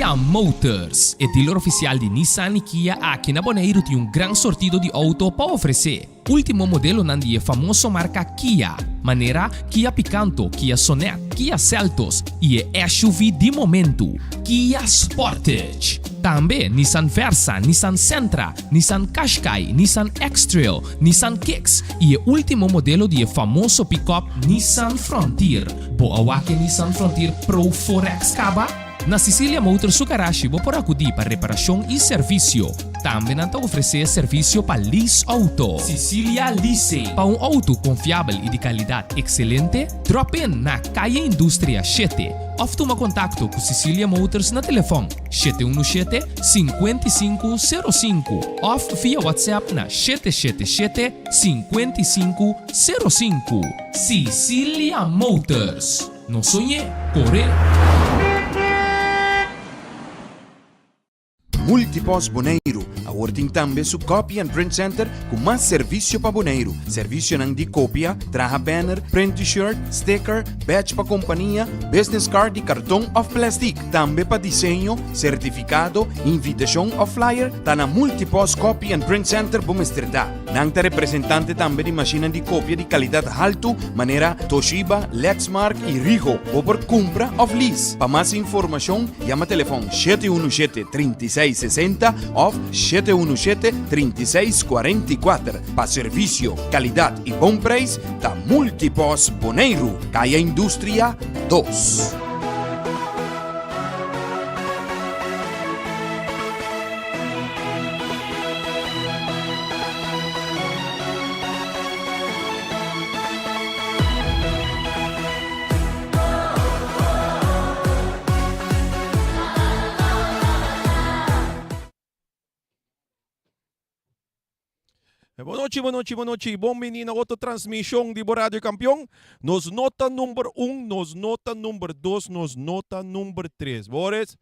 Cecilia Motors, e dealer ofisial di Nissan i Kia aki na Boneiru tin un gran sortido di outo pa ofresé. Último modelonan di e famoso marka Kia, manera Kia Picanto, Kia Sonet, Kia Seltos i e SUV di momentu, Kia Sportage. Tambe Nissan Versa, Nissan Sentra, Nissan Qashqai, Nissan X-Trail, Nissan Kicks i e último modelo di e famoso pikòp Nissan Frontier. Bo a wak e Nissan Frontier Pro 4X kaba? Na Cecilia Motors su garashi bo por akudí pa reparashon i servisio. Tambe nan ta ofresé servisio pa lease outo. Cecilia Leasing. Pa un outo konfiabel i di kalidat ekselente, drop in na Kaya Industria shete òf tuma kontakto ku Cecilia Motors na telefòn 717 5505 òf via WhatsApp na 777 5505. Cecilia Motors. No soñ'é, kor'é! Multipost Boneiru awor tin tambe su Copy and Print Center ku mas servisio pa Boneiru. Servisionan di kopia, traha banner, print t-shirt, sticker, badge pa kompania, business card di karton òf plèstik. Tambe pa diseño, sertifikado, invitashon òf flyer ta na Multipost Copy and Print Center bo mester ta. Nan ta representante tambe di mashinnan di kopia di kalidat haltu manera Toshiba, Lexmark i Ricoh. Bo por kumpra òf lease. Pa mas informashon yama telefòn 717 36 60 òf 717 36 44. Pa servisio, kalidat i bon preis ta Multipos Boneiru, Kaya Industria 2. Bon nochi, bon nochi, bon nochi. Bon bini na otro transmishon di bo Radio Kampion. Nos no ta number un, nos no ta number dos, nos no ta number tres. Boris,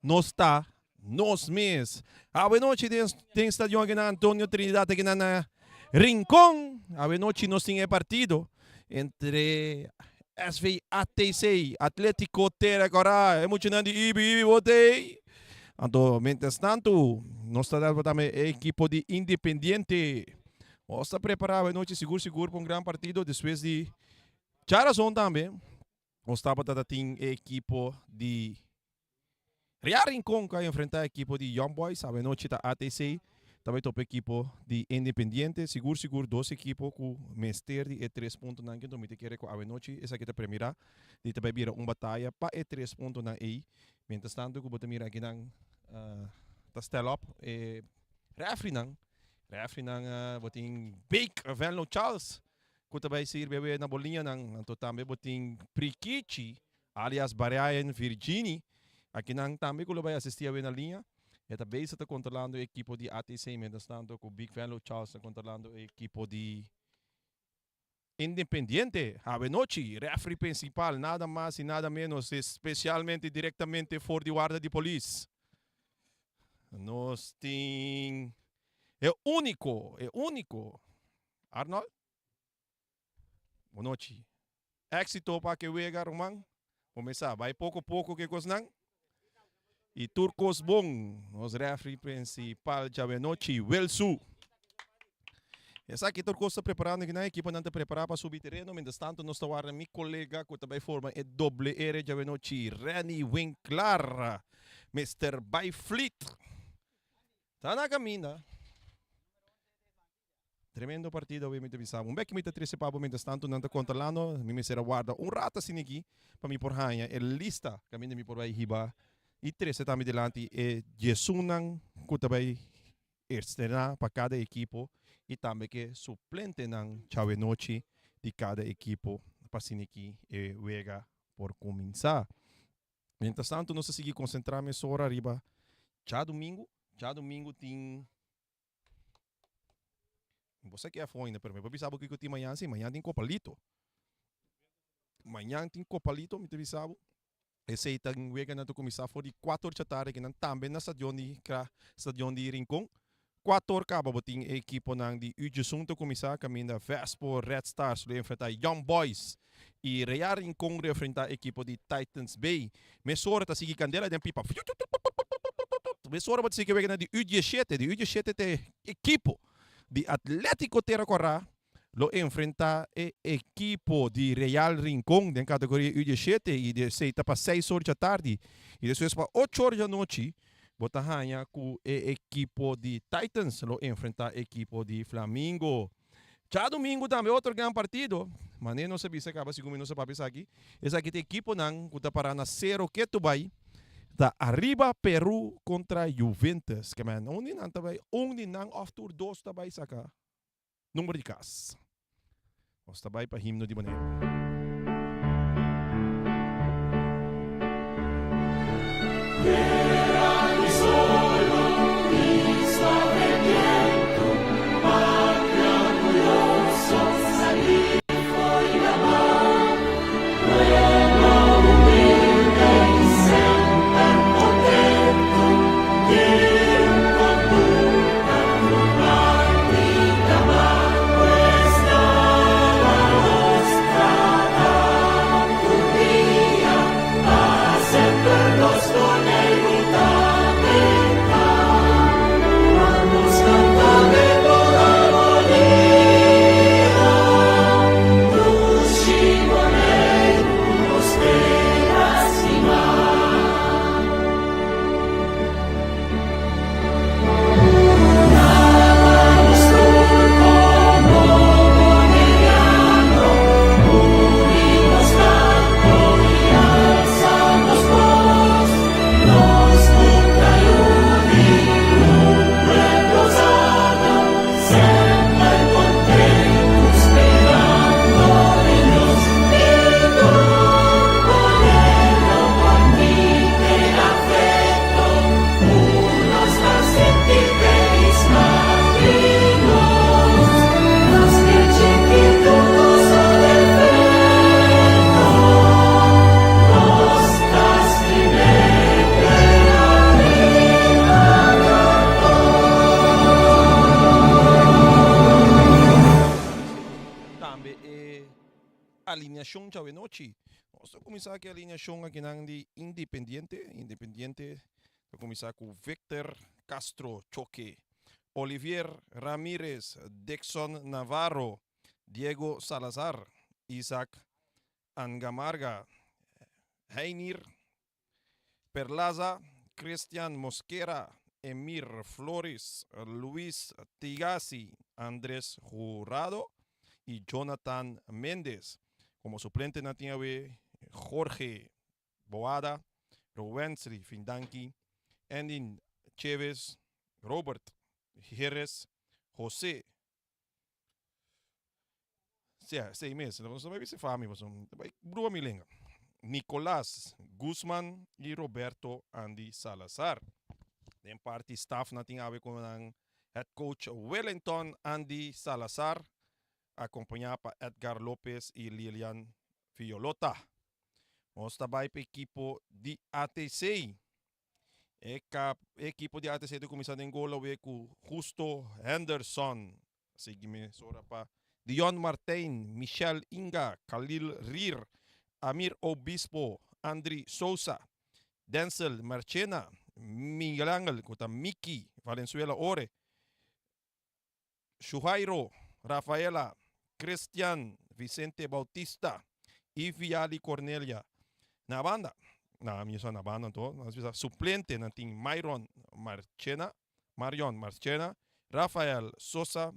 Nos ta nos mes. Awe nochi den den stadion aki na Antonio Trinidad aki na na Rincon. Awe nochi nos tin e partido entre SV ATC, Atletico Tera Cora. E muchanan di Ibi Ibi bote. Anto mientras tanto nos ta dal tambe e ekipo di Independiente. Nos ta prepara awe nochi sigur sigur pa un gran partido despues di djarazon tambe. Nos tabata ta tin e ekipo di Real Rincon ku a enfrentá ekipo di Young Boys. Awenochi ta ATC ta bai topa ekipo di Independiente. Sigur sigur dos ekipo ku mester di e tres puntonan ku mi ta kere ku awenochi esaki ta premirá di ta bai bira un bataya pa e tres puntonan ei. Mientras tanto ku bo ta mira akinan ta stel op e refrinan. Refrinan bo tin Bake Venlo Charles ku ta bai sirbi awe na bo liñanan. Anto tambe bo tin Prikichi, alias Brian Virgini, akinan tambe ku lo bai asistí awe na liña. E ta bezig ta kontrolando e ekipo di ATC, mientras tanto ku Big Venlo Charles ta kontrolando e ekipo di Independiente. Awe nochi, refri principal, nada mas y nada menos, especialmente directamente for di warda di polis. Nos tin e unico, e unico Arnold, bonochi. Éxito pa ke wega, ruman. Comenzá, bai poco poco ke kosnan. I tur kos bon. Nos referee principal djawe-nochi, Wilsu. Esaki tur kos ta preparando aki nan. Ekiponan ta prepará pa subi tereno. Mientras tanto nos ta warda mi kolega ku ta bai forma e doble R djawe-nochi, Renny Winklar, Mister Byfleet. Ta na kaminda. Tremendo partido awe mi ta bisa bo. Un bek mi ta trece pa bo mientras tanto nan ta controlando. Mi mester a warda un rato asina aki pa mi por haña e lista caminda mi por bay hiba y trece tambe dilanti e diesunnan cu ta bay estrena pa cada ekipo y tambe ke suplentenan djawe nochi di cada ekipo pa asina aki e wega por cuminsa. Mientras tanto nos ta sigui concentra mesora riba djadumingu. Djadumingu tin. Bo sa ke afó ainda, pero mi por bisa bo kiko tin mañan si. Mañan tin Copalito. Mañan tin Copalito, mi ta bisa bo. Esei ta un wega nan ta kuminsá for di kuater or djatardi kinan tambe na stadion di kra, stadion di Rincon. Kuater or kaba bo tin e ekiponan di Ujesun ta kuminsá kaminda Vespo Red Stars lo enfrentá Young Boys. I Real Rincon lo enfrentá ekipo di Titans B. Mesora ta sigui kandela den pipa. Mesora bo ta sigui wega na di U diesshete. Di U diesshete ta e ekipo di Atletico Tera Kòrá lo enfrentá e ekipo di Real Rincon den kategoria U diesshete i esei ta pa seis or djatardi. I despues pa ocho or djanochi bo ta haña ku e ekipo di Titans lo enfrentá ekipo di Flamingo. Djadumingu tambe otro gran partido, manera nos a bisa kaba segun mi nos a papia esaki, esaki ta ekiponan ku ta pará na sero ketu bai, ta ariba Peru kontra Juventus. Ke men, un di nan ta bai, un di nan òf tur dos ta bai saka number di kas. Nos ta bai pa himno di Boneiru. Tambe e alineacion djawe nochi. Nos ta cuminsa cu e alineacion akinan di Independiente. Independiente ta cuminsa cu Victor Castro Choque, Olivier Ramirez, Dixon Navarro, Diego Salazar, Isaac Angamarga, Heinir Perlaza, Christian Mosquera, Emir Flores, Luis Tigasi, Andres Jurado y Jonathan Mendez. Como suplente nan tin awe Jorge Boada, Rowensri Findanki, Endin Cheves, Robert Jerez, Jose Sea, sei mes. No bai bisa fami, paso bai brua mi lenga. Nicolas Guzman y Roberto Andy Salazar. Den parti staff nan tin awe ku nan head coach Wellington Andy Salazar, acompañá pa Edgar Lopez y Lilian Violota. Nos ta bai pa ekipo di ATC. E kap e ekipo di ATC ta kuminsá den gol awe ku Justo Henderson. Sigui mesora pa Dion Martijn, Michel Inga, Khalil Rier, Amir Obispo, Andri Sousa, Denzel Marchena, Miguel Angel ku ta Miki Valenzuela Ore, Shuhairo Rafaela, Christian Vicente Bautista y Viali Cornelia. Na banda, na mi sa na banda anto, nos bisa suplente nan tin Myron Marchena, Marion Marchena, Rafael Sosa,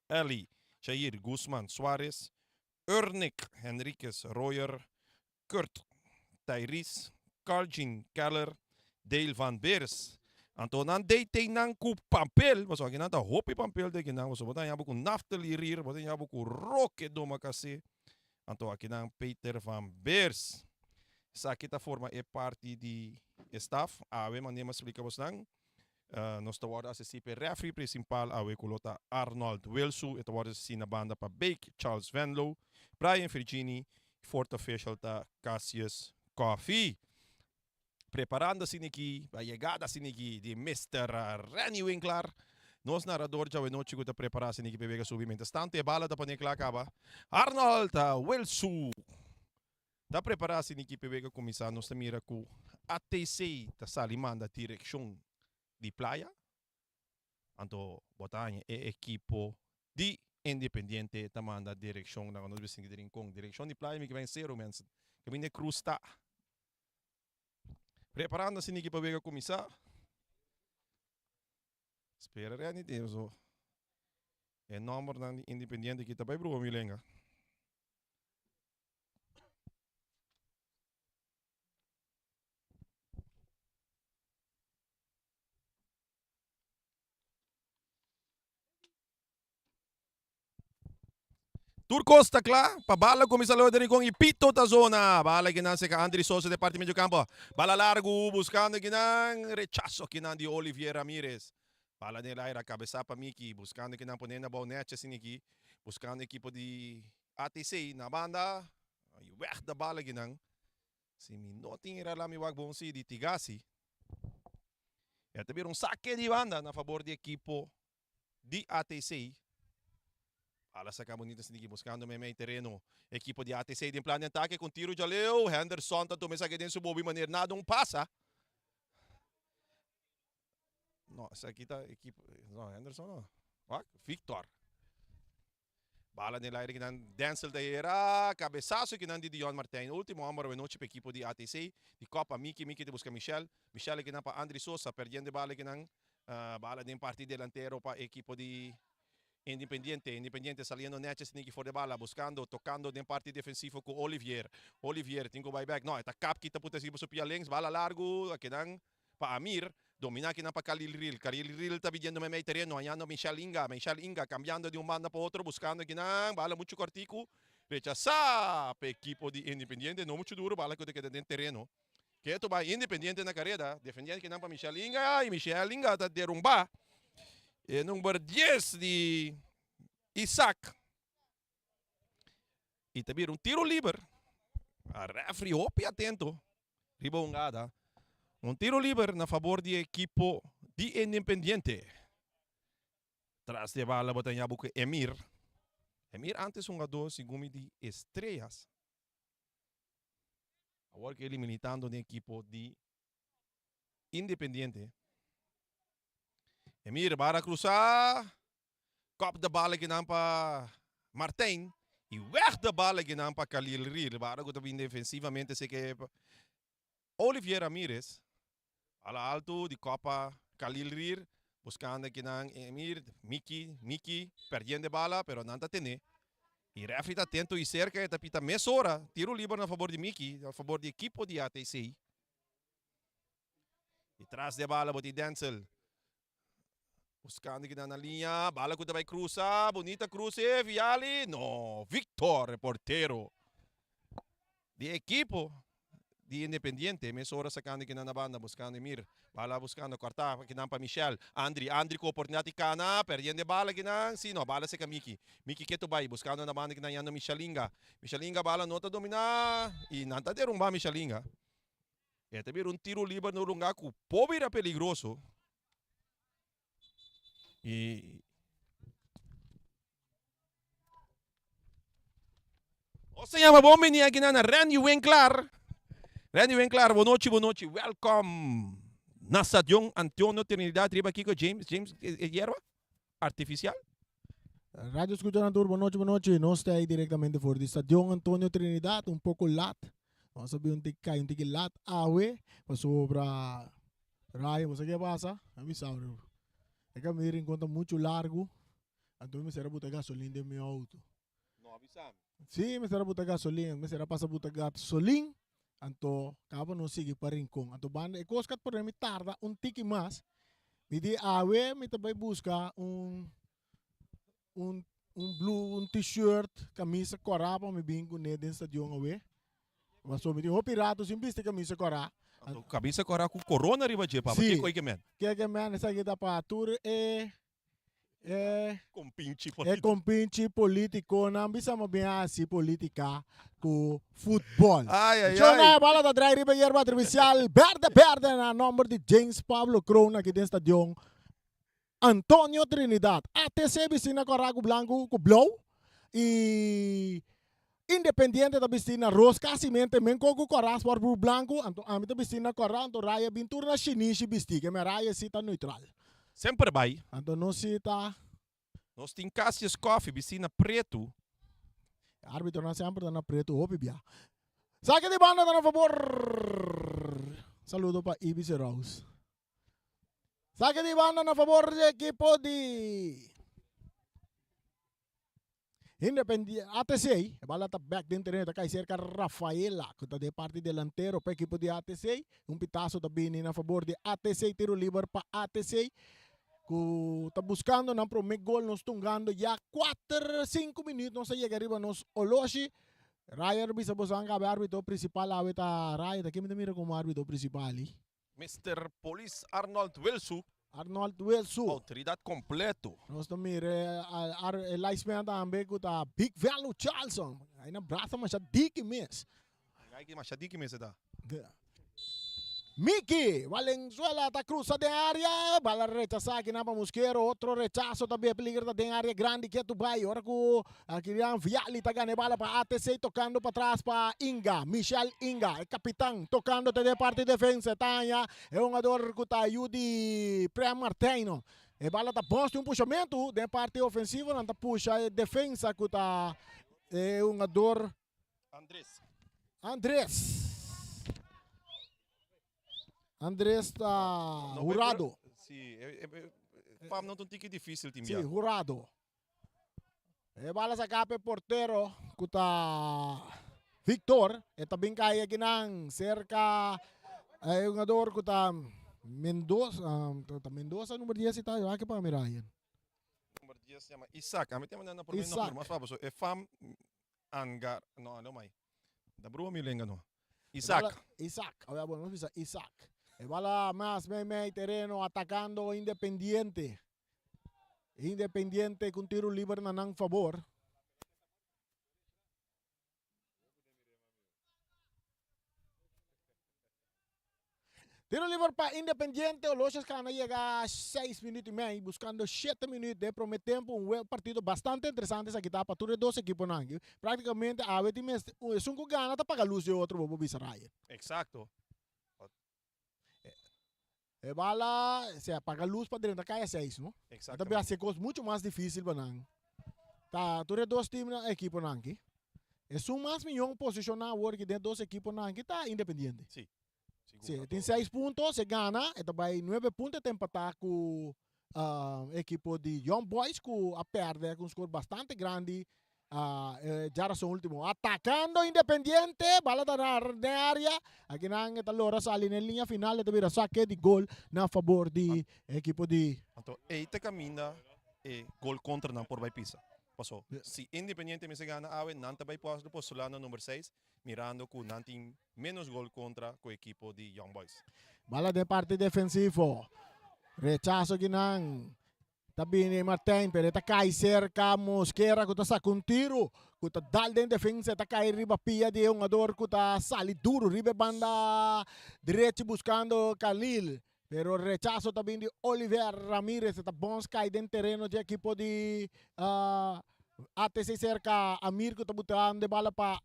Eli Jair Guzman Suarez, Ernick Henriquez Royer, Kurt Tyrese, Carljin Keller, Dale van Beers. Anto nan DT nan ku papel, pasobra aki nan ta hopi papel den kinan, pasobra bo ta haña bo ku Naftali Rier, bo ta haña bo ku Roque Domacassé, anto aki nan Peter van Beers. Esaki ta forma e parti di e staf. Awe manera mi a splika bosnan, nos ta wòrdu asistí pa e rèfri prinsipal awe ku lo ta Arnold Wilsu, e ta wòrdu asistí na banda pa Bake Charles Venlo, Brian Virgini, fourth official ta Cassius Coffee. Preparando asin'aki pa yegada asin'aki di Mister Renny Winklar. Nos narador djawe nochi ku ta prepará asina ki p'e subi. Mientras tanto e bala ta pone kla kaba. Arnold Wilsu ta prepará asina ki p'e kuminsá. Nos ta mira ku ATC ta sali manda direkshon di Playa. Anto bo ta haña e ekipo di Independiente ta manda direkshon na nos bisinti di Rincon. Direkshon di Playa mi ke bai sero mensen. Kaminda e krus ta. Preparando asina ki pa wega kuminsá. Spera Renny tin so. E nòmbernan di Independiente ki ta bai brua mi lenga. Tur kos ta kla pa bala kuminsá loe den Rincon i pito ta zona. Bala kinan seka Andry Sosa den parti medio kampo. Bala largu buskando kinan rechaso kinan di Olivier Ramirez. Bala den el aire a kabesá pa Miki buskando kinan pone na bou nèchi asina aki. Buskando ekipo di ATC na banda i wèg da bala kinan. Si mi no tin rala mi wak bon si di Tigasi. E ta bira un sake di banda na fabor di ekipo di ATC. Bala saka bonita siniki buscando meimei tereno. Ekipo di ATC den plan di atake con tiro djaleu. Henderson ta tuma esaki den su bobi maner nada un pasa. No, esaki ta ekipo, no, Henderson no. Wak, Victor. Bala den el aire kinan Denzel ta hera. Cabezazo kinan di Dion Martijn. Ultimo homber awe nochi pa ekipo di ATC. Di Copa Miki, Miki ta busca Michel. Michel kinan pa Andry Sosa, perdiendo e bala kinan. Bala den parti delantero pa ekipo di Independiente. Independiente saliendo netjes niki for de bala, buscando, tocando den parti defensivo cu Olivier. Olivier tin cu bay back. No, e ta kap kita puta riba su pia links. Bala largu, akinan pa Amir. Domina akinan pa Khalil Ril. Khalil Ril ta bidiendo meimei tereno, hañando Michel Inga. Michel Inga cambiando di un banda pa otro, buscando akinan. Bala mucho cortico. Rechasa pa ekipo di Independiente. No mucho duro, bala cu ta keda den tereno. Keto bai Independiente na kareda, defendiendo kinan pa Michel Inga y Michel Inga ta derumba e number 10 di Isaac. Y ta bira un tiro liber. A referee hopi atento riba hungada. Un tiro liber na favor di ekipo di Independiente. Tras di e bala bo ta yabu ku Emir. Emir antes hungador segun mi di Estrellas. Awor ke militando den ekipo di Independiente. Emir bara krusa. Kop de bal akinan pa Martijn. I weg de bal akinan pa Khalil Riel. Bara ku ta bin defensivamente seke Olivier Ramirez. Bala altu di kopa Khalil Rier. Buskando akinan Emir, Miki, Miki perdiendo e bala pero nan ta tene. I refri ta atento i serka e ta pita mesora tiro liber na fabor di Miki, na fabor di ekipo di ATC. I tras di e bala bo tin Denzel. Buskando kinan na liña, bala ku ta bai krusa, bunita kruse, Viali, no, Victor e portero di ekipo di Independiente, mesora sakando kinan na banda, buskando Emir, bala buskando kòrtá kinan pa Michel, Andri, Andri ku oportunidat di kana, perdiendo e bala kinan, si no, bala seka Miki, Miki ketu bai, buskando na banda kinan yando Michelinga, Michelinga bala no ta dominá i nan ta derumbá Michelinga. E ta bira un tiro liber na un lugá ku por bira peligroso. I Nos ta yama bon bini aki na Randy Winklar. Randy Winklar, bon nochi, bon nochi. Welcome na Stadion Antonio Trinidad riba kiko James, James e yerba artificial. Radio Escucha Tur, bon nochi, bon nochi. Nos ta ahí directamente for di Stadion Antonio Trinidad, un poco lat. Nos a bin un tiki kai un tiki lat awe, pasobra Ryan, bo sa ke pasa? A mi sa bro. E kaminda di Rincon ta muchu largu, anto mi mester a buta gasolin den mi auto. No a bisa mi. Sí, mester a buta gasolin, mester a pasa buta gasolin, anto kaba nos sigui pa Rincon. Anto banda e kos ku a pone mi tarda un tiki mas, mi di awe mi ta bai buska un un un blue un t-shirt, kamisa kòrá pa mi bin kuné den stadion awe. Pasobra mi tin hopi rato sin bisti kamisa kòrá. Anto kamisa kòrá ku korona riba dje, papa. Sí. Kiko ei ke men? Ke ke men? Esaki ta pa tur e e Kompinchi e polítiko. kompinchi polítikonan bisa mo bin hasi polítika ku futbòl. Ai, ai, Shona ai. e bala ta drai riba yerba artifisial berde berde na nòmber di James Pablo Kroon aki den stadion. Antonio Trinidad. ATC bisti na kòrá ku blanku ku blou i Independiente ta bisti na ros kasimente men kon ku kòrá sport blue blanku anto ami ta bisti na kòrá anto Raya bin tur na shinishi bisti ke men Raya si ta neutral. Semper bai. Anto nos si ta. Nos tin Cassius Coffee bisti na pretu. E arbitronan semper ta na pretu hopi bia. Sake di banda ta na fabor. Saludo pa Ibis Rose. Sake di banda na fabor di ekipo di Independiente ATC. E bala ta back den tereno ta kai serka Rafaela ku ta den parti delantero pa ekipo di ATC. Un pitaso ta bini na fabor di ATC. Tiro liber pa ATC ku ta buskando nan prome gol. Nos tungando ya kuater sinku minüt nos a yega riba nos oloshi. Raya ta bisa boso anka awe arbitro prinsipal awe ta Raya ta ken mi ta mira komo arbitro prinsipal ei? Mister Polis Arnold Wilsu. Arnold Wilsu. Outoridat kompleto. Nos ta mira e linesman tambe ku ta Big Velu Charlson. Ai na brasa masha diki mes. Ai ki masha diki mes e ta. Miki Valenzuela ta krusa den area. Bala rechasá akinan pa Mosquero. Otro rechaso tambe. E peliger ta den area grandi ketu bai. Ora ku Akirian Vialli ta gana e bala pa ATC tocando patras pa Inga, Michel Inga, e capitan tocando te den parti defensa e ta haña e hungador cu ta yu di Prem Martijn. E bala ta bos di un pushamento den parti ofensivo nan ta pusha e defensa cu ta e hungador Andres. Andres. Andres ta Hurado. Si, fam no ta un tiki dificil tin Si, bia. Hurado. E bala saca pa e portero cu ta Victor. E ta bin cay akinan cerca e hungador cu ta Mendoza. Ta Mendoza number 10 ta? Yo aki pa mira ayen. Number 10 yama Isaac. Ami ta manda na prome nomber mas fácil. E fam Angar. No, no mai. Da brua mi lenga no. Isaac. Isaac. Awor bueno, nos bisa Isaac. E bala mas mei mei tereno atacando Independiente. Independiente ku un tiro liber na nan fabor. Tiro liber pa Independiente, Oloches Cana yega 6 minuut y mei, buscando 7 minuut den prome tempo. Un web partido bastante interesante esaki ta pa tur e dos equiponan. Practicamente awe tin mester, esun cu gana ta paga luz di otro, bo por bisa Ryan. Exacto. E bala, se apaga luz pa drenta kaya seis, no? Exactamente. Ta haci cos mucho mas dificil pa nan. Ta tur e dos teamnan, equiponan aki. Esun mas miyon posiciona awor aki den dos equiponan aki ta Independiente. Si. Sigur. Si, e tin seis punto, si e gana, e ta bay nuebe punto, e ta empata cu equipo di Young Boys cu a perde cu un score bastante grandi Djarason ultimo atacando Independiente, bala ta na den area, aki nan e ta logra sali na e liña final, e ta bira saque di gol na fabor di ekipo di. Anto ey ta caminda e gol contra nan por bay pisa. Paso si Independiente mester gana awe nan ta bay postula na number seis mirando cu nan tin menos gol contra cu ekipo di Young Boys. Bala den parti defensivo, rechaso aki nan Ta bini Martijn, pero e ta kai serka Mosquera ku ta saka un tiru ku ta dal den defensa. E ta kai riba pia di e hungador ku ta sali duru riba e banda drechi buskando Khalil. Pero rechaso ta bini di Oliver Ramirez. E ta bons kai den tereno di ekipo di ATC serka Amir ku ta butando e bala pa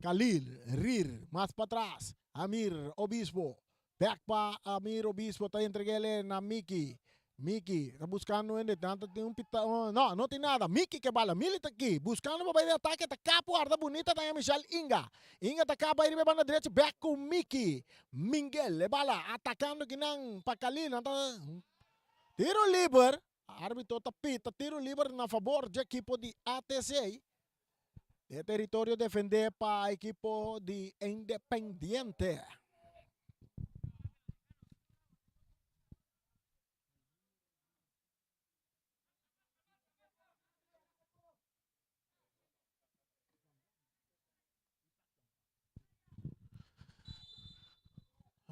Khalil. Rir mas patras. Amir Obispo Bek pa Amir Obispo ta entreg'el na Miki. Miki ta buskando hende, nan ta tin un pita, no, no tin nada. Miki ke bala, Mili ta aki, buskando pa bai den atake, ta kap warda bunita ta haña Michel Inga. Inga ta kap bai riba e banda drechi, bek ku Miki. Mingel e bala, atakando kinan pa Khalil, nan ta tiro liber. Arbitro ta pita tiro liber na fabor dje ekipo di ATC. E teritorio defendé pa ekipo di Independiente.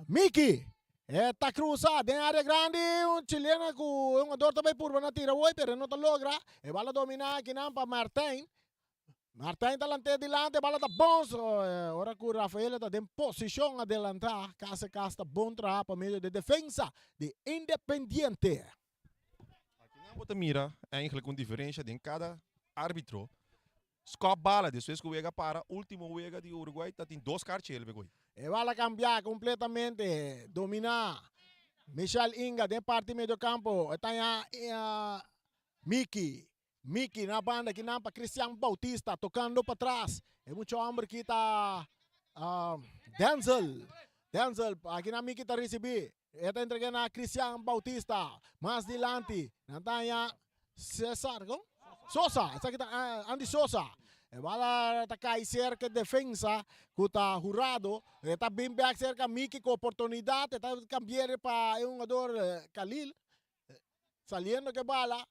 Miki e ta cruza den area grandi un chilena cu e hungador ta bay purba na tira hoy pero e no ta logra e bala domina akinan pa Martijn Martijn ta lante dilanti e bala ta bons ora cu Rafael ta den posicion adelanta casi casi ta bon traha pa medio de defensa di Independiente. bo ta mira eigenlijk un diferensha den kada arbitro. Skòp bala despues ku wega para, ultimo wega di Uruguay ta tin dos karchi el begoy. E bala kambia kompletamente, dominá Michel Inga den parti medio kampo, e ta haña Miki, Miki na banda kinan pa Cristian Bautista tokando patras, e mucha hòmber ki ta Denzel, Denzel akinan Miki ta risibí, e ta entreg'é na Cristian Bautista, mas dilanti nan ta haña Cesar kon? Sosa, esaki ta Andy Sosa. E bala ta kai serka e defensa ku ta Hurado. E ta bin bek serka Miki ku oportunidat. E ta kambi'é pa e hungador Khalil. Saliendo ku e bala.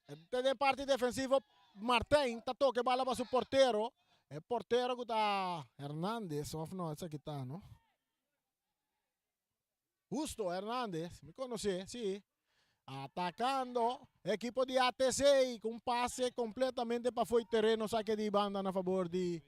E ta den parti defensivo Martijn ta toka e bala pa su portero. E portero ku ta Hernandez of no esaki ta no. Justo Hernandez, mi conoce, si. Atacando equipo di ATC cu un pase completamente pa fo'i tereno saque di banda na favor di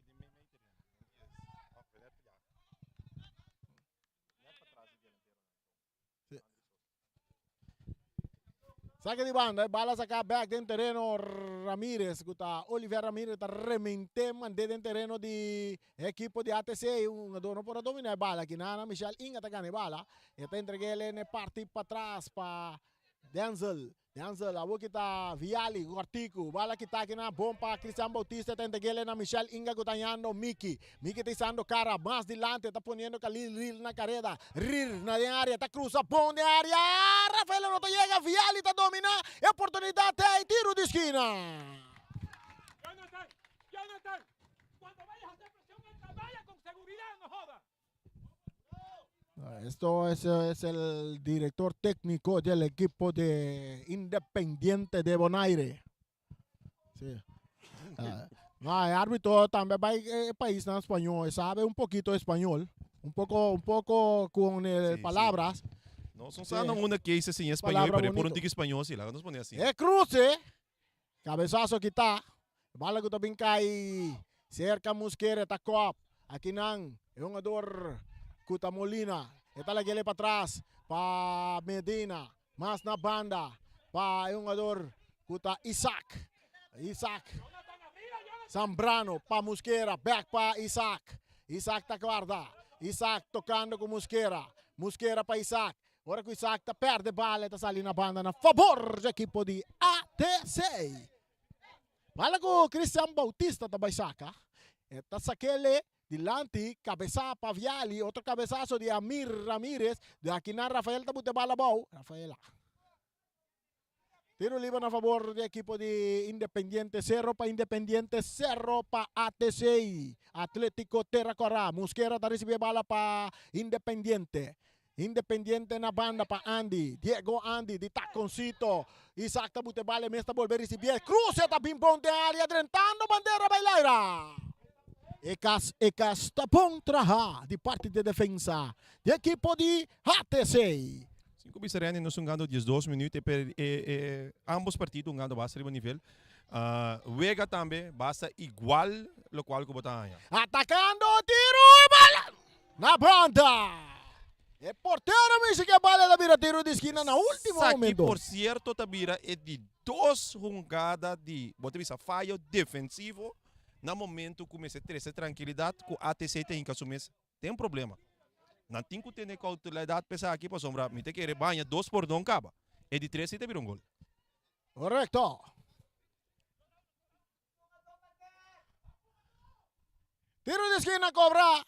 Saque di banda, e bala saca back den tereno Ramirez, cu ta Oliver Ramirez ta remente mande den tereno di equipo di ATC. Un jugador no por a domina e bala aki nana, Michel Inga ta gana e bala. E ta entreguele n'e parti patras pa Denzel. Denzel awor ki ta Viali Gortiku. Bala kita aki na bon pa Cristian Bautista ta entregele na Michel Inga ku ta hañando Miki. Miki ta isando kara mas dilanti ta poniendo Khalil Ril na kareda. Ril na den area ta krusa bon den area. Rafael no ta yega Viali ta domina e oportunidat ei tiru di skina. Jonathan, Jonathan, cuando vayas a hacer presión alta, vaya con seguridad, no joda. Esto es, es el director técnico del equipo de Independiente de Bonaire. Sí. Uh, no, el árbitro también va eh, país en español, sabe un poquito español, un poco, un poco con eh, sí, palabras. Sí. No, son sí. una que dice sin español, pero por un tique español, sí, la nos pone así. El cruce, cabezazo quita, Bala ku ta bin kai serka Muskera ta kòp. Akinan e hungador ku ta Molina. E ta lag'é patras pa Medina. Mas na banda pa e hungador ku ta Isaac. Isaac Zambrano pa Muskera. Bèk pa Isaac. Isaac ta guarda. Isaac tokando ku Muskera. Muskera pa Isaac. Ora ku Isaac ta pèrdè bala e ta sali na banda na fabor dje ekipo di ATC. Bala ku Cristian Bautista ta bai saka. E ta sakele dilanti kabesa pa Viali. Otro kabesaso di Amir Ramirez. Di akinan Rafael ta bute bala abou. Rafaela. Tiro liber na favor di ekipo di Independiente Cerro pa Independiente Cerro pa ATC. Atletico Terra Corá. Mosquera ta risibi e bala pa Independiente. Independiente na banda pa Andy. Diego Andy di taconcito. Isaac ta bute bala e mes ta bolbe ricibié. Cruce ta bin bon den area drentando bandera bay laira. E cas e cas ta bon traha di parti di defensa di ekipo di HTC. Sin cu bisa Randy nos hungando diesdos minuut e per e e ambos partido hungando basta riba nivel. Wega tambe basta igual locual cu bo ta haña. Atacando tiro e bala na banda. E portero mishi ke bala ta bira tiro di skina na ultimo Esaki momento. por cierto ta bira e di dos hungada di bo ta bisa fayo defensivo na momento cu mester trece trankilidad cu ATC ta hinca su mes den problema. Nan tin cu tene cauteladad pa esaki pasobra mi ta kere baña dos por don caba. E di tres si ta bira un gol. Correcto. Tiro di esquina cobra.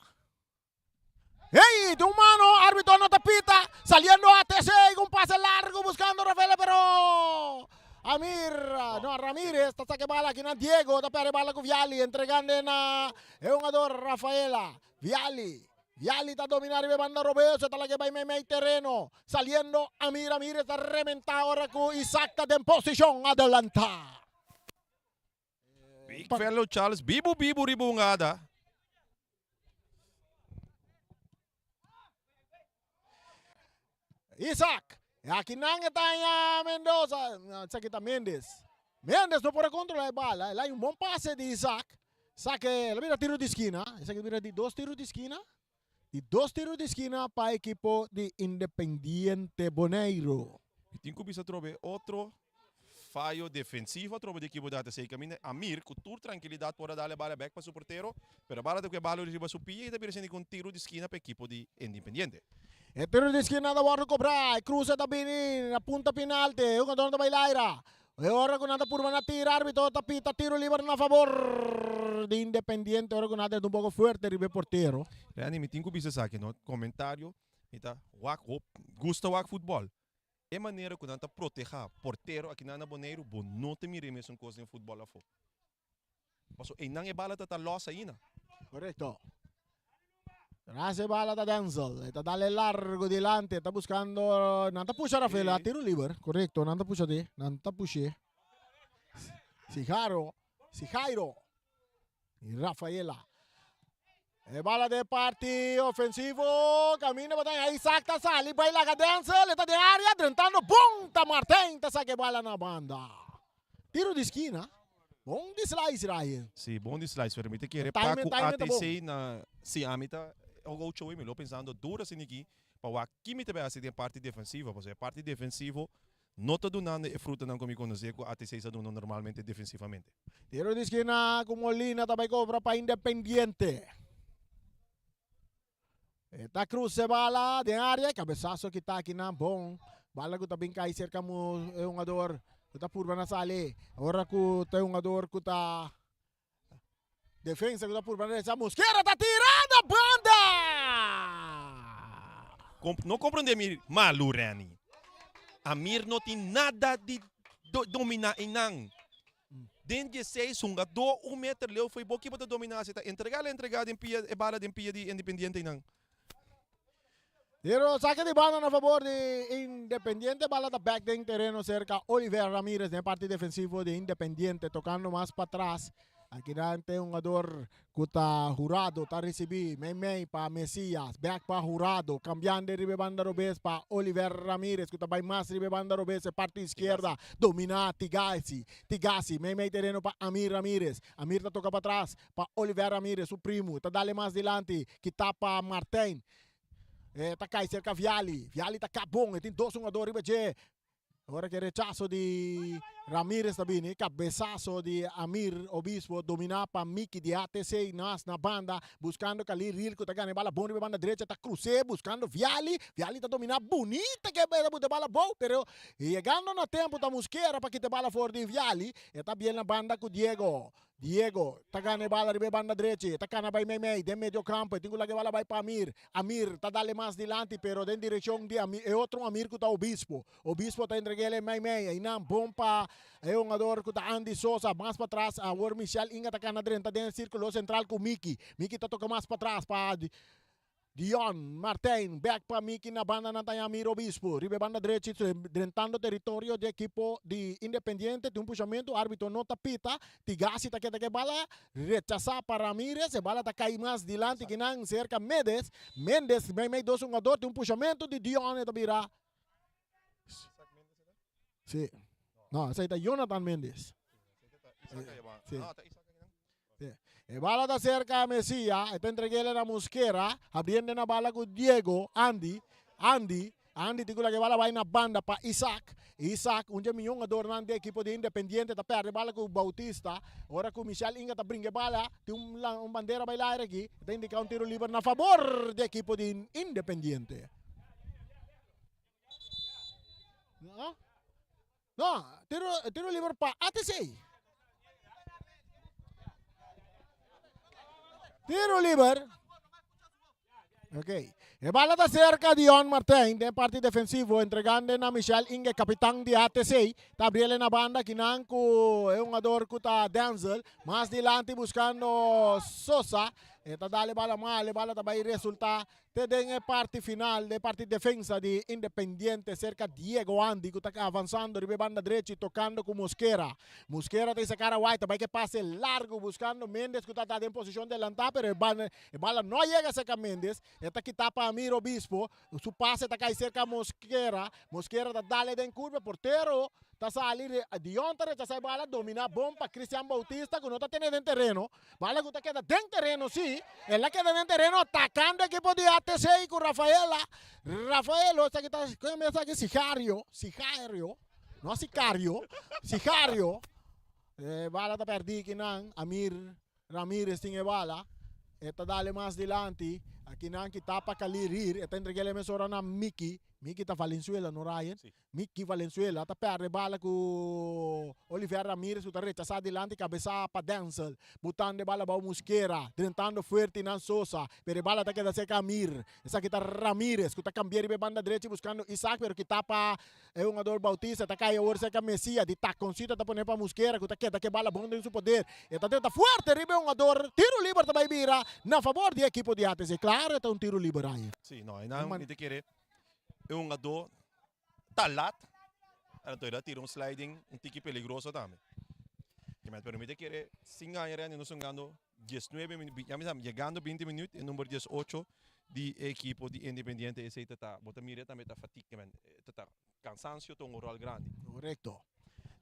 Hey, de un mano, árbitro no te pita. Saliendo ATC con un pase largo buscando a Rafael, pero Amir, no, Ramírez, está saque bala aquí na Diego, está perde bala con Viali, entregando na el jugador Rafaela. Viali, Viali ta domina riba e banda robes, e ta laga e bai meimei tereno. Saliendo Amir, Amir ta rementa ora ku Isaac ta den posishon adelanta. Big Fellow Charles bibu bibu riba un ada. Isaac, aki nan e ta haña Mendoza, esaki ta Mendes. Mendes no por a controla e bala, el a hay un bon pase di Isaac. Sake, el a bira tiro di skina, esaki bira di dos tiro di skina. Di dos tiro di skina pa ekipo di Independiente Boneiru. Mi tin ku bisa atrobe otro. Fayo defensivo atrobe di ekipo di ATC kaminda Amir ku tur trankilidat por a dal e bala bek pa su portero, pero e bala ta ku e balo riba su pia i ta bira sinti ku un tiru di skina pa ekipo di Independiente. E tiru di skina ta wòrdu kobrá, e kruse ta bini na punta pinalte, e hugadornan ta bai laira. E ora ku nan ta purba na tira, arbitro ta pita tiru liber na fabor di Independiente, ora ku nan ta un poko fuerte riba e portero. Randy, mi tin ku bisa esaki no, komentario, mi ta wak hop, gusta wak futbòl. E manera ku nan ta protehá portero akinan na Boneiru, bo no ta mira e mesun kos den futbòl afó. Paso einan e bala ta ta lòs aina. Korekto. Tras e bala ta Denzel. E ta dale largo dilanti. E ta buskando. Nan ta pusha Rafael a tiro liber. Korekto, nan ta pusha di. Nan ta push'é. Sijaro. Sijairo. Y Rafaela. E bala de parti ofensivo. Camina botán. Isaac ta sali. Bai laga Denzel. E ta den área. Drentando. Bon ta Martijn. Ta saca e bala na banda. Tiro di skina. Bon di slice Ryan. Si, bon di slice. Pero mi ta kere pa ku ATC na. Si, ami ta ocho mi lo pensando duro asina aki pa wak ki mi ta bai hasi den parti defensivo. Pasobra e parti defensivo No ta dunando e frutanan ku mi konosé ku ATC sa duna normalmente defensivamente. Tiro di skina ku Molina ta bai kobra pa Independiente. E ta cruza e bala den área, cabezazo kita akinan bon. Bala ku ta bin kai serka mu e hungador ku ta purba na sali. Ora ku ta e hungador ku ta defensa ku ta purba na rechasa Mosquera ta tira na banda! No comprende mi malu Renny. Amir no tin nada di domina einan. Den dieseis hungadó un meter leu fo'i bo kiba ta domina si ta entrega la entrega den pia e bala den pia di Independiente einan. Pero saque di banda na favor di Independiente. Bala ta back den tereno cerca Oliver Ramirez den parti defensivo di Independiente. Tocando mas patras. Aki nan tin un jugador cu ta Jurado ta ricibi mei mei pa Mesias. Back pa Jurado. Cambiando riba e banda robes pa Oliver Ramirez cu ta bay mas riba e banda robes e parti izquierda. Domina Tigasi. Tigasi mei mei tereno pa Amir Ramirez. Amir ta toca patras pa Oliver Ramirez su primo. Ta dale mas dilanti. Kita pa Martijn. E ta kai cerca Viali. Viali ta kap bon. E tin dos hungador riba dje. Ora ke rechaso di Ramirez ta bini. Cabezazo di Amir Obispo domina pa Miki di ATC. Nas na banda buscando Khalil Rilco ta gana e bala bon riba banda derecha. Ta cruce buscando Viali. Viali ta domina bunita ke ta buta e bala bou. Pero yegando na tempo ta Mosquera pa kita e bala for di Viali. E ta bien na banda cu Diego. Diego ta gana e bala riba e banda drechi, e ta kana bai meimei den medio kampo, e tin ku laga e bala bai pa Amir. Amir ta dale mas dilanti pero den direkshon di Amir, e otro Amir ku ta Obispo. Obispo ta entreg'el e meimei, einan bon pa e hungador ku ta Andy Sosa. Mas patras awor Michel Inga ta kana drenta den e sirkulo sentral ku Miki. Miki ta toka mas patras pa Dion Martijn bek pa Miki na banda nan ta Yamir Obispo riba e banda drechi drentando teritorio di ekipo di Independiente tin un pushamentu arbitro no ta pita Tigasi ta keda ku e bala rechasa pa Ramirez e bala ta kai mas dilanti kinan serka Medes Mendes meimei dos hungador tin un pushamentu di Dion e ta bira Si no esei ta Jonathan Mendes Si. E bala ta cerca Mesia, e ta entreguele na Mosquera, abriendo na bala cu Diego, Andy, Andy, Andy tin cu laga e bala bay na banda pa Isaac, Isaac, un dje miyon hungadornan di ekipo di Independiente ta perde bala cu Bautista, ora cu Michel Inga ta bringa e bala, tin un un bandera bay laire aki, e ta indica un tiro liber na fabor di ekipo di Independiente. No, no, tiro, tiro liber pa ATC. Tiro liber. Ok. E bala ta cerca Dion Martijn den parte defensivo entregando na Michel Inge, capitán di ATC. Ta abriele na banda kinan ku e hungador ku ta Denzel. Mas dilanti buscando Sosa. E ta dale bala mal, e bala ta bai resulta Te den e parti final den parti defensa di Independiente serka Diego Andy ku ta avansando riba e banda drechi tokando ku Mosquera. Mosquera ta isa kara White ta bai ku e pase largu buskando Mendez ku ta ta den posishon delantá pero e e bala no a yega serka Mendez. E ta kita pa Amir Obispo. Su pase ta kai serka Mosquera. Mosquera ta dale den kurva portero ta sali Dion ta rechasá e bala dominá bon pa Cristian Bautista ku no ta tene den tereno. Bala ku ta keda den tereno si, el a keda den tereno atakando ekipo di ATC ku Rafaela. Rafaelo esaki ta, kon yama esaki? Sigario, Sigario. No sicario, sicario. E bala ta perdi kinan. Amir Ramirez tin e bala. E ta dale mas dilanti. Akinan ki tapa Khalil Rir. E ta entreg'el e mesora na Mickey. Mickey ta Valenzuela, no Ryan? Si. Mickey Valenzuela ta perde bala ku Oliver Ramirez ku ta rechasá dilanti kabesá pa Denzel. Butando e bala bou Mosquera, drentando fuerte nan Sosa, pero e bala ta keda serka Amir. Esaki ta Ramirez ku ta kambia riba e banda drechi buskando Isaac pero kitá pa e hungador Bautista. Ta kai awor serka Mesia di takoncito ta pone pa Mosquera ku ta keda ku e bala bon den su poder. E ta drenta fuerte riba e hungador. Tiro liber ta bai bira na fabor di e ekipo di ATC. Klaro e ta un tiro liber ahi. Si, no, einan mi ta kere e hungador ta lat, anto el a tira un sliding un tiki peligroso tambe. Pero mi ta kere sin aña Randy nos hungando diesnuebe minuut, ya mi sa yegando binti minuut e number diesocho di e ekipo di Independiente esey ta ta, bo ta mira tambe ta fatiga men, ta ta cansancio ta un rol grandi. Correcto.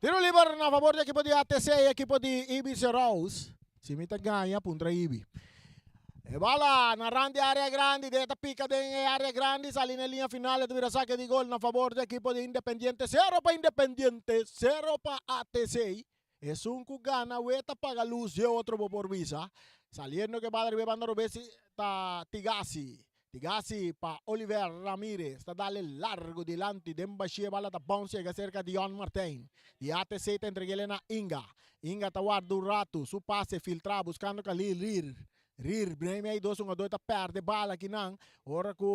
Tiro liber na fabor di ekipo di ATC y ekipo di Ibi Serous. Si mi ta gaña puntra Ibi. E bala na rand di area grandi, de ta pica den e area grandi, sali na e linea final, e ta bira saque di gol na fabor di ekipo di Independiente. Cero pa Independiente, cero pa ATC. Esun cu gana we ta paga luz dje otro bo por bisa. Saliendo cu e bala riba e banda robes ta Tigasi. Tigasi pa Oliver Ramirez ta dale largo dilanti den bashia e bala ta bounce yega serka Dion Martijn. Di ATC ta entreg'ele na Inga. Inga ta warda un ratu, su pase filtra buskando Khalil Rir. Rir breme ei dos hungador ta perde bala kinan. Ora ku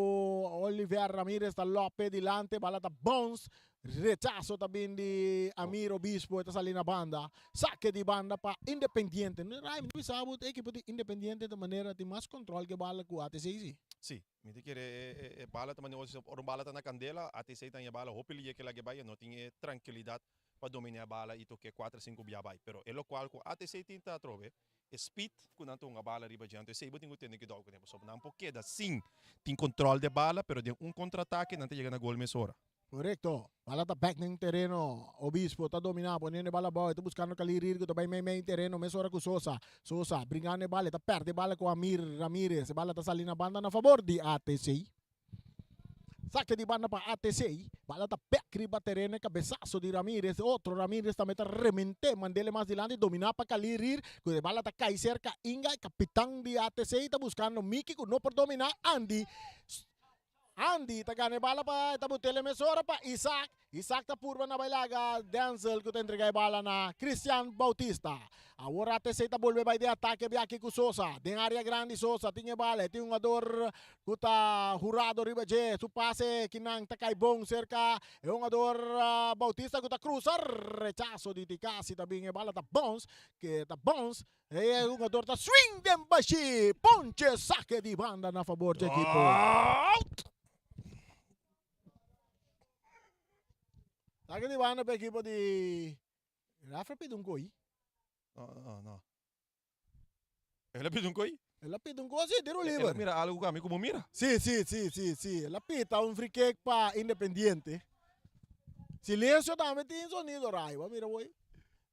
Oliver Ramirez ta lope dilanti bala ta bounce. Rechaso ta bin di Amir Obispo e ta sali na banda. Sake di banda pa Independiente. Rai, mi ta bisa bo e ekipo di Independiente ta manera tin mas control ke bala ku ATC si. Si, mi ta kere e bala ta manera ora un bala ta na kandela, ATC ta haña bala hopi liye ke lag'e bai e no tin e trankilidat pa dominá e bala i toke kuater sinku bia bai. Pero e lokual ku ATC tin ta atrobe e speed ku nan ta hunga bala riba dje. Anto esei bo tin ku tene kuidou kuné pasobra nan por keda sin tin kontrol di e bala pero den un kontratake nan ta yega na gol mesora. Korekto. Bala ta bek den tereno. Obispo ta dominá, poniendo e bala abou. E ta buskando Khalil Rirgo ta bai mei mei tereno mesora ku Sosa. Sosa bringando e bala, e ta pèrdè e bala ku Amir Ramirez. E bala ta sali na banda na fabor di ATC. Sake di banda pa ATC. Bala ta bek riba tereno e kabesaso di Ramirez. Otro Ramirez tambe ta rement'é, mand'el mas dilanti, dominá pa Khalil Rir. Ku e bala ta kai serka Inga. E kapitan di ATC ta buskando Miki ku no por dominá. Andy. Andy ta gana e bala pa e ta bot'el e mesora pa Isaac. Isaac ta purba na bai laga Denzel ku ta entrega e bala na Christian Bautista. Awor ATC ta bolbe bai den atake biaki ku Sosa. Den area grandi Sosa tin e bala. E tin un hungador ku ta hurado riba dje. Su pase kinan ta kai bon serka e hungador Bautista ku ta krusa. Rechaso di Tikasi ta bin e bala ta bounce ke ta bounce. E hungador ta swing den bashi, ponche sake di banda na fabor dje ekipo. Out! Sake di banda pa ekipo di Rafa pidi un koi. No, no, no. El a pidi un koi? El a pidi un koi, si, tiro El a liber. mira algo ku ami ku bo mira. Si, si, si, si, si. El a pita un free kick pa Independiente. Silencio tambe tin sonido, Ray. Bo a mira bo ei.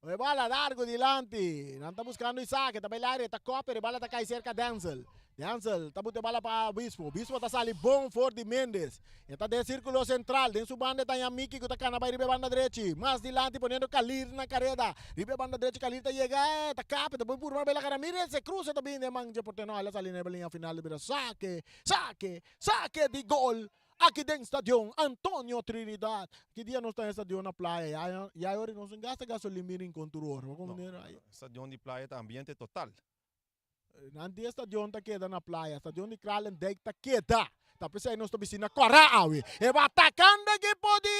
E bala largo dilanti. Nan ta buscando Isaac. E ta bay laria. E ta cop pero e bala ta cay cerca Denzel. Denzel ta buta e bala pa Obispo. Obispo ta sali bon for di Mendes. E ta den circulo central. Den su banda e ta haña Miki cu ta cana bay riba e banda drechi. Mas dilanti poniendo Kalir na careda. Riba e banda drechi Kalir ta yega. E ta cap. E ta bay purba bay laga Ramirez. E cruza ta bini den man dje portero. No, el a sali na e liña final. Ta bira sake, sake, sake di gol. Aki den stadion Antonio Trinidad. Ki dia nos ta den stadion na playa? Ya ya e ora nos no gasta gasolin bin Rincon tur ora. No, stadion di playa ta ambiente total. Nan di e stadion ta keda na playa. Stadion di Kralendijk ta keda. Ta p'esei nos ta bisi na Kòrá awe. E ba atakando ekipo di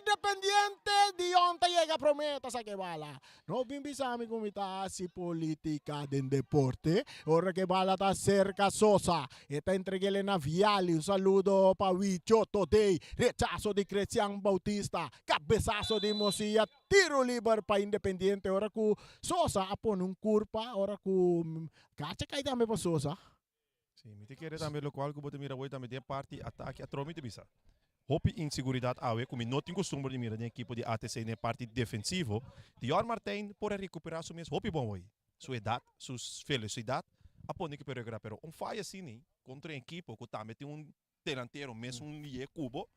Independiente. Dion ta yega promé ta saka e bala. No bin bisa mi ku mi ta hasi politica den deporte. Ora ke bala ta serka Sosa, e ta entreg'ele na Viali. Un saludo pa Wicho Todey. Rechaso di Christian Bautista. Cabesaso di Mosia. Tiro liber pa Independiente. Ora ku Sosa a pone un curpa. Ora ku Cacha kai tambe pa Sosa. Sí, mi ta kere tambe lokual ku bo ta mira awor tambe den parti atake atrobe mi ta bisa hopi inseguridat awe ku mi no tin kustumber di mira den ekipo di ATC den parti defensivo. Dion Martijn por a rekuperá su mes hopi bon hoy. Su edat, su velosidat a pone ku por rekuperá pero un faya asina kontra un ekipo ku tambe tin un delantero mesun lié ku bo.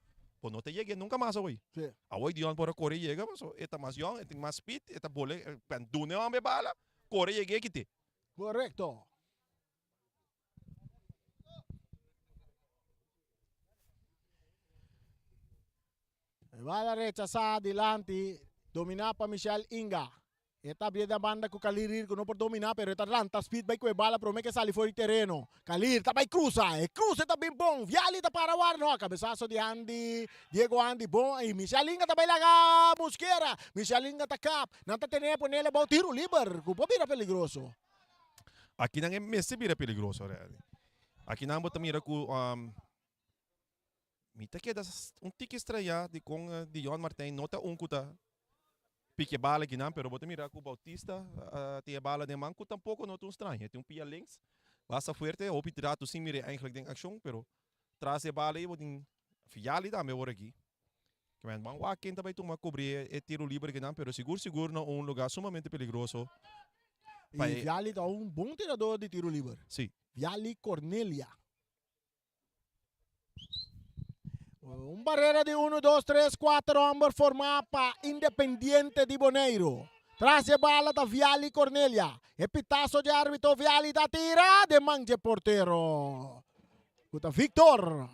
Bo no ta yeg'é nunka mas awor. Sí. Awor Dion por a kore yega, paso e ta mas yòn, e tin mas speed, e ta bole, e pen duna e hòmber e bala, kore yeg'é kit'é. Korekto. E bala rechasá dilanti, dominá pa Michel Inga. E ta bia den banda ku Kalir Rir ku no por dominá pero e ta lanta speed bai ku e bala promé ke sali for di tereno. Kalir ta bai krusa, e kruse ta bin bon, Viali ta para wak, no, kabesaso di Andy, Diego Andy bon i Michel Inga ta bai laga Mosquera, Michel Inga ta kap, nan ta tene ponele bou tiro liber ku por bira peligroso. Akinan e mester bira peligroso Randy. Akinan bo ta mira ku Mi ta keda un tiki strayá di kon Dion Martijn no ta un ku ta piki e bala akinan, pero bo ta mira ku Bautista tin e bala den man ku tampoko no ta un straño. E tin un pia links basta fuerte, hopi rato sin mir'é eigenlijk den akshon, pero tras di e bala ei bo tin Viali tambe awor aki. Kimen ban wak ken ta bai tuma kubri e tiro liber akinan, pero sigur sigur na un lugá sumamente peligroso pa e. I Viali ta un bon tirador di tiro liber. Si. Viali Cornelia. Un barrera di 1, 2, 3, 4 homber formá pa Independiente di Boneiru. Tras e bala ta Viali Cornelia. E pitazo di árbitro Viali ta tira den man dje portero. Ku ta Victor.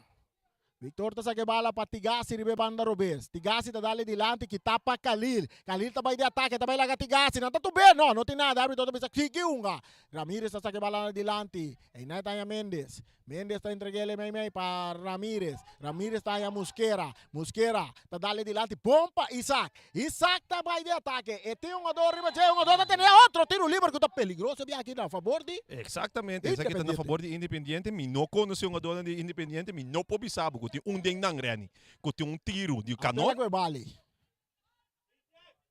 Victor ta saka e bala pa Tigasi riba e banda robes. Tigasi ta dale dilanti kita pa Khalil. Khalil ta bai di atake, ta bai laga Tigasi. Nan ta tub'é. No, no tin nada. Árbitro ta bisa sigui hunga. Ramirez ta saka e bala na dilanti. Einan ta haña Mendes. Mendes ta entreg'é mei mei pa Ramirez. Ramirez ta haña Mosquera. Mosquera ta dale dilanti. Bon pa Isaac. Isaac ta bai di atake. E tin un hungador riba dje. Hungador ta tene otro tiro liber ku ta peligroso bia aki na fabor di Exactamente. Esaki ta na Independiente. fabor di Independiente. Mi no konosé hungadornan di Independiente. Mi no por bisa bo ku tin un den nan, Renny, ku tin un tiro di Antela kanon. ku e bali.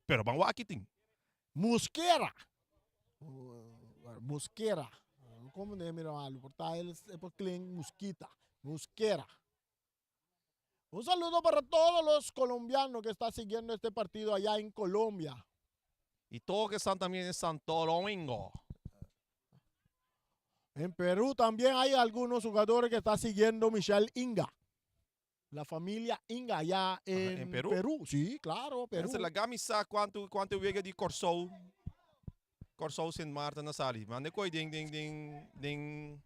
Pero ban wak aki tin. Mosquera. Mosquera. Como ne mira malu, por ta el e por klink mosquita. Mosquera. Un saludo para todos los colombianos que está siguiendo este partido allá en Colombia. Y todos que están también en Santo Domingo. En Perú también hay algunos jugadores que están siguiendo Michel Inga. La familia Inga allá en, en Perú? Perú. Sí, claro, Perú. Mensen, laga mi sa cuanto, cuanto wega di Corsou, Corsou Sint Maarten a sali. Mande kooi den, den, den, den.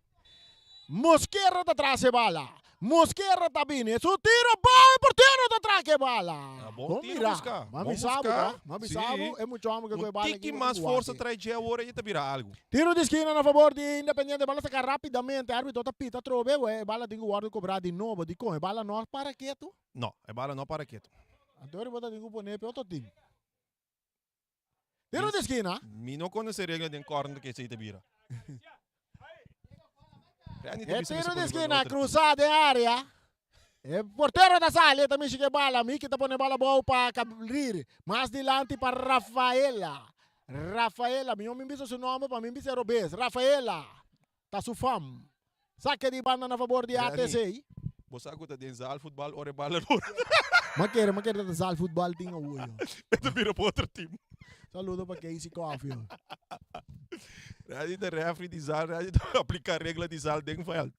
Mosquera ta tras e bala. Mosquera ta bini. Su tiro bou e portero ta tras e bala. Ah, bon Bon tiro mira. busca. Mami Bon sabu, busca. ta. Mami Sí. sabu, e mucho hombre que Un coge bala tiki aquí, mas guate. forsa trae dje awor e ta bira algo. Tiro di skina na favor di Independiente. Bala saca rapidamente. Arbitro ta pita atrobe. E bala tin cu wordo cobra di nobo. Dicon? E bala no a para ketu. No, e bala no a para ketu. Anto riba ta tin cu pone pe otro team. Tiro di skina. Mi no conoce regla den corner cu esey ta bira. Randy ta E bisa mi tiro si di pone skina otro team. cruza den area. E portero ta sali, e ta mishi cu e bala. Miki ta pone bala bou pa Cabrir. Mas dilanti pa Rafaela. Rafaela, mi mi bisa su nomber pa mi bisa robes. Rafaela ta su fam. Saque di banda na favor di Rani, ATC. Bo sa cu ta den zaalvoetbal ora e bala rora. Ma kere, ma kere ta zaalvoetbal tin awo yo. E ta bira pa otro team. Saludo pa Casey Caulfield. Rani ta referee di zaal, Rani ta aplica regla di zaal den veld.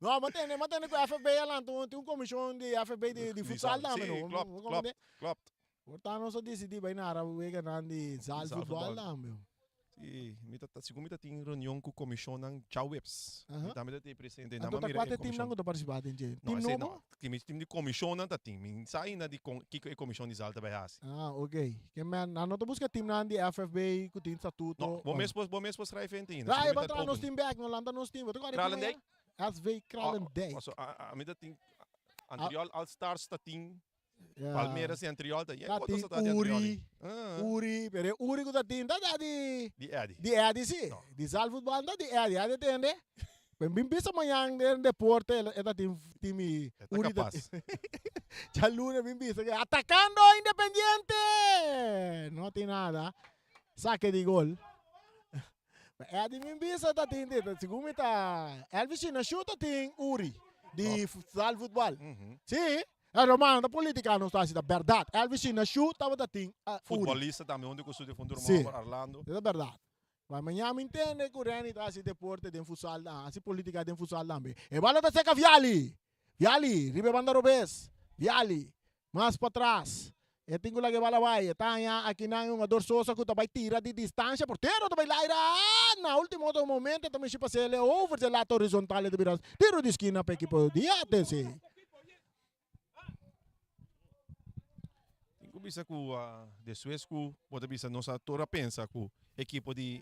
No, ma tene, ma tene ku FFB adelante, un, un comisión di FFB di, di futsal Sí, tambe, no? klopt, Mo- mo- klopt, klopt. Por nos a decidí bai nara wega nan di zaal Zaal voetbal voetbal. tambe. Sí, mi ta, segun mi ta tin reunión ku comisiónnan djaweps. Aha. Mi tambe ta tin presente. Anto Nan ta mira e kuate team nan comisión. ku ta participá den dje. No, Team esei nobo? no. Team, team di comisiónnan ta tin. Mi sa ainda di kon, kiko e comisión di zaal ta bai hasi. Ah, ok. Ke men, nan no ta buska team nan di FFB ku tin statuto. No, bo Oh. mes por, bo mes por schrijf in ainda. Ra, Segun mi e ta tra nos open. team back, no lanta nos team. Bo ta kòrda e team Kralendijk? aya? SV Kralendijk. Oh, so, a, a, mi ta tin Antriol All Stars ta tin. Ja. Palmeiras di Antriol ta. Ta Koto tin sa ta di Antriol. Uri. Ah, Uri, pero e Uri ku ta tin ta da di Di Eddie. di Eddie si. No. Di zaalvoetbal ta di Eddie, Eddie tende. Ben bin bisa mañan den deporte e ta tin team E ta Uri ta kapas. Djaluna bin bisa ke atacando Independiente. No tin nada. Saque di gol. Eddie min bisa ta tin dit. Segun mi ta Elvis Chinashu ta tin Uri di zaalvoetbal. Mhm. Si. Eh, Romano, ta politica nos ta haci, ta berdad. Elvis Chinashu tabata tin uh, Uri. Futbolista tambe hunto cu su difunto Sí. ruman Orlando. Ta berdad. Ma mañana mi intende cu Renny ta haci deporte den futsal, ah, haci politica den futsal tambe. E bala ta seca Viali. Viali, riba e banda robes. Viali, mas patras. E tin ku laga e bala bai. E ta haña akinan e hungador Sosa ku ta bai tira di distansha. Portero ta bai laira. Na ultimo momento e ta mishi pas'el over dje lata horizontal. E ta bira tiro di skina pa ekipo di ATC. Tin ku bisa ku despues ku bo ta bisa nos a tur a pensa ku ekipo di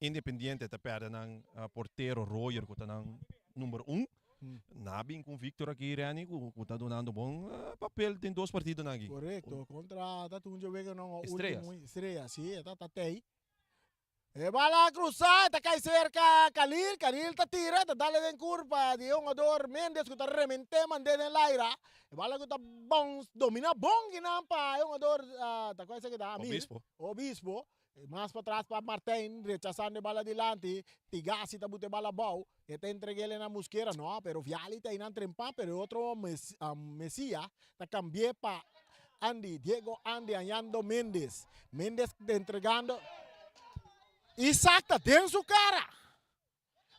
Independiente ta perde nan portero Royer ku ta nan number un. Nan a bin ku Victor aki Renny ku ta dunando bon papel den dos partidonan aki. Korekto, kontra ta tun dje wega nan Estrellas. ultimo Estrellas, si, e ta ta tei. E bala a krusa, e ta kai serka Khalil, Khalil ta tira, ta dale den kurpa di e hungador Mendes ku ta rement'é mand'é den laira. E bala ku ta bounce, domina bon kinan pa e hungador, ta kua esaki ta? Amir. Obispo. Obispo. Mas patras pa Martijn, rechasando e bala dilanti, Tigasi ta buta e bala abou, e ta entreg'el na Mosquera, no, pero Viali ta einan trempa, pero e otro Mesia ta cambi'é pa Andy, Diego Andy hañando Mendes, Mendes ta entregando, Isaac ta den su cara,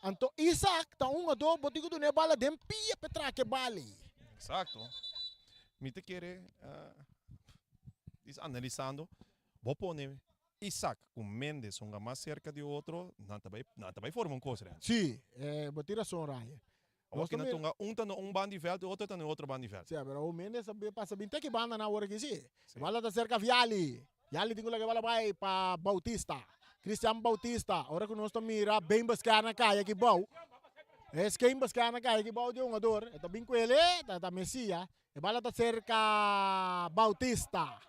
anto Isaac ta un hungador bo tin cu duna e bala den pia pa e traha e bala ei. Exacto. Mi ta kere, dis analisando, Bo pone Isaac cu Mendes hunga mas cerca di otro, nan ta bay, nan ta bay forma un cos real. Sí, bo tin razon Ryan. Awor ki nan ta hunga, un ta na un band di veld y otro ta na e otro band di veld. Sí, pero awor Mendes a pasa bin te ki banda nan awor aki, sí. E bala ta cerca Viali. Viali tin cu laga e bala bay pa Bautista. Cristian Bautista, ora cu nos ta mira Ben Beskerm a cay aki bou. Es Ken Beskerm a cay aki bou di e hungador. E ta bin cu el, ta Mesia. E bala ta serka Bautista.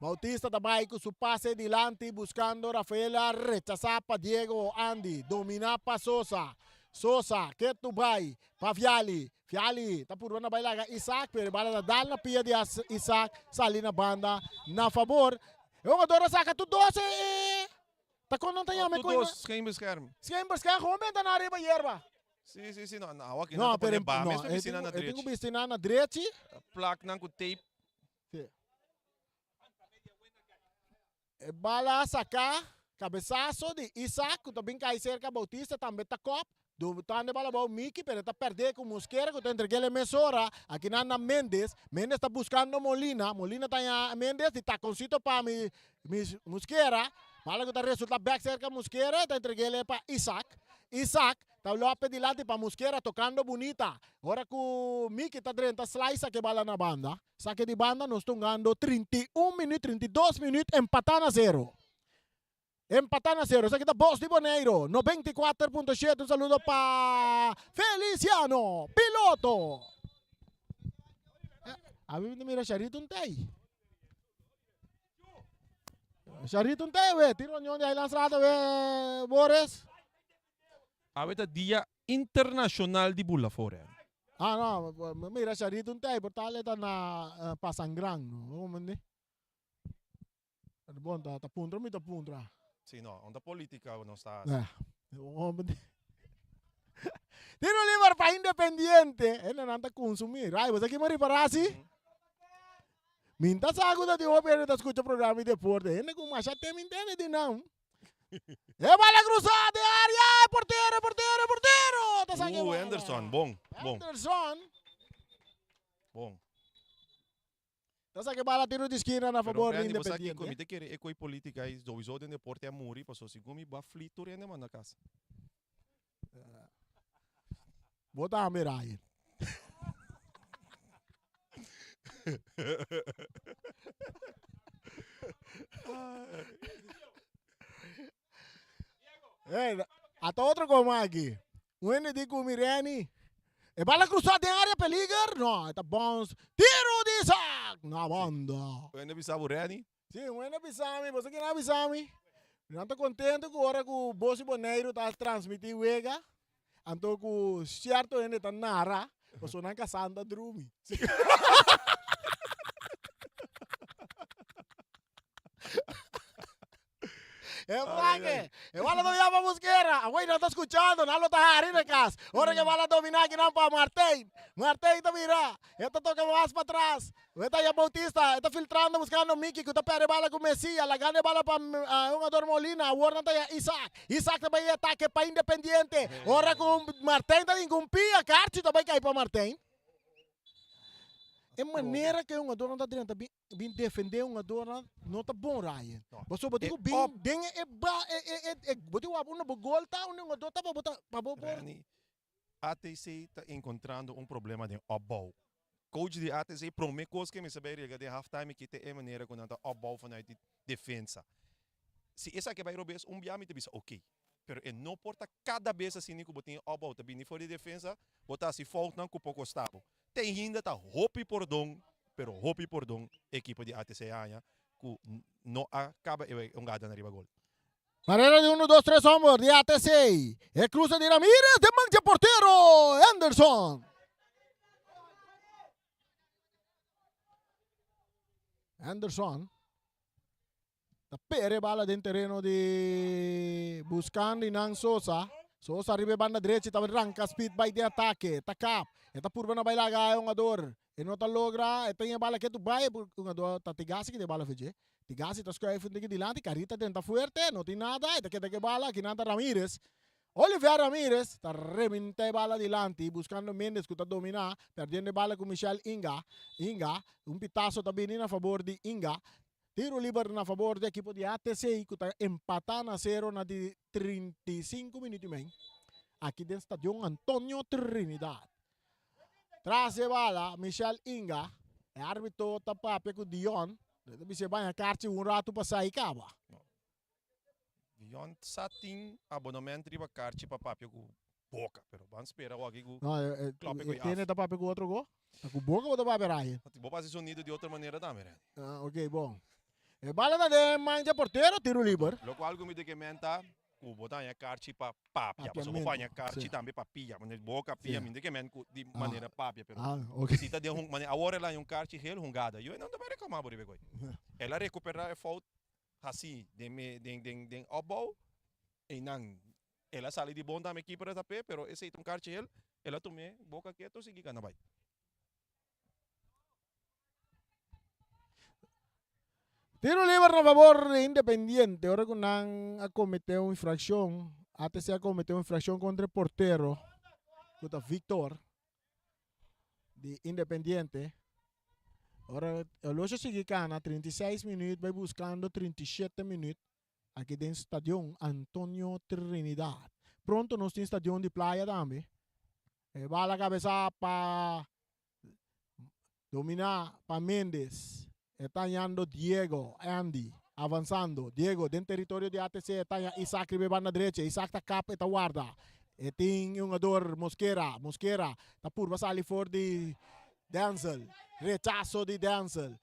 Bautista ta bai ku su pase dilanti buskando Rafaela rechasá pa Diego Andy dominá pa Sosa. Sosa ketu bai pa Viali. Viali ta purba na bai laga Isaac pero e bala ta dal na pia di Isaac sali na banda na fabor. E hungador a saka tur dos e ta kon nan ta yama e Tur dos scheenbescherm. Scheenbescherm gewoon benta nan ariba yerba. Sí, sí, sí, no, no, awa ki nan ta pone ba mes pa bisti nan na drechi. E tin ku drechi. bisti nan na drechi. Plak nan ku tape. Sí. E bala a saka, kabesaso di Isaac ku ta bin kai serka Bautista tambe ta kòp. Dubutando e bala bou Miki pero e ta pèrdè ku Mosquera ku ta entreg'el e mesora. Aki nan na Mendes. Mendes ta buskando Molina. Molina ta haña Mendes di takoncito pa mi Mosquera. Bala ku ta resulta bèk serka Mosquera e ta entreg'el e pa Isaac. Isaac Ta Lope dilanti pa Mosquera tocando bunita. Ora cu Miki ta drenta slice sake bala na banda. Sake di banda nos ta hungando 31 minuut, 32 minuut empata na zero. Empata na zero. Esaki ta Bos di Boneiro 94.7. Un saludo pa Feliciano Piloto. A mi ta mira Sharito un tey. Sharito un tey we. Tin reunion di Highlands Raad we Boris. Awe ta dia internashonal di bula for eh. Ah no, mi mira Sharito un tei, por tal e ta na Pasangran, no? Bo comprende? Bon, ta ta puntra mi ta puntra. Si no, unda politica nos ta hasi. Eh, bo comprende? Tiro liber pa Independiente, hendenan ta consumi. Rai, bo sa ki mi a ripara si? Mi ta sa ku ta tin hopi hende ta skucha programa di deporte. Hende ku masha tem intende di nan. E bala cruza den area, e portero, e portero, e portero! Ta saca e bala. Anderson, bon, bon. Anderson. Bon. Ta saca e bala tiro di esquina na Pero favor di Randy, bo sa Independiente. kiko, mi ta kere e koi politica ei sowieso den deporte a muri, paso segun mi bo a fli tur hende manda kas. Bo tambe, Ryan. Hey, ata otro como aki. Un hende di cu mi Renny. E bala cruza den area peliger. No, e ta bounce. Tiro di Isaac. Na banda. Un hende bisa bo Renny. Sí, un hende bisa mi. Boso kin a bisa mi? Nan ta contento cu ora cu Bos y Boneiru ta transmiti wega. Anto cu cierto hende ta nara, pasobra nan casá ta drumi. E Franke, e bala ta yama Mosquera. Awor nan ta scuchando, nan lo ta hari na cas. Ora ke bala domina akinan pa Martijn. Martijn ta bira. E ta toka mas patras. E ta ya Bautista. E ta filtrando buscando Miki ku ta perde bala ku Messia. Lagando e bala pa hungador Molina. Awor nan ta ya Isaac. Isaac ta bai e atake pa Independiente. Ora ku Martijn ta bin ku un pia. Karchi ta bai kai pa Martijn. E manera ku e hungadornan ta drenta bin bin defende hungadornan no ta bon Ryan. Pasobra bo tin ku bin den e ba e e e bo tin wak unda bo gol ta unda e hungador ta pa bo ta pa bo por. Renny, ATC ta encontrando un problema den opbouw. Coach di ATC prome cos ke mester bay rega den half time kita e manera cu nan ta opbouw vanuit di defensa. Si esaki bay robes un bia mi ta bisa ok, pero e no por ta cada bes asina cu bo tin e opbouw ta bini for di defensa, bo ta haci foutnan cu por costa bo. Te ainda ta hopi pordon, pero hopi pordon ekipo di ATC a haña cu no a caba e hungada na riba gol. Barrera di uno, dos, tres homber di ATC. E cruza di Ramirez den man dje portero Anderson. Anderson ta pere bala den tereno di buscando nan Sosa. Sosa riba e banda drechi ta ranca speed bai den atake. Ta kap. E ta purba na bai laga e hungador. E no ta logra, e ta e bala ketu bai, hungador ta Tigasi ki ta e bala fe dje. Tigasi ta schuif un tiki dilanti, Carita drenta fuerte, no tin nada, e ta keda ku e bala, akinan ta Ramirez. Oliver Ramirez ta reminta e bala dilanti, buscando Mendez ku ta domina, perdiendo e bala ku Michel Inga. Inga, un pitazo ta bini na fabor di Inga. Tiro liber na fabor di ekipo di ATC ku ta empata na sero na di 35 minuut i mei, aki den Stadion Antonio Trinidad. Tras e bala, Michel Inga, e arbitro ta papia ku Dion. E ta bis'é baña karchi un ratu pasá i kaba. Dion sa tin abonement riba karchi pa papia ku boka, pero ban spera awor aki ku No, e, e, klopi ku e e tene af. ta papia ku otro go. Ta ku boka bo ta papia, Ryan. Bo pa hasi sonido di otro manera tambe, Randy. Ah, ok, bon. E bala ta den man dje portero, tiro liber. Lokual ku mi ta ke menta Ku bo ta haña karchi pa papia, pasobra bo por haña karchi tambe pa pia, manera boka pia, mi no ke men ku di manera papia, pero si ta den un, manera awor el a haña un karchi hel hungada, yo no ta bai reklamá bo riba e koi. El a rekuperá e fout hasí den me den den den opbouw, einan el a sali di bon tambe kiper a tap'é, pero esei ta un karchi hel, el a tum'é boka ketu sigui gana bai. Tiro liber na favor de Independiente. Ora ku nan a komete un infrakshon, ATC a komete un infrakshon kontra e portero, ku ta Victor, di Independiente. Ora Olosho sigui kana 36 minuut bai buskando 37 minuut aki den Stadion Antonio Trinidad. Pronto nos tin stadion di playa tambe. E bala kabesa pa Dominá pa Mendes. E ta hañando Diego, Andy, avansando. Diego den teritorio di ATC e ta haña Isaac riba e banda drecha. Isaac ta kap, e ta warda. E tin e hungador Mosquera. Mosquera ta purba sali for di Denzel. Rechaso di Denzel.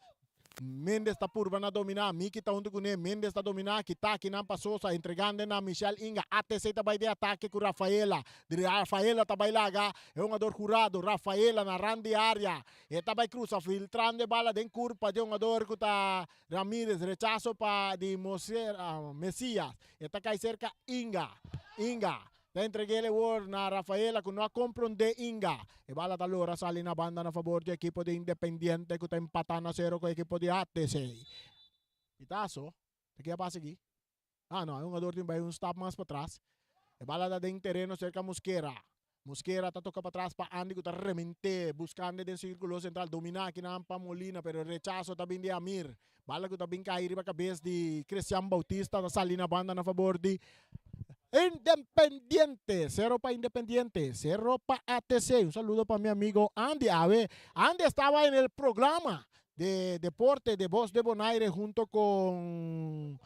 Mendes ta purba na dominá. Miki ta huntu kuné. Mendes ta dominá. Kita akinan pa Sosa. Entregando na Michel Inga. ATC ta bai den atake ku Rafaela. Rafaela ta bai laga e hungador Jurado. Rafaela na rand di área. E ta bai krusa filtrando e bala den kurpa di e hungador ku ta Ramirez. Rechaso pa di Mosquera, Mesias. E ta kai serka Inga. Inga ta entreg'el e wor na Rafaela ku no a komprondé Inga. E bala ta lora sali na banda na fabor di ekipo di Independiente ku ta empatá na sero ku ekipo di ATC. Pitaso, ta ke a pasa aki? Ah no, e hungador tin bai un stap mas patras. E bala ta den tereno serka Mosquera. Mosquera ta toka patras pa Andy ku ta rement'é, buskand'e den sirkulo sentral. Dominá akinan pa Molina, pero e rechaso ta bin di Amir. Bala ku ta bin kai riba kabes di Christian Bautista ta sali na banda na fabor di Independiente. Sero pa Independiente, sero pa ATC. Un saludo pa mi amigo Andy. Awe, Andy estaba en el programa de deporte de Voz de Bonaire junto con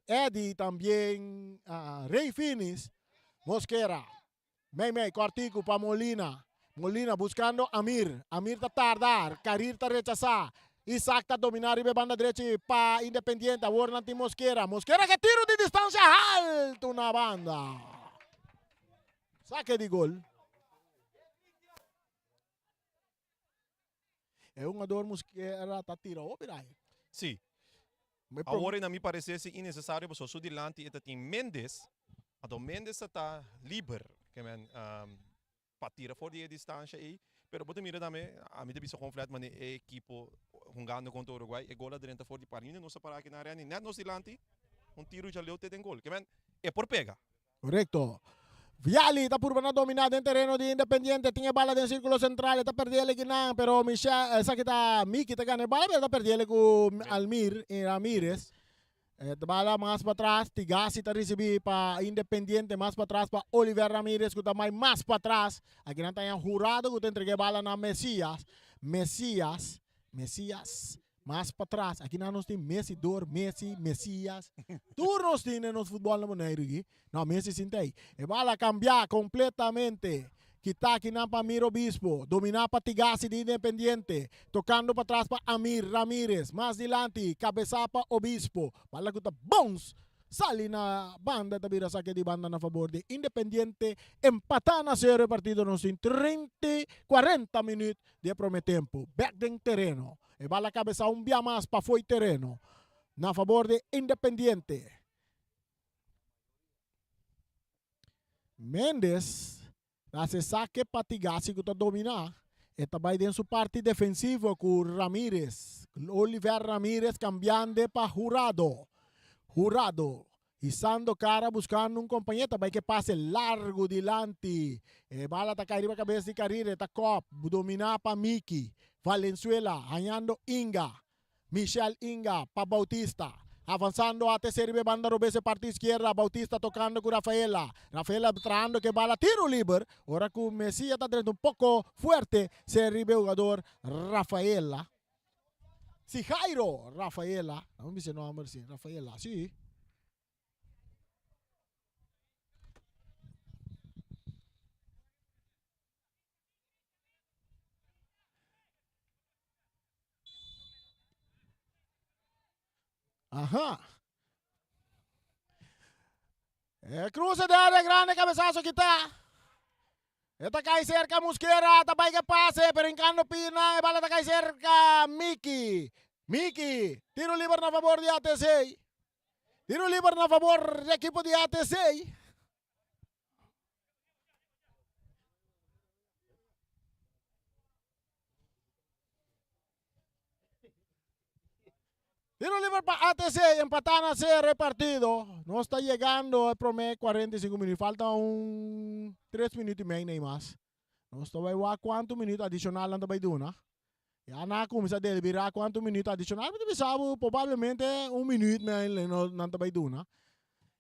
Eddie también Rey Finis. Mosquera. Mei mei, kòrtiku pa Molina. Molina buskando Amir. Amir ta tarda. Karir ta rechasá. Isaac ta dominá riba e banda drechi pa Independiente. Awor nan tin Mosquera. Mosquera ke tiru di distansia haltu na banda. Sake di gol. E hungador Mosquera ta tira hopi dai. Sí. Awor na mi parecer si innecesario pasobra su dilanti e ta tin Mendes, anto Mendes ta ta liber ke men pa tira for di e distancia ei, Pero bo ta mira tambe, ami ta bisa kon flat mane e ekipo hungando kontra Uruguay, e gol a drenta for di par. Hende no sa para aki na Renny, net nos dilanti, un tiro djaleu te den gol. Ke men, e por pega. Korekto. Viali ta purba na dominá den tereno di Independiente. Tin e bala den sírkulo sentral. E ta pèrdí el ekinan, pero Michel, esaki ta Miki ta gana e bala, pero e ta pèrdí el ku Almir Ramirez. E bala mas patras, Tigasi ta risibí pa Independiente, mas patras pa Oliver Ramirez ku ta mai mas patras. Akinan ta haña Jurado ku ta entregá e bala na Mesias. Mesias, Mesias, mas patras. Akinan nos tin Messi dor, Messi, Mesias. Tur nos tin den nos futbòl na Boneiru aki. No, Messi sin ta ei. E bala kambiá kompletamente. Kita akinan pa Amir Obispo. Dominá pa Tigasi di Independiente. Tokando patras pa Amir Ramirez. Mas dilanti, kabesá pa Obispo. Bala ku ta bons sali na banda ta bira sake di banda na fabor di Independiente. Empatá na sero e partido nos tin 30 40 minüt di e promé tempu. Bèk den tereno. E bala kabesá un bia mas pafó e tereno na fabor di Independiente. Mendes ta haci sake pa Tigasi cu ta domina. E ta bay den su parti defensivo cu Ramirez. Oliver Ramirez cambiande pa Jurado. Jurado hisando cara buscando un compañero. Ta bay ke pase largo dilanti. E bala ta cay riba cabes di Carrera. E ta kop. Domina pa Miki. Valenzuela hañando Inga. Michel Inga pa Bautista. Avansando ATC riba e banda robes e parti izquierda. Bautista tocando cu Rafaela. Rafaela trahando cu e bala tiro liber. Ora cu Messia ta drenta un poco fuerte ser riba e hugador Rafaela. Si Jairo Rafaela. Dame bisa e nomber si. Rafaela si. Aha. E cruce de área grande, cabezazo kita. Eta cai cerca Mosquera, ta bai que pase, pero hincando pina, e bala ta cai cerca Miki. Miki, tiro liber na favor di ATC. Tiro liber na favor di equipo di ATC. Tiro liber pa ATC, empatá na cero e partido. Nos ta yegando e promé 45 minuut. Falta un 3 minuut y mei nei mas. Nos ta bai wak kuantu minuut adishonal nan ta bai duna. Ya nan a kuminsá deliberá kuantu minuut adishonal. Mi ta bisa bo probablemente un minuut mei nan ta bai duna.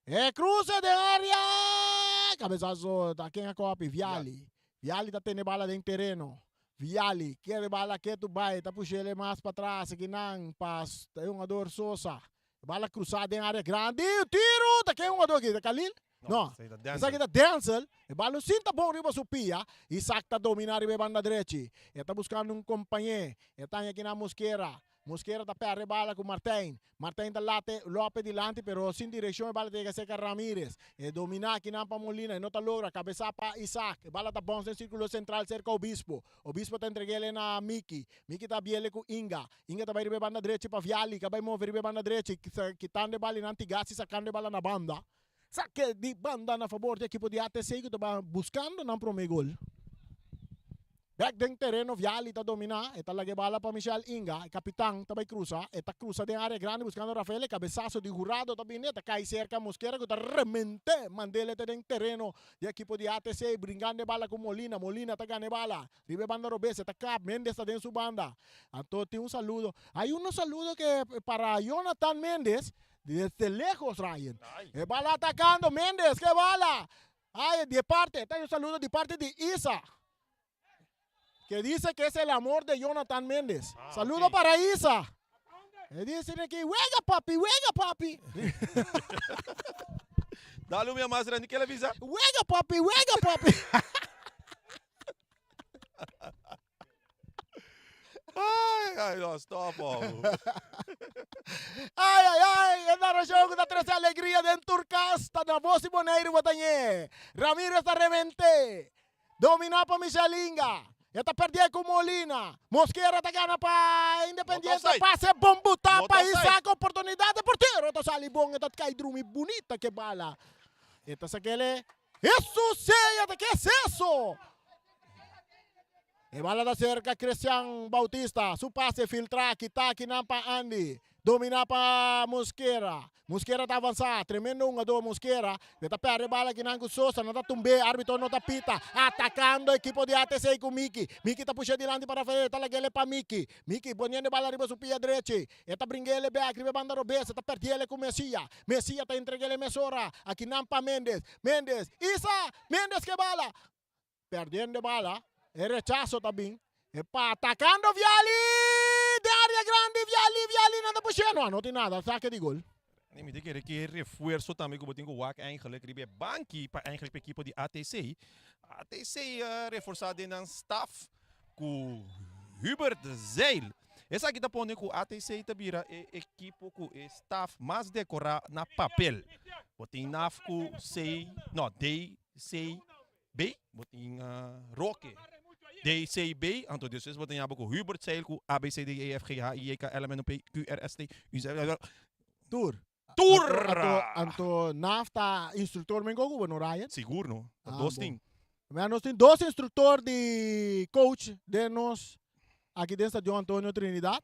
E cruce den area! Cabezazo ta ken a copy? Viali. Viali ta tene bala den tereno. Viali kere bala ketu bai ta pushele mas patras akinan pa e hungador Sosa. Bala cruza den area grandi. Tiro! Ta ken hungador aki? Ta Khalil? No. Esaki ta Denzel. E bala no sinta bon riba su pia. Isaac ta domina riba e banda drechi. E ta buscando un compañe. E ta haña akinan Mosquera. Mosquera ta perde bala ku Martijn. Martijn ta late Lope dilanti pero sin direkshon e bala ta yega serka Ramirez. E dominá akinan pa Molina e no ta logra. Kabesá pa Isaac. E bala ta bòns den sirkulo sentral serka Obispo. Obispo ta entreg'é na Miki. Miki ta biele ku Inga. Inga ta bai riba e banda drechi pa Viali ka bai move riba e banda drechi kitando e bala i nan Tigasi sakando e bala na banda. Sake di banda na fabor di ekipo di ATC ku ta bai buskando nan promé gol. Bek den tereno Viali ta dominá, e ta laga e bala pa Michel Inga, e kapitan ta bai krusa, e ta krusa den área grandi buskando Rafael, e kabesaso di Jurado ta bini, e ta kai serka Mosquera ku ta rement'é, mand'el te den tereno di ekipo di ATC, bringando e bala ku Molina, Molina ta gana e bala riba e banda robes, e ta kap, Mendez ta den su banda. Anto tin un saludo, hay uno saludo ke para Jonathan Mendez, desde lejos Ryan, e bala atakando Mendez, ke bala! Ay, di parte, ta un saludo di parte di Isa, que dice que es el amor de Jonathan Méndez. Ah, saludo okay. para Isa. E dice aquí, juega papi, juega papi. Dale un más grande que la visa. Juega papi, juega papi. Ai, ai, no, stop, oh. Ai, ai, ai, e narracion ku ta trese alegria den tur kas ta na Vos di Boneiru botañé. Ramirez ta remente. Dominá pa Michel Inga. E ta perdé ku Molina. Mosquera ta gana pa Independiente. Pase bon butá pa Isaac. Oportunidat e portero ta sali bon. E ta kai drumi bunita ke bala. E ta sakele. Hesus sea ta ke es eso? E bala ta serka Christian Bautista. Su pase filtra kita akinan pa Andy. Domina pa Mosquera. Mosquera ta avansa. Tremendo hungador Mosquera. E ta perde bala akinan ku Sosa. Nan ta tumb'é. Arbitro no ta pita. Atakando ekipo di ATC ku Miki. Miki ta pusha dilanti pa Rafael. E ta lag'el pa Miki. Miki poniendo e bala riba su pia drechi. E ta bring'el bek riba e banda robes. E ta perdi'el ku Mesia. Mesia ta entreg'el mesora akinan pa Mendes. Mendes. Isa! Mendes ke bala. Perdiendo e bala, e rechaso ta bin. E pa atacando Viali! Den area grandi, Viali, Viali, nan ta push'é. No, no tin nada, sake di gol. Mi ta kere ki e refuerso tambe ku bo tin ku wak eigenlijk riba e banki pa eigenlijk pa ekipo di ATC. ATC a reforsa den nan staf ku Hubert Zeil. Esaki ta pone ku ATC ta bira e ekipo ku e staf mas dekorá na papel. Bo tin naf ku C, no, D, C, B, bo tin Roque, D, C, B, anto despues bo tin abo ku Hubert Zeil ku A, B, C, D, E, F, G, H, I, J, K, L, M, N, O, P, Q, R, S, T, U, V, W, Tur. Tur! Anto, anto Naf ta instructor men gogo no Ryan? Sigur no. Ta Ah, dos bon. tin. Mira, nos tin dos instructor di coach den nos aki den Stadion Antonio Trinidad.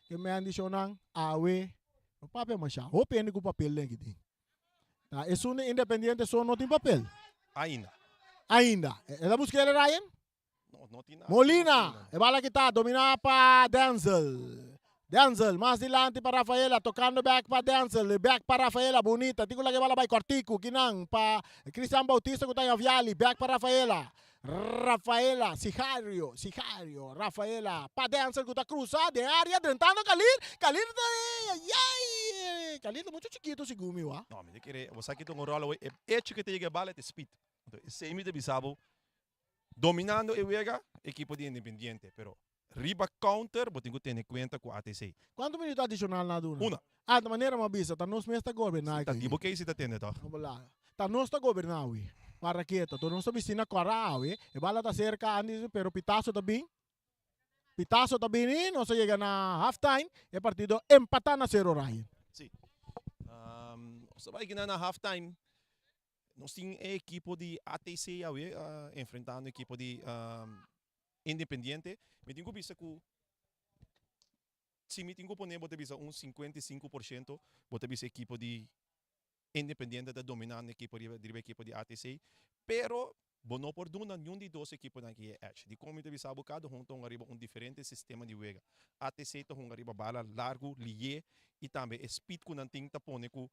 Ke men di shownan awe no papia masha. Hopi hende ku papel den aki tin. Ta esun di Independiente so no tin papel. Ainda. Ainda. E ta busca el Ryan? No, no tin nada. Molina, e bala kita domina pa Denzel. Denzel, mas dilanti pa Rafaela, tocando back pa Denzel, back pa Rafaela, bonita. Tico laga e bala bay cortico, kinan pa Cristian Bautista cu ta Viali, back pa Rafaela. Rafaela, Sicario, Sicario, Rafaela, pa Denzel cu ta cruza den area, drentando Khalil, Khalil ta, ayay, Khalil ta mucho chikito segun mi wa. No, mi ta kere, bo sa ki ta un rol awor, e hecho cu ta yega e bala ta speed. Entonces, esey mi ta bisa bo, dominando e wega, ekipo di Independiente, pero riba counter bo tin cu tene cuenta cu ATC. Cuanto minuto adicional nan a duna? Una. Ah, ta manera mi a bisa, ta nos mes ta goberna Ta aki. di bo kei si ta tende toch? Bo laga. Ta nos ta goberna awe. Para keto. Tor nos ta bisti na kora awe. E bala ta serka Andy, pero Pitazo ta bin. Pitazo ta bini, nos a yega na half time. E partido empata na sero Ryan. Si. Nos ta bai gana na half time. Nos tin e ekipo di ATC awe enfrentando ekipo di Independiente. Mi tin ku bisa ku si mi tin ku pone bo ta bisa un 55% bo ta bisa ekipo di Independiente ta dominando ekipo riba riba ekipo di ATC. Pero bo no por duna niun di dos ekiponan aki e edge. Dikon mi ta bisa bo kada un ta hunga riba un diferente sistema di wega. ATC ta hunga riba bala largu, liye i tambe e speed ku nan tin ta pone ku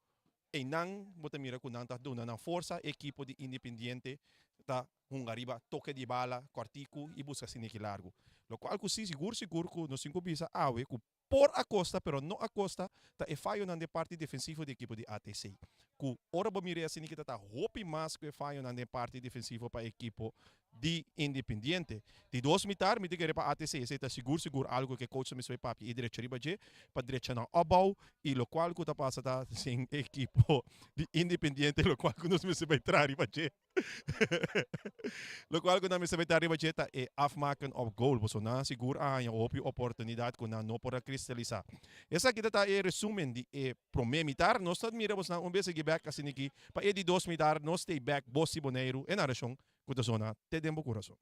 Einan bo ta mira ku nan ta duna nan forsa, e ekipo di Independiente ta hunga riba toke di bala kòrtiku i buska siniki largu. Lokual ku si sigur sigur ku nos tin ku bisa awe ku por a kosta pero no a kosta ta e fayonan den parti defensivo di ekipo di ATC. Ku ora bo mira e asiniki ta ta hopi mas ku e fayonan den parti defensivo pa ekipo di Independiente. Di dos mitar mi ta kere pa ATC, esei ta sigur sigur algo ku e coach ta mester bai papia i drecha riba dje pa drecha nan opbouw i lokual ku ta pasa ta sin ekipo di Independiente lokual ku nos mester bai traha riba dje. Lokual ku nan mester bai traha riba dje ta e afmaken op goal pasobra nan sigur a haña hopi oportunidat ku nan no por a kristalisá. Esaki ta ta e resumen di e promé mitar. Nos ta mira bosnan un bes sigui bèk asin'aki pa e di dos mitar nos stay bèk bos di Boneiru e narashon ku ta zona te den bo kurason.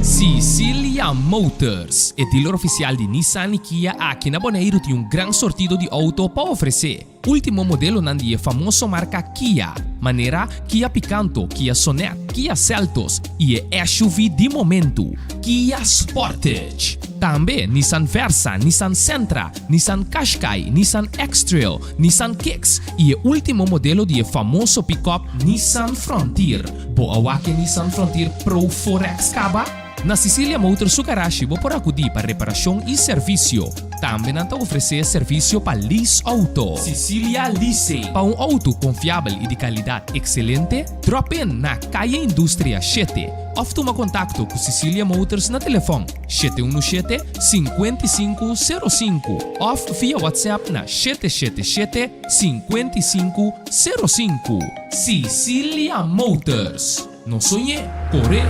Sicilia Motors, e dealer oficial di Nissan y Kia aki na Boneiru tin un gran sortido di auto pa ofrece. Ultimo modelonan di e famoso marca Kia, manera Kia Picanto, Kia Sonet, Kia Seltos y e SUV di momento, Kia Sportage. Tambe Nissan Versa, Nissan Sentra, Nissan Qashqai, Nissan X-Trail, Nissan Kicks y e ultimo modelo di e famoso pick-up Nissan Frontier. Bo a wak e Nissan Frontier Pro 4X caba? Na Cecilia Motors su garashi bo por akudí pa reparashon i servisio. Tambe nan ta ofresé servisio pa lease outo. Cecilia Leasing. Pa un outo konfiabel i di kalidat ekselente, drop in na Kaya Industria shete òf tuma kontakto ku Cecilia Motors na telefòn 717 5505 òf via WhatsApp na 777 5505. Cecilia Motors. No soñ'é, kor'é!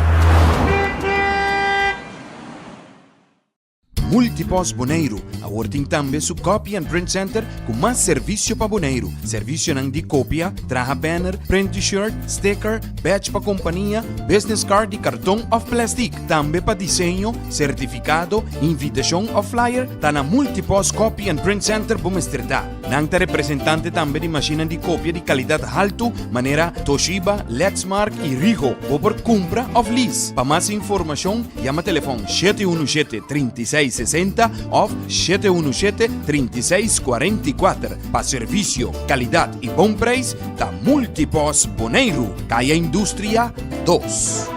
Multipost Boneiru awor tin tambe su Copy and Print Center ku mas servisio pa Boneiru. Servisionan di kopia, traha banner, print t-shirt, sticker, badge pa kompania, business card di karton òf plèstik. Tambe pa diseño, sertifikado, invitashon òf flyer ta na Multipost Copy and Print Center bo mester ta. Nan ta representante tambe di mashinnan di kopia di kalidat haltu manera Toshiba, Lexmark i Rigo. Bo por kumpra òf lease. Pa mas informashon yama telefòn 717 36 60 òf 717 36 44. Pa servisio, kalidat i bon preis ta Multipos Boneiru, Kaya Industria 2.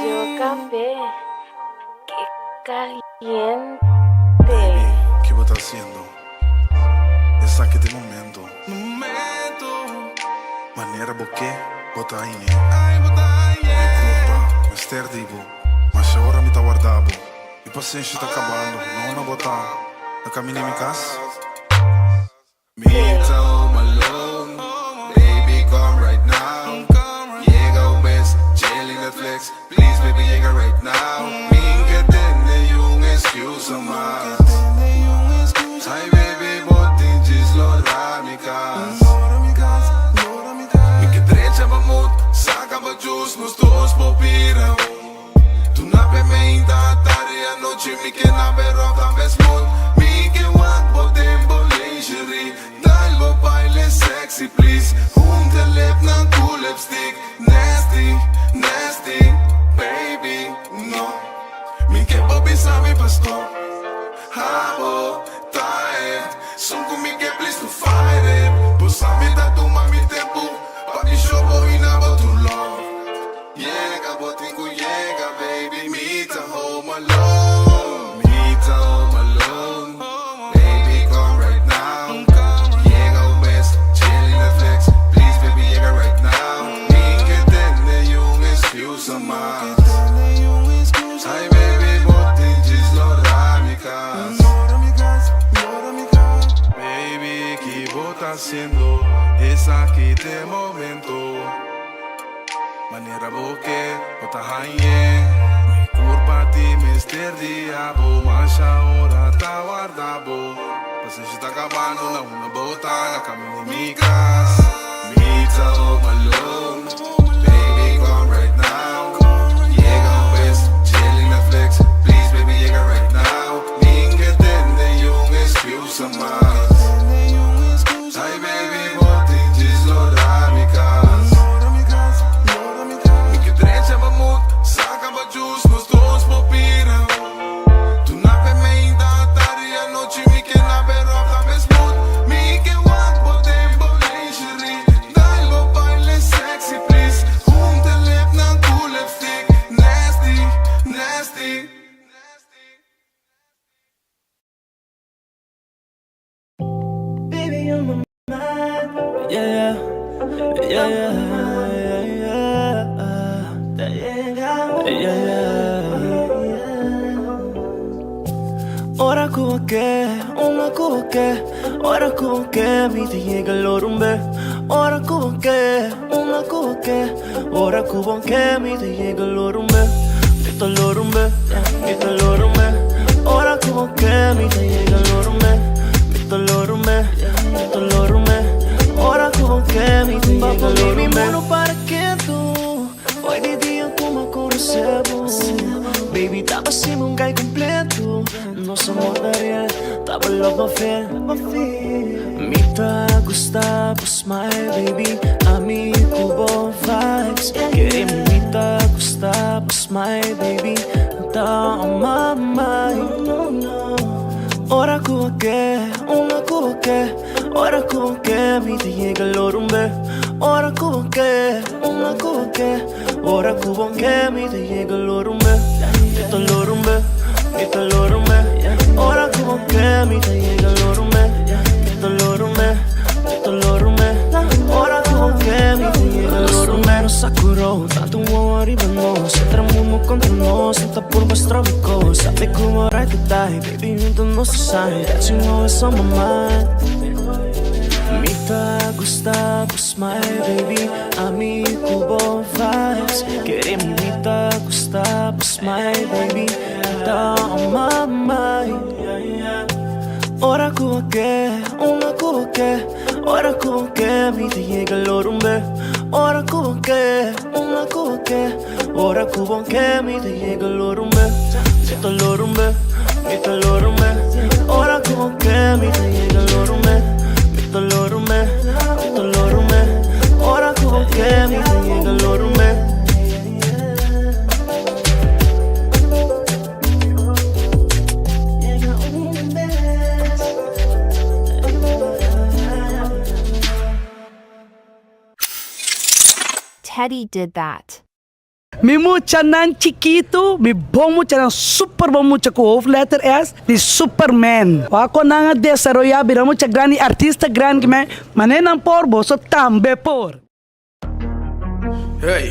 Yo café, que caliente. Baby, ki bo ta haciendo? Esaki ta e momento. Manera bo ke, bo ta hañ'é. Mi kurpa mester di bo, masha ora mi ta warda bo. Mi pasenshi ta kabando, no na bo ta na kamin'é mi kas. Mi ta home alone, baby come right now. Yega un bes, chilling Netflix, please baby yega right now. Mi ke tende un excuse mas. Ay baby bo tin djis lora mi kas. Mi ke drecha bo mood, saka bo juice, nos dos por bira un. Tu na pe meinta, tardi, anochi mi ke na be rock tambe smooth. Mi ke wak bo den bo lingerie, dal bo baile sexy please. Hunta lipnan ku lipstick, nasty, nasty, baby no. Mi ke bo bisa mi pa stop, ha bo ta e sun ku mi ke please no fight it. Bo sa mi ta tuma mi tempu pa mi show bo i na bo true love. Yega bo tin ku yega baby mi ta home alone. Mi ta home alone baby come right now. Yega un bes chilling Netflix please baby yega right now. Mi ke tende un excuse mas. Ay baby bo tin djis lora mi kas. Baby ki bo ta haciendo esaki t'e momento. Manera bo ke, bo ta hañ'é. Mi kurpa ti mester di abo. Masha ora ta warda bo. Pasenshi ta kabando na unda bo ta na kaminda di mi kas. Mi ta home alone, baby come right now. Yega un bes, chilling Netflix, please baby yega right now. Mi ke tende un excuse mas. Ay baby bo tin djis lora mi kas. Mi ke drecha bo mood, saka bo juice, nos dos por bira un. Tu na pe meinta, tardi, anochi mi ke na be rock tambe smooth. Mi ke wak bo den bo lingerie, dal bo baile sexy please. Hunta lipnan ku lipstick, nasty, nasty. Yeah, yeah, yeah, yeah, yeah. Ora ku ke, una ku ke, ora ku ke, mi te yega lorumbe. Ora ku ke, una ku ke, ora ku ke, mi te yega lorumbe. Mi ta lorumbe, mi ta lorumbe. Ora ku ke, mi te yega lorumbe. Mi ta lorumbe, mi ta lorumbe. Ora ku ke, mi te yega lorumbe. para ketu, Hoy di dia ku mi a konosé bo. Baby, taba sima un gai kompleto. Nos amor ta real, taba love ma feel. ta gusta bo smile baby Ami ku bo vibes Kere mi ta gusta bo smile baby Ta on my mind Ora ku a ke, una ku a ke Ora ku a ke, mi ta yega lorumbe Ora ku a ke, una ku a ke Ora ku bo ke, mi ta yega lorumbe Mi ta lorumbe, mi ta lorumbe Ora ku bo ke, mi ta yega lorumbe Mi ta lorumbe, mi ta lorumbe Ora ku bo ke, mi ta yega lorumbe Nos a curó, tantu wowo riba nos Entra mundo contra nos, no ta purba strobe cos Sabe ku bo right to die, baby, junto nos ta sign That you know it's on my mind Mi ta gusta bo smile, baby Ami ku bo vibes Kere mi ta gusta bo smile, baby Ta on my mind Ora ku a ke, una ku a ke Ora ku a ke, mi ta yega lorumbe Ora ku a ke, una ku a ke Ora ku bo ke, mi ta yega lorumbe Mi ta lorumbe, mi ta lorumbe Ora ku bo ke, mi ta yega lorumbe Mi ta lorumbe, mi ta lorumbe Ora ku bo ke, mi ta yega lorumbe Teddy did that. Mi muchanan chikitu, mi bon muchanan, super bon mucha ku hoofdletter S di Superman. Wak kon nan a desaroyá bira mucha grandi, artista grandi ki men, manera nan por, boso tambe por. Hey.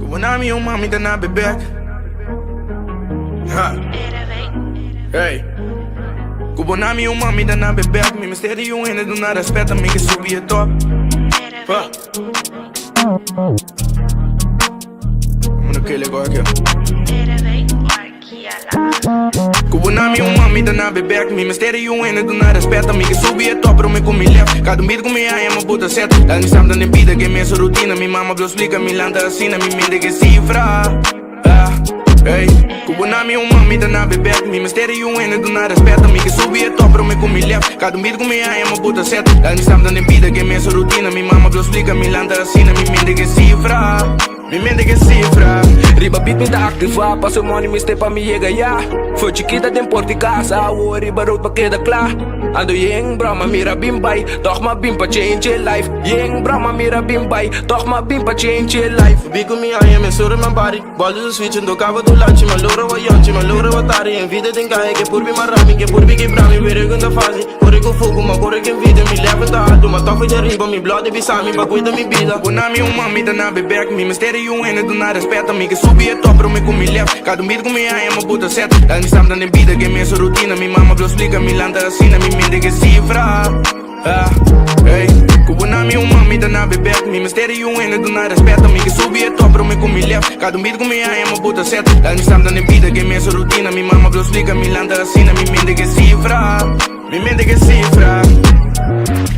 Ku nami un mami ta na bebek. Ha. Hey. Ku bo nami un mami ta na bebek. Mi mester di un hende duna respet a mi ke subi e top. Ha. I'm gonna kill it, go again. Ku bo nami un mami ta na bebek. Mi mester di un hende duna respet a mi ke subi e top, pero mi ku mi left. Kada un bit ku mi haña, mi buta set. Dal mi samta den bida, ke mesun rutina. Mi mama blo splika, mi lanta asina, mi mente ke sifra. Ah, ey. Ku bo nami un mami ta na bebek. Mi mester di un hende duna respet a mi ke subi e top, pero mi ku mi left. Kada un bit ku mi haña, mi buta set. Dal mi samta den bida, ke mesun rutina. Mi mama blo splika, mi lanta asina, mi mente ke sifra. Mi mente ke sifra. Riba beat mi ta aktivá, paso money mi step pa mi yega ya. For chikita den por di casa, awor riba road pa keda kla. Ando yen broma mira bin bai, tòg m'a bin pa change e life. Yen broma mira bin bai, tòg m'a bin pa change e life. Bi ku mi aña mi suru mi body Bòldu su switch ndo kaba du lachi Ma lora wa yonchi, ma lora wa tari En vida den kahe ke purbi marami Ke purbi kibrami, were ku ta fasi Kore ku fugu, ma kore ku envidia Mi level ta altu, ma tòg di ariba Mi blood bisa mi pa kuida mi bida Ku na mi un mami ta na bebek Mi mester di un hende duna respet Mi ke subi e top, pero mi ku mi left Kada un bit ku mi haña, mi buta set Dal mi samta den bida, ke mesun rutina Mi mama blo splika, mi lanta asina Mi mente ke sifra Ah, ey Ku bo na mi un mami ta na bebek Mi mester di un hende duna respet Mi ke subi e top, pero mi ku mi left Kada un bit ku mi haña, mi buta set Dal mi samta den bida, ke mesun rutina Mi mama blo splika, mi lanta asina Mi mente ke sifra Mi mente ke sifra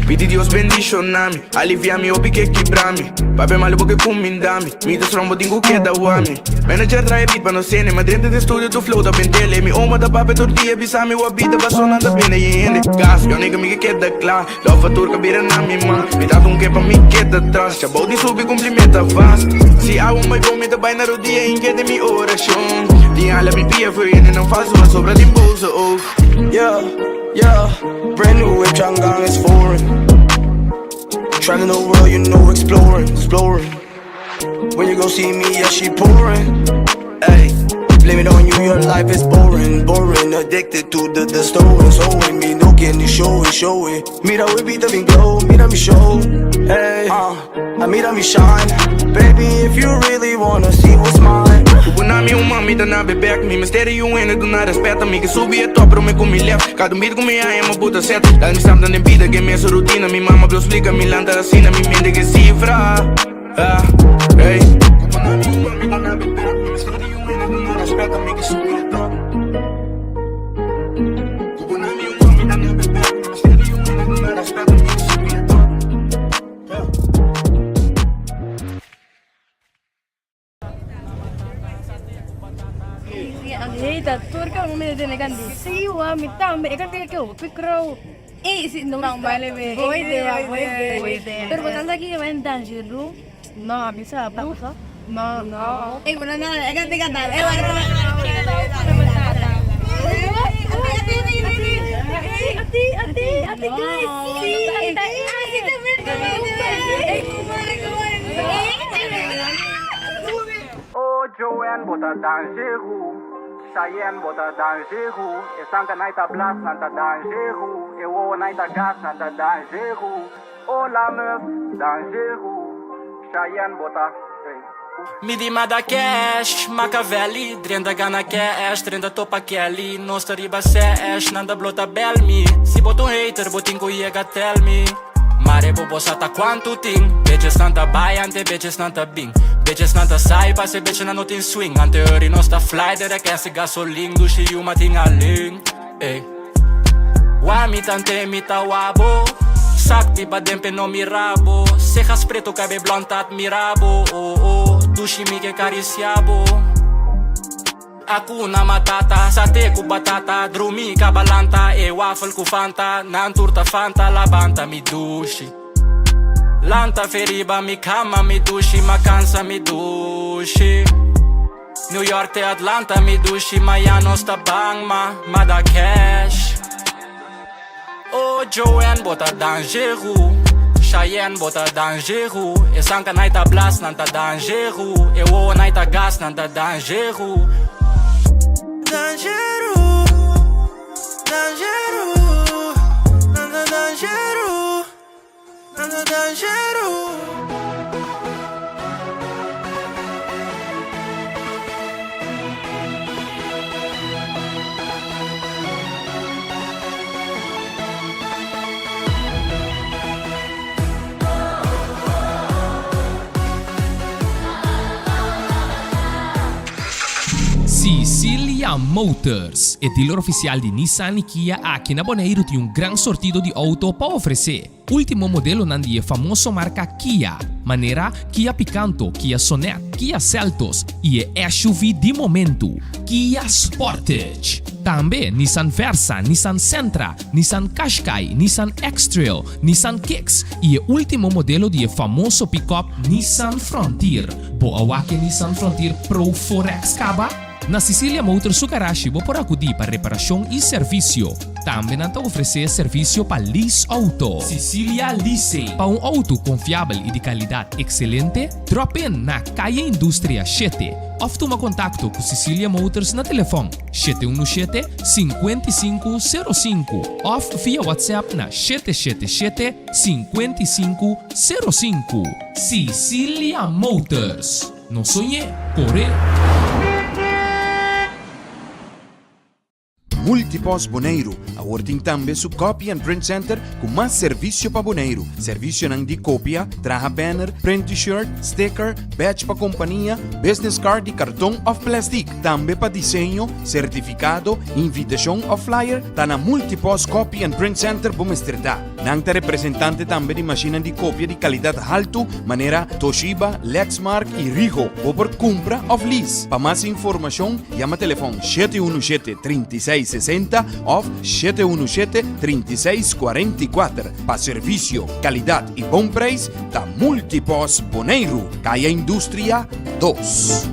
Pidi Dios bendiciona mi Alivia mi hopi ke kibra mi Papia malu bo ke kuminda mi Mi ta strong bo tin ku keda wak mi Manager trae beat pa nos sene Ma drenta den studio tu flow ta bentele Mi oma ta papia tur dia bisa mi wak bida paso nan ta bende y hende Gas yo nigga mi ke keda kla Love a tur ka bira na mi man Mi tata un ke pa mi keda tras Chabou di subi kumpli meta vast Si awa mai bon mi ta bai na rodia Inkete mi orashon Tin hala mi pia for hende nan falso A sobra tin boso oog Yeah, yeah, brand new whip, Changang is foreign. Traveling the world, you know, exploring, exploring. When you go see me, yeah, she pouring. Hey, blame it on you, your life is boring, boring. Addicted to the the stolen, so me no can show it, show it. Mira, we be the glow, mira mi show. Hey, I mira mi shine. Baby, if you really wanna see what's mine. Ku bo na mi un mami ta na bebek Mi mester di un hende duna respet Mi ke subi e top, pero mi ku mi left Kada un bit ku mi haña, mi buta set Dal mi samta den bida, ke mesun rutina Mi mama blo splika, mi lanta asina Mi mente ke sifra Ah, ey Ku bo na mi un mami ta na bebek Mi mester di un hende duna respet Mi ke subi e top Ku bo na mi un mami ta na bebek Mi mester di un hende duna respet Mi ke subi e top Hey, ta tur ka mi. tene kantika. Sí, wa, mi tambe. E kantika ke hopi krou. Ey, si, no Ban baile be. Bo idea, bo idea. Bo idea. Pero bo tanta ki bai dangeru. No, mi sa. Bo sa? No. No. Ey, bueno, no, e kantika ta. E bai. Ati, ati, ati, guys. Sí. Oh Joanne bo ta dangeru Cheyenne bo ta dangeru E sanka nai ta blas nan ta dangeru E wowo nai ta gas nan ta dangeru Oh la meuf dangeru Cheyenne bo ta ey. Mi di mada cash, Machiavelli, drenta gana cash, drenta topa Kelly, nos ta riba sesh, nan ta blota bel mi, si bo ta un hater bo tin cu yega tell me, Mare bo bo sa ta cuantu tin, bitches nan ta bay ante bitches nan ta bin, bitches nan ta sai pase bitches nan no tin swing, ante hurry nos ta fly dere kese gasolin, dushi yuma tin alin, ey. Wa mi tante mi ta wabo Sak pipa den pe no mira bo Cejas preto cabe blond ta admira bo oh oh Dushi mi ke caricia bo Hakuna matata Sate ku batata Drumi kabalanta E wafel ku fanta Nan tur ta fanta Labanta mi dushi Lanta fe riba mi kama mi dushi Ma kansa mi dushi New York te Atlanta mi dushi ma ya nos ta bang ma ma da cash Oh Joanne bo ta dangeru Cheyenne bo ta dangeru E sanka nai ta blas nan ta dangeru E wowo nai ta gas nan ta dangeru. Dangeru, dangeru, nan ta dangeru, nan ta dangeru. Sicilia Motors, e dealer oficial di Nissan y Kia aki na Boneiru tin un gran sortido di auto pa ofrece. Ultimo modelonan di e famoso marca Kia, manera Kia Picanto, Kia Sonet, Kia Seltos y e SUV di momento, Kia Sportage. Tambe Nissan Versa, Nissan Sentra, Nissan Qashqai, Nissan X-Trail, Nissan Kicks y e ultimo modelo di e famoso pick-up Nissan Frontier. Bo a wak e Nissan Frontier Pro 4X caba? Na Sicilia Motors su garashi bo por acudi pa reparacion y servicio. Tambe nan ta ofrece servicio pa lease auto. Sicilia Leasing. Pa un auto confiabel y di calidad excelente, drop in na Calle Industria shete of tuma contacto cu Sicilia Motors na telefon 717 5505 of via WhatsApp na 777 5505. Sicilia Motors. No soñ'é, kor'é! Multipost Boneiru awor tin tambe su Copy and Print Center ku mas servisio pa Boneiru. Servisionan di kopia, traha banner, print t-shirt, sticker, badge pa kompania, business card di karton òf plèstik. Tambe pa diseño, sertifikado, invitashon òf flyer ta na Multipost Copy and Print Center bo mester ta. Nan ta representante tambe di mashinnan di kopia di kalidat haltu manera Toshiba, Lexmark i Ricoh. Bo por kumpra òf lease. Pa mas informashon yama telefòn 717 36 60 òf 717 36 44. Pa servisio, kalidat i bon preis ta Multipos Boneiru, Kaya Industria dos.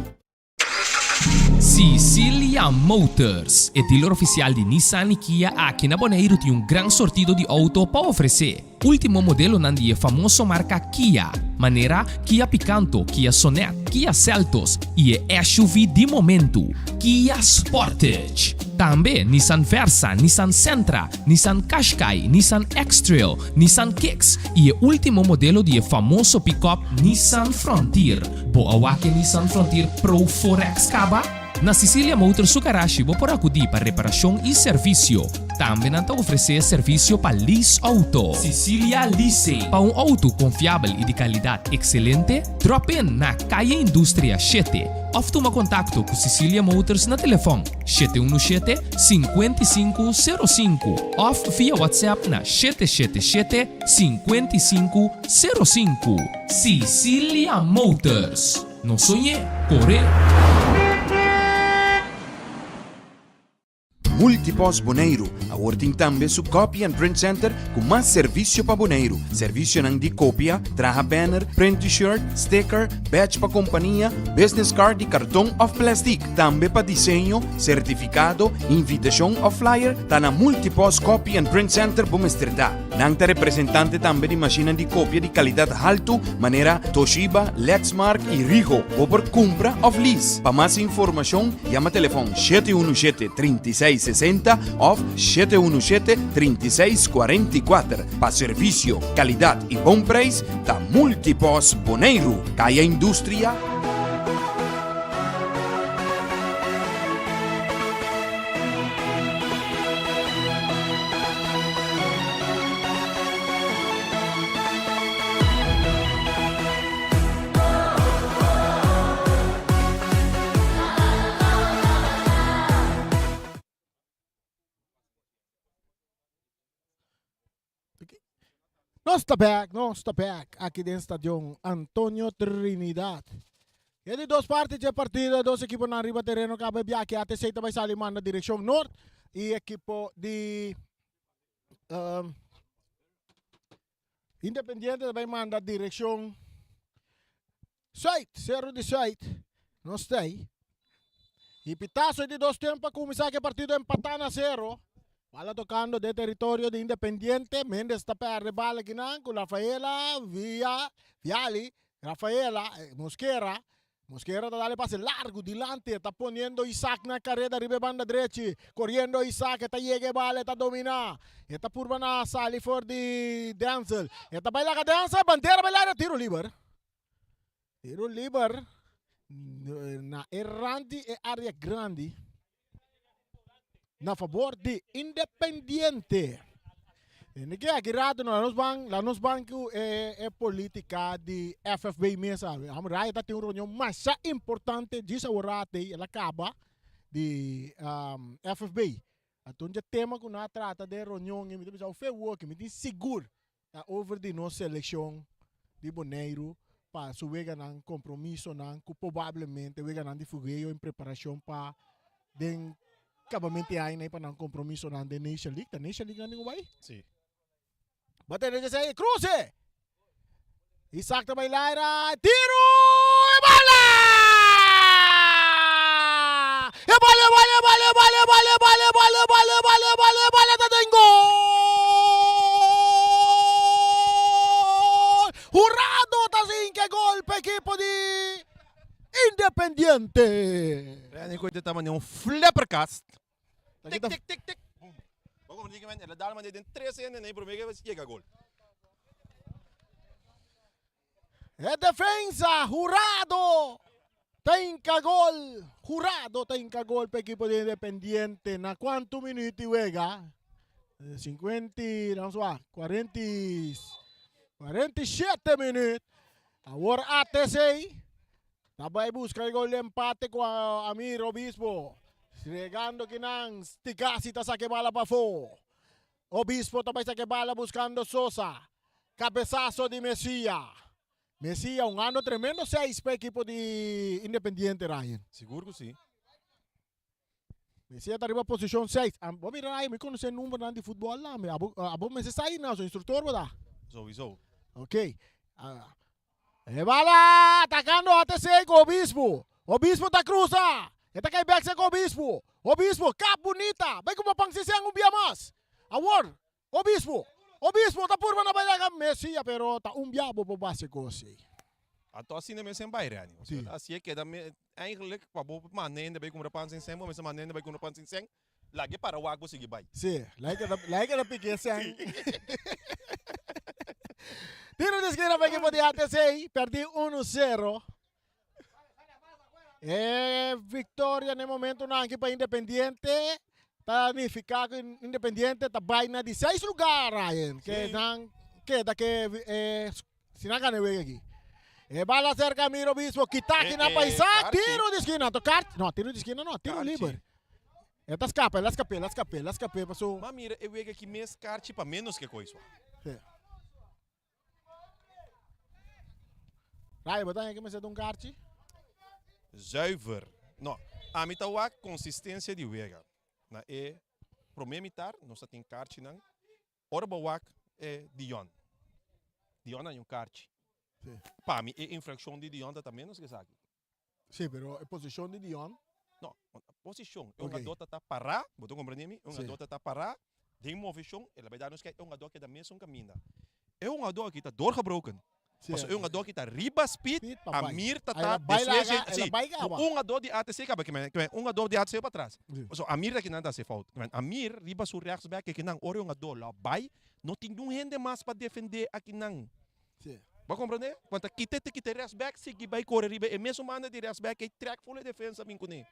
Sicilia Motors, e dealer oficial di Nissan y Kia aki na Boneiru tin un gran sortido di auto pa ofrece. Ultimo modelonan di e famoso marca Kia, manera Kia Picanto, Kia Sonet, Kia Seltos y e SUV di momento, Kia Sportage. Tambe Nissan Versa, Nissan Sentra, Nissan Qashqai, Nissan X-Trail, Nissan Kicks y e ultimo modelo di e famoso pick-up Nissan Frontier. Bo a wak e Nissan Frontier Pro 4X caba? Na Sicilia Motors su garashi bo por acudi pa reparacion y servicio. Tambe nan ta ofrece servicio pa lease auto. Sicilia Leasing. Pa un auto confiabel y di calidad excelente, drop in na Calle Industria shete of tuma contacto cu Sicilia Motors na telefon 717 5505 of via WhatsApp na 777 5505. Sicilia Motors. No soñ'é, cor'é! Multipost Boneiru awor tin tambe su Copy and Print Center ku mas servisio pa Boneiru. Servisionan di kopia, traha banner, print t-shirt, sticker, badge pa kompania, business card di karton òf plèstik. Tambe pa diseño, sertifikado, invitashon òf flyer ta na Multipost Copy and Print Center bo mester ta. Nan ta representante tambe di mashinnan di kopia di kalidat haltu manera Toshiba, Lexmark i Rigo. Bo por kumpra òf lease. Pa mas informashon yama telefòn 717 36 60 òf 717 36 44. Pa servisio, kalidat i bon preis ta Multipost Boneiru, Kaya Industria, Nos ta back, nos ta back aki den stadion Antonio Trinidad. E di dos parti dje partido, dos ekiponan riba tereno kaba e biaha aki ATC ta bai sali manda direkshon nort i ekipo di um, Independiente ta bai manda direkshon Zuid, Cerro di Zuid. Nos ta ei. I pitazo e di dos tempo a kuminsá ku e partido empatá na sero. Bala tokando den teritorio di Independiente. Mendes ta pèrdè bala kinan ku Rafaela via Viali. Rafaela, Mosquera. Mosquera ta dal e pase largu dilanti. E ta poniendo Isaac na kareda riba e banda drechi. Koriendo Isaac, e ta yega e bala, e ta dominá. E ta purba na sali for di Denzel. E ta bai laga Denzel, bandera bai laga, tiro liber. Tiro liber na e rand di e area grandi na favor di Independiente. En ke aki rato no, la nos ban, la nos ban ku e, e politica di FFB mes sabe. Am raya ta tin un reunion masha importante djis awor te el a kaba di um, FFB. Anto dje tema ku nan a trata den reunion ei mi ta bisa ofe woki mi tin sigur ta over di nos selekshon di Boneiru pa su weganan kompromisonan ku probablemente weganan di fugeo en preparashon pa den kabamento e aña pa nan kompromisonan den Nation League. Ta Nation League nan tin ku bai? Si. Bo tende dje esei? Kruse! Isaac ta bai laira, tiru! E bala! E bala, e bala, e bala, e bala, e bala, e bala, e bala, e bala, e bala, e bala, e bala ta den gol! Jurado ta zinke gol pa ekipo di Independiente. Renny Koite ta manda un flipperkast. Tik, tik, tik, tik. Boom. Bo como dije, man, el a dal man den tres hende nee prome que llega gol. E defensa, Jurado ta hinca gol. Jurado ta hinca gol pa equipo de Independiente. Na cuanto minuut di wega? 50, vamos a 40, 47 minuut. Awor ATC Ta bai buska e gol di empate ku Amir Obispo. Regando kinan Stigasi ta saka e bala pafó. Obispo ta bai saka e bala buskando Sosa. Kabesaso di Mesia. Mesia hungando tremendo seis pa ekipo di Independiente Ryan. Sigur ku si. Mesia ta riba posishon seis. Bo mira Ryan mi konosé numbernan di futbòl tambe. Abo abo mester sa ahi nan, so instruktor bo ta. Souiso. Ok. E bala atakando ATC ku Obispo. Obispo ta krusa. E ta kai bèk serka Obispo. Obispo, kap bunita. Bai ku Papan Sisen un bia mas. Awor, Obispo. Obispo ta purba na bai laga Mesia, pero ta un bia bo por base kos ei. Anto asina mes en bai Renny. Sí. Asi e keda me eigenlijk pa bo manda hende bai kumpra pan sin sen, bo mester manda hende bai kumpra pan sin sen. Lag'e para wak bo sigui bai. Sí, lag'e ta lag'e ta piki e sèn. Tiro di skina pa ekipo di ATC, pèrdí uno sero. E viktoria na e momentunan aki pa Independiente ta nifiká ku Independiente ta bai na di seis lugar, Ryan. Ke nan keda ke e Si nan gana e wega aki. E bala serka Amir Obispo, kita aki na pa Isaac, tiro di skina, to kart, no, tiro di skina no, tiro liber. E ta skapa, el a skap'é, el a skap'é, el a skap'é paso. Ma mira e wega aki mes karchi pa menos ke koiswa. Sí. Rayo, bo ta haña ke mester ta un karchi? Zuiver. No, ami ta wak konsistensia di wega na e. Promé mitar nos ta tin karchinan. Ora bo wak e Dion. Dion a haña un karchi. Pa mi e infrakshon di Dion ta ta ménos ku esaki. Sí, pero e posishon di Dion. No, posishon. E hungadó ta ta pará, bo ta komprendé mi? E hungadó ta ta pará den moveshon, el a bai da nos kei e hungadó a keda mesun kaminda. E hungadó aki ta doorgebroken. Pasobra e hungadó aki ta riba speed, Amir ta ta despues dje, sí, ku un hungadó di ATC kaba, ke men un hungadó di ATC patras. Pasobra Amir ta kinan ta hasi fout. Ke men Amir riba su rechtsback ke kinan ora e hungadó lo a bai, no tin niun hende mas pa defendé akinan. Bo a komprendé? Bo ta kita ta kita e rechtsback sigui bai kore riba e mesun banda di rechtsback ei trek ful e defensa bin kuné.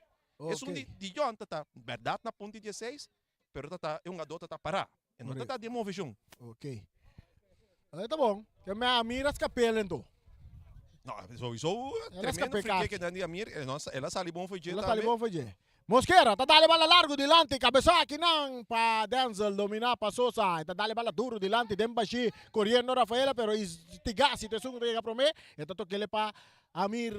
Esun di di Jhon ta ta bèrdat na punto di dieseis, pero ta ta e hungadó ta ta pará. E no ta ta den moveshon. Ok. Ta bon. Ke me Amir a skap'el ento. No, souiso tremendo free kick di Amir. El a sali bon for dje tambe. El a sali bon for dje. Mosquera ta dale bala largu dilanti, kabesá akinan pa Denzel, dominá pa Sosa, e ta dale bala duru dilanti den bashí, koriendo Rafaela, pero Tigasi ta esun ku ta yega promé, e ta tok'ele pa Amir,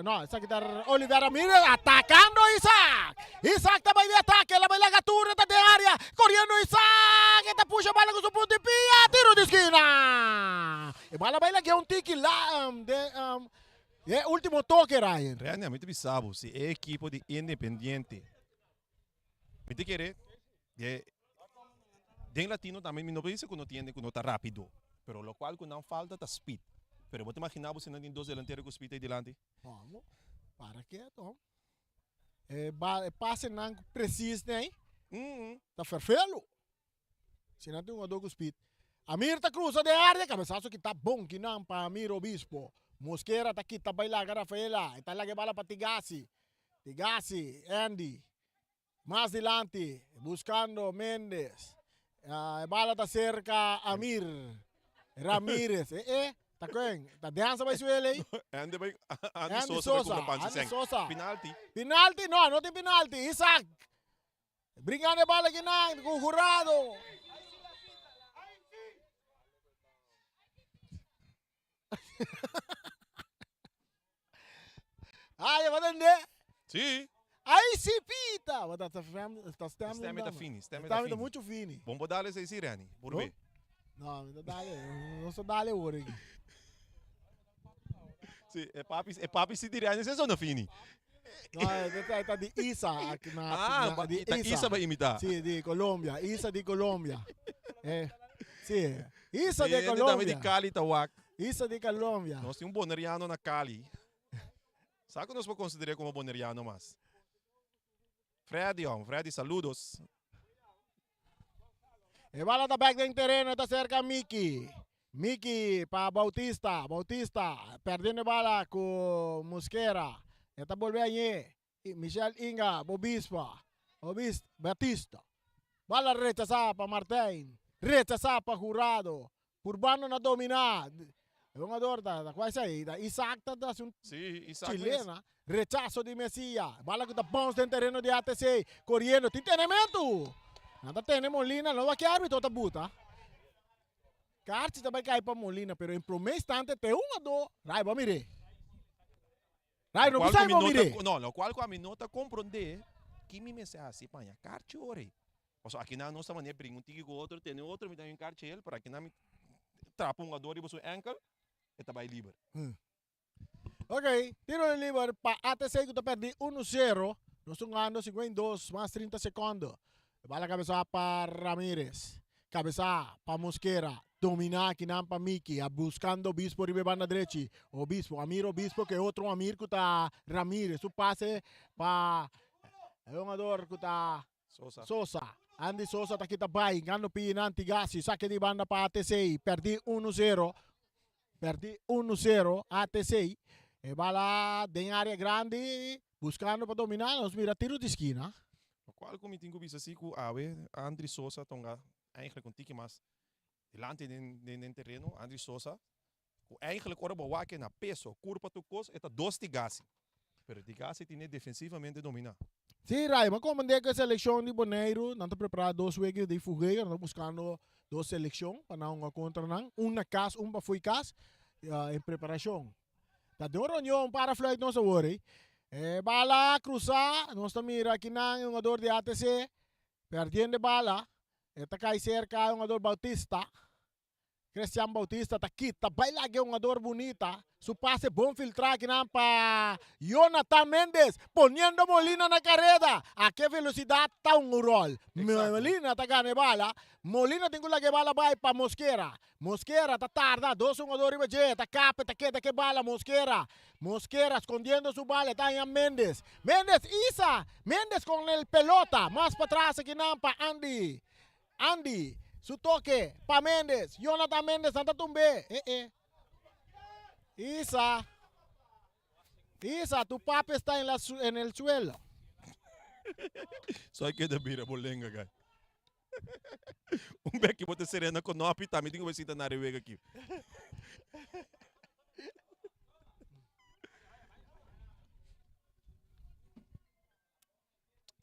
no, esaki ta Oliver Ramirez, atakando Isaac! Isaac ta bai di atake, el a bai laga tur, e ta den área, koriendo Isaac, e ta pusha bala ku su punta di pia, tiro di skina! E bala bai lag'é un tiki la, den. E ultimo toke, Ryan. Rene, mi ta bisa bo, si e ekipo di Independiente, mi ta kere, de, den Latino tambe mi no por bisa ku no tin hende ku no ta rapido, pero lokual ku nan falta ta speed. Pero bo ta imagina bo si nan tin dos delantero ku speed ei dilanti? Homo, para keto. E ba, e pasenan presis nei, ta ferfelu. Si nan tin un jugador ku speed. Amir ta cruza den area, cabezazo kita bon kinan pa Amir Obispo. Mosquera ta kita bay laga Rafaela, e ta laga e bala pa Tigasi. Tigasi, Andy, mas dilanti, buscando Mendez. E bala ta cerca Amir Ramirez. E e, ta ken? Ta Denza bay suela ey? Andy bay, Andy Sosa bay cumpra panchi Andy Sosa. Penalti. Penalti? No, no tin penalti. Isaac. Bringando e bala kinan ku Jurado. Ay, wat een de. Sí. Ay, sí, pita. Wat dat stem, dat stem. Stem ta fini, stem ta fini. mucho fini. Bon bo dale sei si, Reni. Por be. No, mi ta dale. No so dale hoor ik. Sí, e papi, e papi sí di Reni se sono fini. No, e ta di Isa. Ah, na, di ta Isa ba imita. Sí, di Colombia. Isa di Colombia. Eh, sí. Isa de Colombia. di Cali ta wak. Isa di Colombia. Nos tin un boneriano na Cali. Sa ku nos por konsider'é komo boneriano mas? Freddy, hom. Freddy, saludos. E bala ta bek den tereno, e ta serka Miki. Miki pa Bautista. Bautista perdiendo e bala ku Mosquera. E ta bolbe añe. Michel Inga, Bobispa. Bobis, Batista. Bala rechasá pa Martijn. Rechasá pa Jurado. Purbando na dominá. E hungador ta ta kua esei? Ta Isaac ta hasi un Sí, Isaac mes. chilena. Rechaso di Mesia. Bala ku ta bounce den tereno di ATC. Koriendo. Tin tenementu. Nan ta tene Molina. No wak e arbitro ta buta. Karchi ta bai kai pa Molina. Pero en prome instante te hungador. Rai bo a mir'é. Rai no Lokual bisa ku mi bo no ta mir'é. No, lokual ku ami no ta komprondé ki mi mester hasi pa haña karchi ora ei. Pasobra akinan nos ta manera bringa un tiki ku otro, tene otro, mi ta haña un karchi el, pero akinan mi trapa un hungador riba su enkel, e ta bai liber. Ok, tiro di liber pa ATC ku ta pèrdí uno sero. Nos ta hungando 52 mas 30 sekondo. E bala kabesá pa Ramirez. Kabesá pa Mosquera. Dominá akinan pa Miki. A buskando Obispo riba e banda drechi. Obispo, Amir Obispo ku e otro Amir ku ta Ramirez. Su pase pa e hungador ku ta Sosa. Sosa. Andy Sosa ta kita bai. Gando pie nan Tigasi. Sake di banda pa ATC. Perdi 1-0. Perdi 1-0 ATC. E bala den area grandi. Buscando pa domina. Nos mira tiro di skina. Locual cu mi tin cu bisa si cu awe Andry Sosa tonga eigenlijk un tiki mas dilanti den den tereno. Andry Sosa cu eigenlijk ora bo wak e na peso, curpa tur cos e ta dos Tigasi. Pero Tigasi tine defensivamente domina. Sí, Ray, mi a comprende cu e seleccion di Boneiru nan ta prepara dos wega di fugueo, nan ta buscando dos seleccion pa nan hunga contra nan, un na cas, un pafui cas, en preparacion. Ta den un reunion para fluit nos awor ey. E bala cruza, nos ta mira akinan e hungador di ATC. Perdiendo e bala, e ta kai serka e hungador Bautista. Christian Bautista ta kita bai laga e hungador bunita. Su pase bon filtra akinan pa Jonathan Mendes, poniendo Molina na kareda. A ke velocidad ta un rol. Molina ta gana e bala. Molina tin ku laga e bala bai pa Mosquera. Mosquera ta tarda, dos hungador riba dje, ta kape, ta keda ke bala Mosquera. Mosquera scondiendo su bala, e ta haña Mendes. Mendes isa! Mendes con el pelota, mas patras akinan pa Andy. Andy, su toke pa Mendes. Jonathan Mendes nan ta tumb'é. Eh eh. Isa. Isa, tu papi está en la en el suelo. Soy keda bira bo lenga, guy. Un beki bo ta serena konopi, tambe tin ku bai sinta na rewega aki.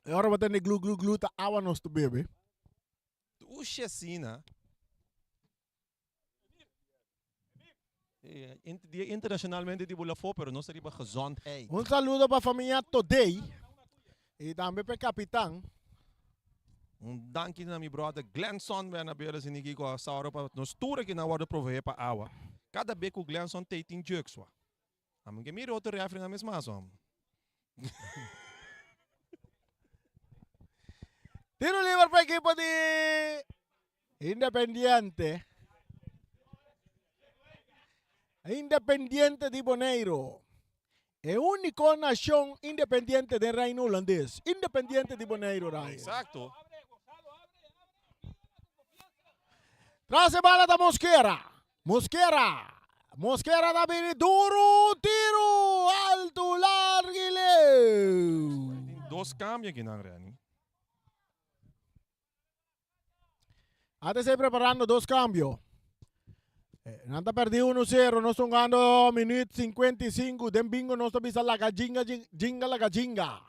E ora bo tende glu glu glu ta awa nos ta bebe. Dushi asina. Dia internacionalmente di bula fo, pero nos ta riba gezondheid. Un saludo pa famia Todey y tambe pa e capitan. Un danki na mi brother Glenson Bernabela Siniki ku a sauro pa nos tur aki nan wordo provee pa awa. Kada be ku Glenson tey tin jugswa. Ami ke mira otro refri na mes mas hom. Tiro liber pa ekipo di Independiente. Independiente di Boneiro. E úniko nashon independiente den Reino Hulandes. Independiente di Boneiro, Ryan. Exacto. Tras e bala ta Mosquera. Mosquera. Mosquera ta bini duru. Tiru altu largu i leu. Dos cambio aki nan, Renny. ATC preparando dos cambio. Nan ta perdi 1-0. Nos ta hungando minuut 55. Den bingo nos ta bisa laga jinga jinga laga jinga.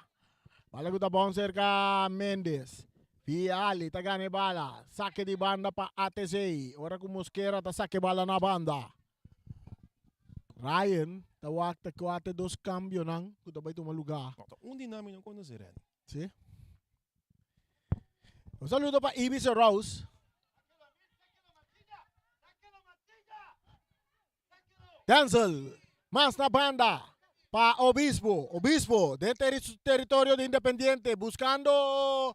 Bala ku ta bon serka Mendes. Viali ta gana e bala. Sake di banda pa ATC. Ora ku Mosquera ta sake bala na banda. Ryan ta wak ta kuate dos kambionan ku ta bai tuma lugá. No, ta un dinami no konosé, Renny. Sí. Un saludo pa Ibis Rose. Denzel, mas na banda pa Obispo. Obispo den teri territorio di Independiente buscando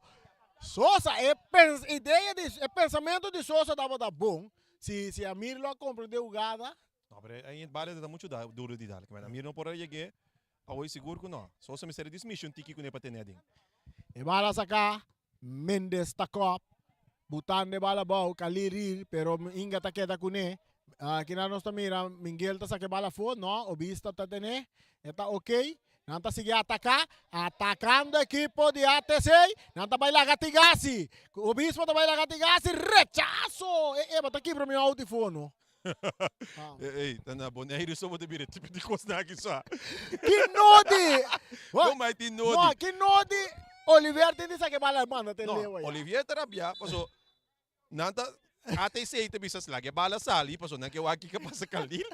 Sosa. E pens idea di e pensamento di Sosa tabata bon. Si si Amir lo a comprende hugada. No, pero ahí bale ta mucho da, duro di dal. Amir no por a llegué. Awor sigur ku no. Sosa mester a dismishi un tiki kuné pa tene adin. E bala saká, Mendes ta kòp, butando e bala abou, Khalil rir, pero Inga ta keda kuné. Kina nos ta mira, Minguel ta saka e bala afó, no, Obista ta tené, e ta ok. Nan ta sigui ataká, atakando ekipo di ATC, nan ta bai laga Tigasi. Obispo ta bai laga Tigasi, rechaso! E e, bo ta kibra mi autifono. Ey, ta na Boneiru so bo ta bira tipo di kosnan aki sa. Ki nodi? No, mai tin nodi. No, ki nodi Olivier tin di sa ke bala manda te No, leeuw ya. Olivier ta rabia paso nan ta ATC ta bisa laga e bala sali paso nan ke wak kiko pasa Khalil.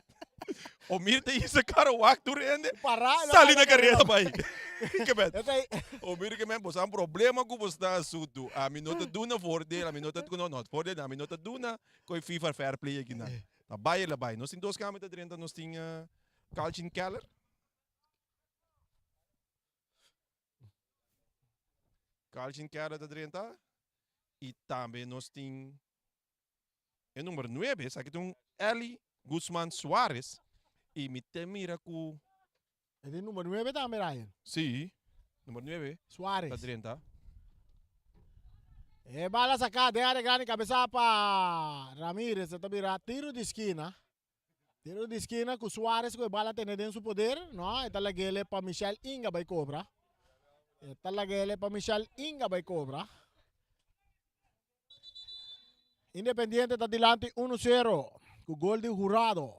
Omir ta hisa kara wak tur hende Para, lo sali para na karera karera. bai. Ke bet. Esei. Omir ke men boso a problema ku bo sta asuntu. Ami no ta duna voordeel, ami no ta no no voordeel, ami no ta duna Koe FIFA fair play aki nan. Ta bai el a bai. Nos tin dos cambio ta drenta. Nos tin Calvin Keller. Calvin Keller ta drenta. Y tambe nos tin e number 9. Esaki ta un Eli Guzman Suarez. Y mi te mira cu... E tin number 9 tambe, Ryan. Sí, number 9. Suarez. Ta drenta. E bala saká den área grandi kabesá pa Ramirez e ta bira tiro di skina. Tiro di skina ku Suarez ku e bala tene den su poder, no, e ta lag'ele pa Michel Inga bai kobra. E ta lag'ele pa Michel Inga bai kobra. Independiente ta dilanti 1-0 ku gol di Jurado.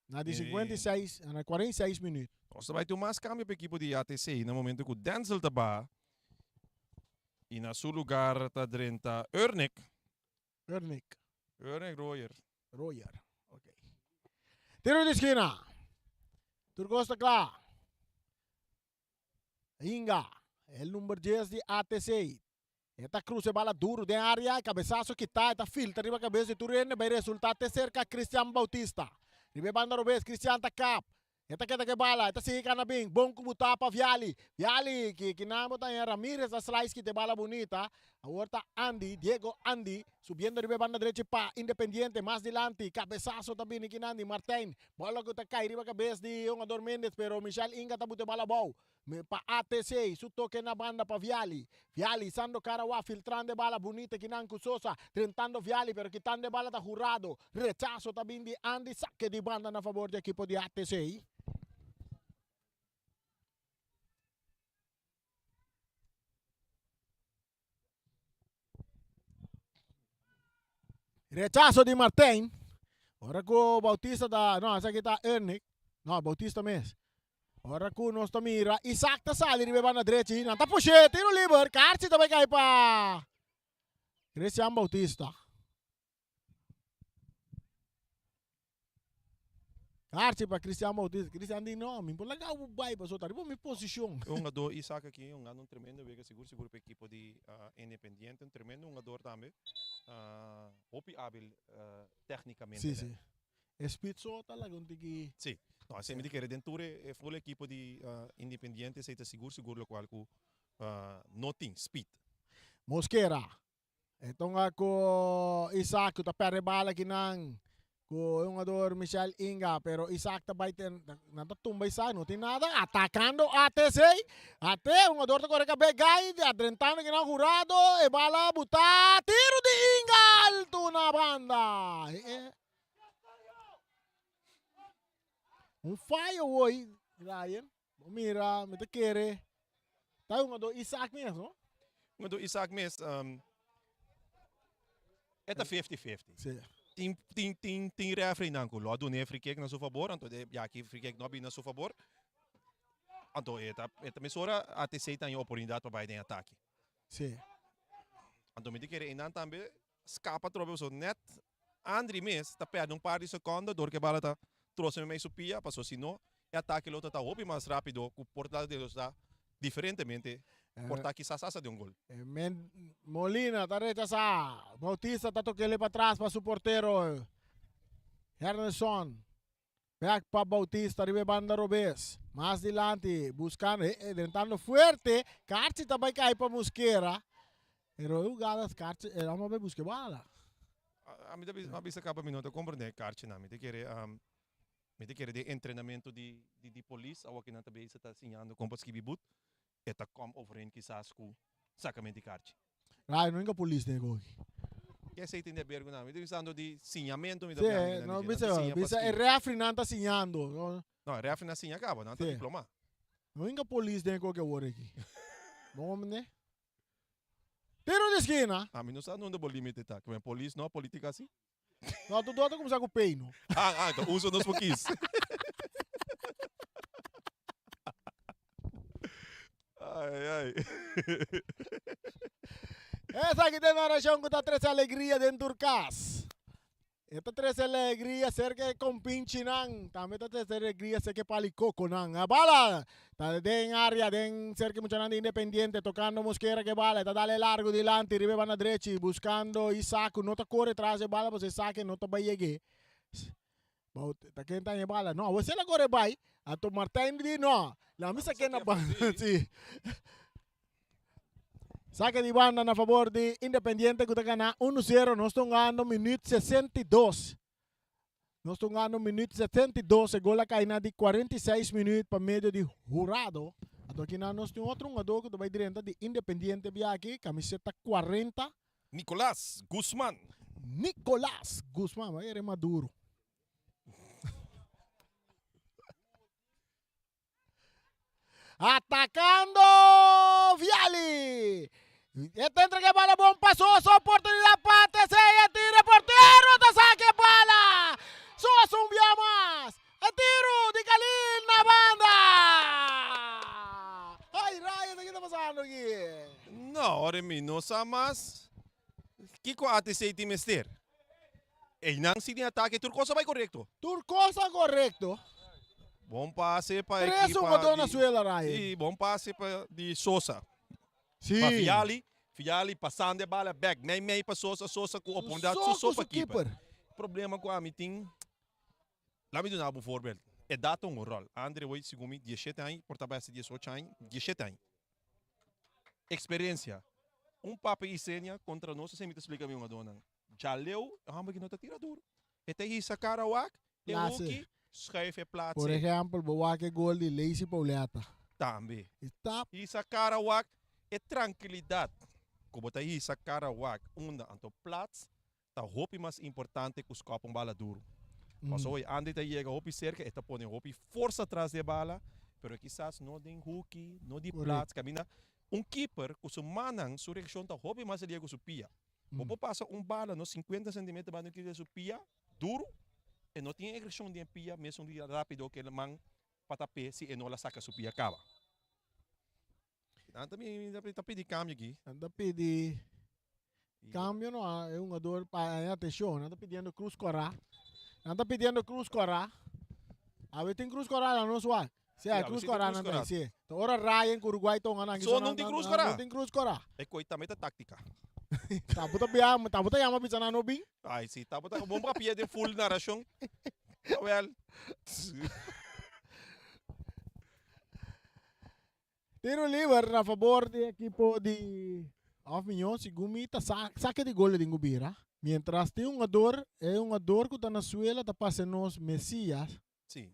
Na di 56, na 46 minuut. Nos ta bai tin un mas cambio pa ekipo di ATC na momento cu Denzel ta baha y na su lugar ta drenta Ernick. Ernick. Ernick Royer. Royer, ok. Tiro di skina. Tur cos ta cla. Inga, el number 10 di ATC. E ta cruza e bala duro den area, e cabezazo kita, e ta filtra riba cabeza di tur hende, bay resulta te cerca Cristian Bautista. Riba e banda robes, Cristian ta kap. E ta keda ku e bala, e ta sigui kana bin, bon ku bu tapa Viali. Viali, ki kinan bo ta haña Ramirez a slice kita e bala bunita. Awor ta Andy, Diego Andy, subiendo riba e banda drechi pa Independiente, mas dilanti, cabezazo ta bini kinan di Martijn. Bola ku ta kai riba kabes di hungador Mendez, pero Michel Inga ta buta e bala abou. Pa ATC, su toke na banda pa Viali. Viali sando Karawa, filtrando e bala bunita kinan ku Sosa, drentando Viali, pero kitando e bala ta Jurado. Rechaso ta bin di Andy, sake di banda na fabor di ekipo di ATC. Rechaso di Martijn. Ora ku Bautista ta, no, esaki ta Ernick. No, Bautista mes. Ora ku nos ta mira, Isaac ta sali riba e banda drechi. Nan ta push'é, tiro liber. Karchi ta bai kai pa Christian Bautista. Karchi pa Cristian Bautista. Cristian di no, mi por laga bo bai pasobra ta riba mi posicion. E hungador Isaac aki hungando un tremendo wega sigur sigur pa ekipo di Independiente. Un tremendo hungador tambe. Hopi abil tecnicamente. Si, si. E speed so ta laga un tiki. Si. No, esei mi ta kere den tur e full ekipo di Independiente esei ta sigur sigur locual cu no tin speed. Mosquera. E tonga ku Isaac ku ta perde bala kinan ku e hungador Michel Inga pero Isaac ta bai ten nan ta tumba Isaac no tin nada atakando ATC ate hungador ta kore kabe gai adrentando kinan Jurado e bala buta tiro di Inga alto na banda e e un fayo hoy Ryan Bo mira, mi ta kere ta e hungador Isaac mes, no? Hungador Isaac mes, um, e ta 50-50. Sí. Tin, tin, tin, tin referee ku lo a duna e free kick na su favor, anto de ya ki free kick no a bin na su favor. Anto e ta, e ta mesora ATC ta oportunidad pa bai den atake. Sí. Anto mi ta kere einan tambe skapa atrobe pasobra net Andri mes ta perde un par di sekondo dor ku e bala ta trosa meimei su pia pasobra si no e atake lo ta ta hopi mas rapido ku por ta ta diferentemente por ta kisas hasta den un gol. Molina ta rechasa. Bautista ta tokele patras pa su portero Herneson. Bek pa Bautista riba e banda robes. Mas dilanti buscando, eh, eh, drentando fuerte. Karchi ta bai kai pa Mosquera. Pero e jugada Karchi, eh, amo bai busca e bala. A mi ta bisa, a bisa caba mi no ta comprende Karchi nan. Mi ta kere, um, mi ta kere den entrenamento di, di, di polis, awo ki nan ta bezig ta siñando con pa skibi boet. E ta kom overeen kisas ku sakamenti karchi. Rayo no inga polis den koki. Ke esei tin di haber ku nan? Mi ta bisando di siñamentu mi ta Sí, piandi ki nan no di dje. Nan bisa, ta siña pa bisa e skibi. refri nan ta siñando. No, No, e refri nan siña kaba, nan ta Sí. diploma. No inga polis den koki awor aki. Bon hombre. Tiro di skina. Ami no sa nunda bo limite ta. Kimen polis no, politica si. No, tu dota kumsa ku pay no. Ah, ah, ta uso nos pokis. Ai, ai. Esaki ta e narashon ku ta trese alegria den tur kas. E ta trese alegria serka e kompinchinan, tambe ta trese alegria serka e palikokonan. A bala ta den area, den serka e muchanan di Independiente, tokando Mosquera ku e bala. E ta dale largu dilanti riba e banda drechi, buskando Isaac ku no ta kore tras e bala pasobra Isaac no ta bai yeg'é. Ta ken ta haña e bala? No, awor si el a kore bai, anto Martijn di no, laga mi sak'é na banda. Si. Sake di banda na fabor di Independiente ku ta gana uno sero. Nos ta hungando minuut 62. Nos ta hungando minuut 72. E gol a kai na di 46 minuut pa medio di Jurado. Anto aki nan nos tin otro hungador ku ta bai drenta di Independiente biaki, kamiseta 40. Nicolas Guzman. Nicolas Guzman, bai ere Maduro. Atacando Viali. E ta entrega e bala bon pa Sosa. Oportunidad pa ATC. E tira portero ta saca e bala. Sosa un bia mas. E tiro di Khalil na banda. Ay Ryan, ki ta pasando aki? No, ora mi no sa mas kiko ATC tin mester. Einan si den atake tur kos a bai korekto. Tur kos a korekto. Bon pase pa Tres ekipa jugador na di suela Ryan. Si, bon pase pa di Sosa. Si. Pa Viali. Fiali pasando e bala bek mei mei pa Sosa, Sosa ku oportunidat su so pa keeper. Problema ku ami tin, laat mi duna bo un voorbeeld, edat ta un rol. Andre hoy segun mi diesshete aña, por ta bai hasi diesocho aña, diesshete aña. Experiencia, un papa Isenia kontra nos, esei mi ta splika mi hungadónan. Djaleu, e hòmber aki no ta tira duru. E ta hisa kara wak, e hoki, schuif e plaats. Por ehèmpel, bo wak e gol di Lacey Pauletta. Tambe. E ta. Hisa kara wak, e trankilidat ku bo ta hisa kara wak unda anto plaats ta hopi mas importante ku skòp un bala duru. Pasobra oye Andry ta yega hopi serka, e ta pone hopi forsa tras di e bala, pero kisas no den huki, no di plaats, kaminda un keeper ku su mannan, su reakshon ta hopi mas alia ku su pia. Bo por pasa un bala no 50 centimeter banda di su pia duro, e no tin e reaccion di e pia mesun di rapido ke man pa tap'é si e no la saca su pia caba. Nan ta mi ta pidi cambio aki. Nan ta pidi cambio no, e hungador pa haña atencion. Nan ta pidiendo Cruz Cora. Nan ta pidiendo Cruz Cora. Awe tin Cruz Cora na nos wak. Si, Sí, Cruz awe sí tin Cora Cruz nan ta Cora. si. Ta ora Ryan ku Uruguay tonga nan. So non tin Cruz Cora? Non tin Cruz Cora. E koi tambe ta taktika. Tabu ta bia, tabu ta yama bisa nan no bin. Ai si, tabu ta bon papia den full narashon. Wel. Tiro liber na fabor di ekipo di of miño segun mi ta sake di gol den gubira. Mientras tin un hungador, e hungador ku ta na suela ta pasa nos Mesias. Si.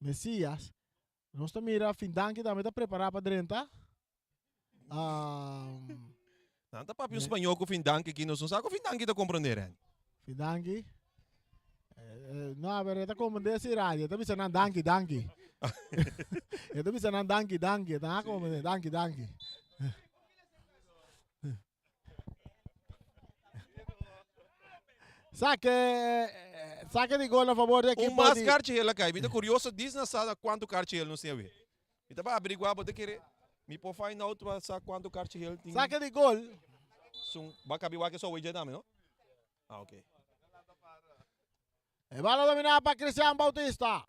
Mesias. Nos ta mira Findanki tambe ta prepara pa drenta. Um, Nan ta papia un spañol ku Findanki aki, nos no sa ku Findanki ta komprende Renny. Findanki. Eh, no, pero e ta comprende si radio. E ta bisa nan danki, danki. E ta bisa nan danki, danki. E ta comprende, danki, danki. Saque, saque di gol a favor di Un equipo mas di karchi hel a kai. Mi ta kurioso disna sa na kuantu karchi hel nos tin awe. Mi ta pa averiguá bo ta kere mi por find out pa sa kuantu karchi hel tin. Saque di gol. Sun, ba kabi wak e sowe dje tambe no? Ah, ok. E bala dominá pa Cristian Bautista.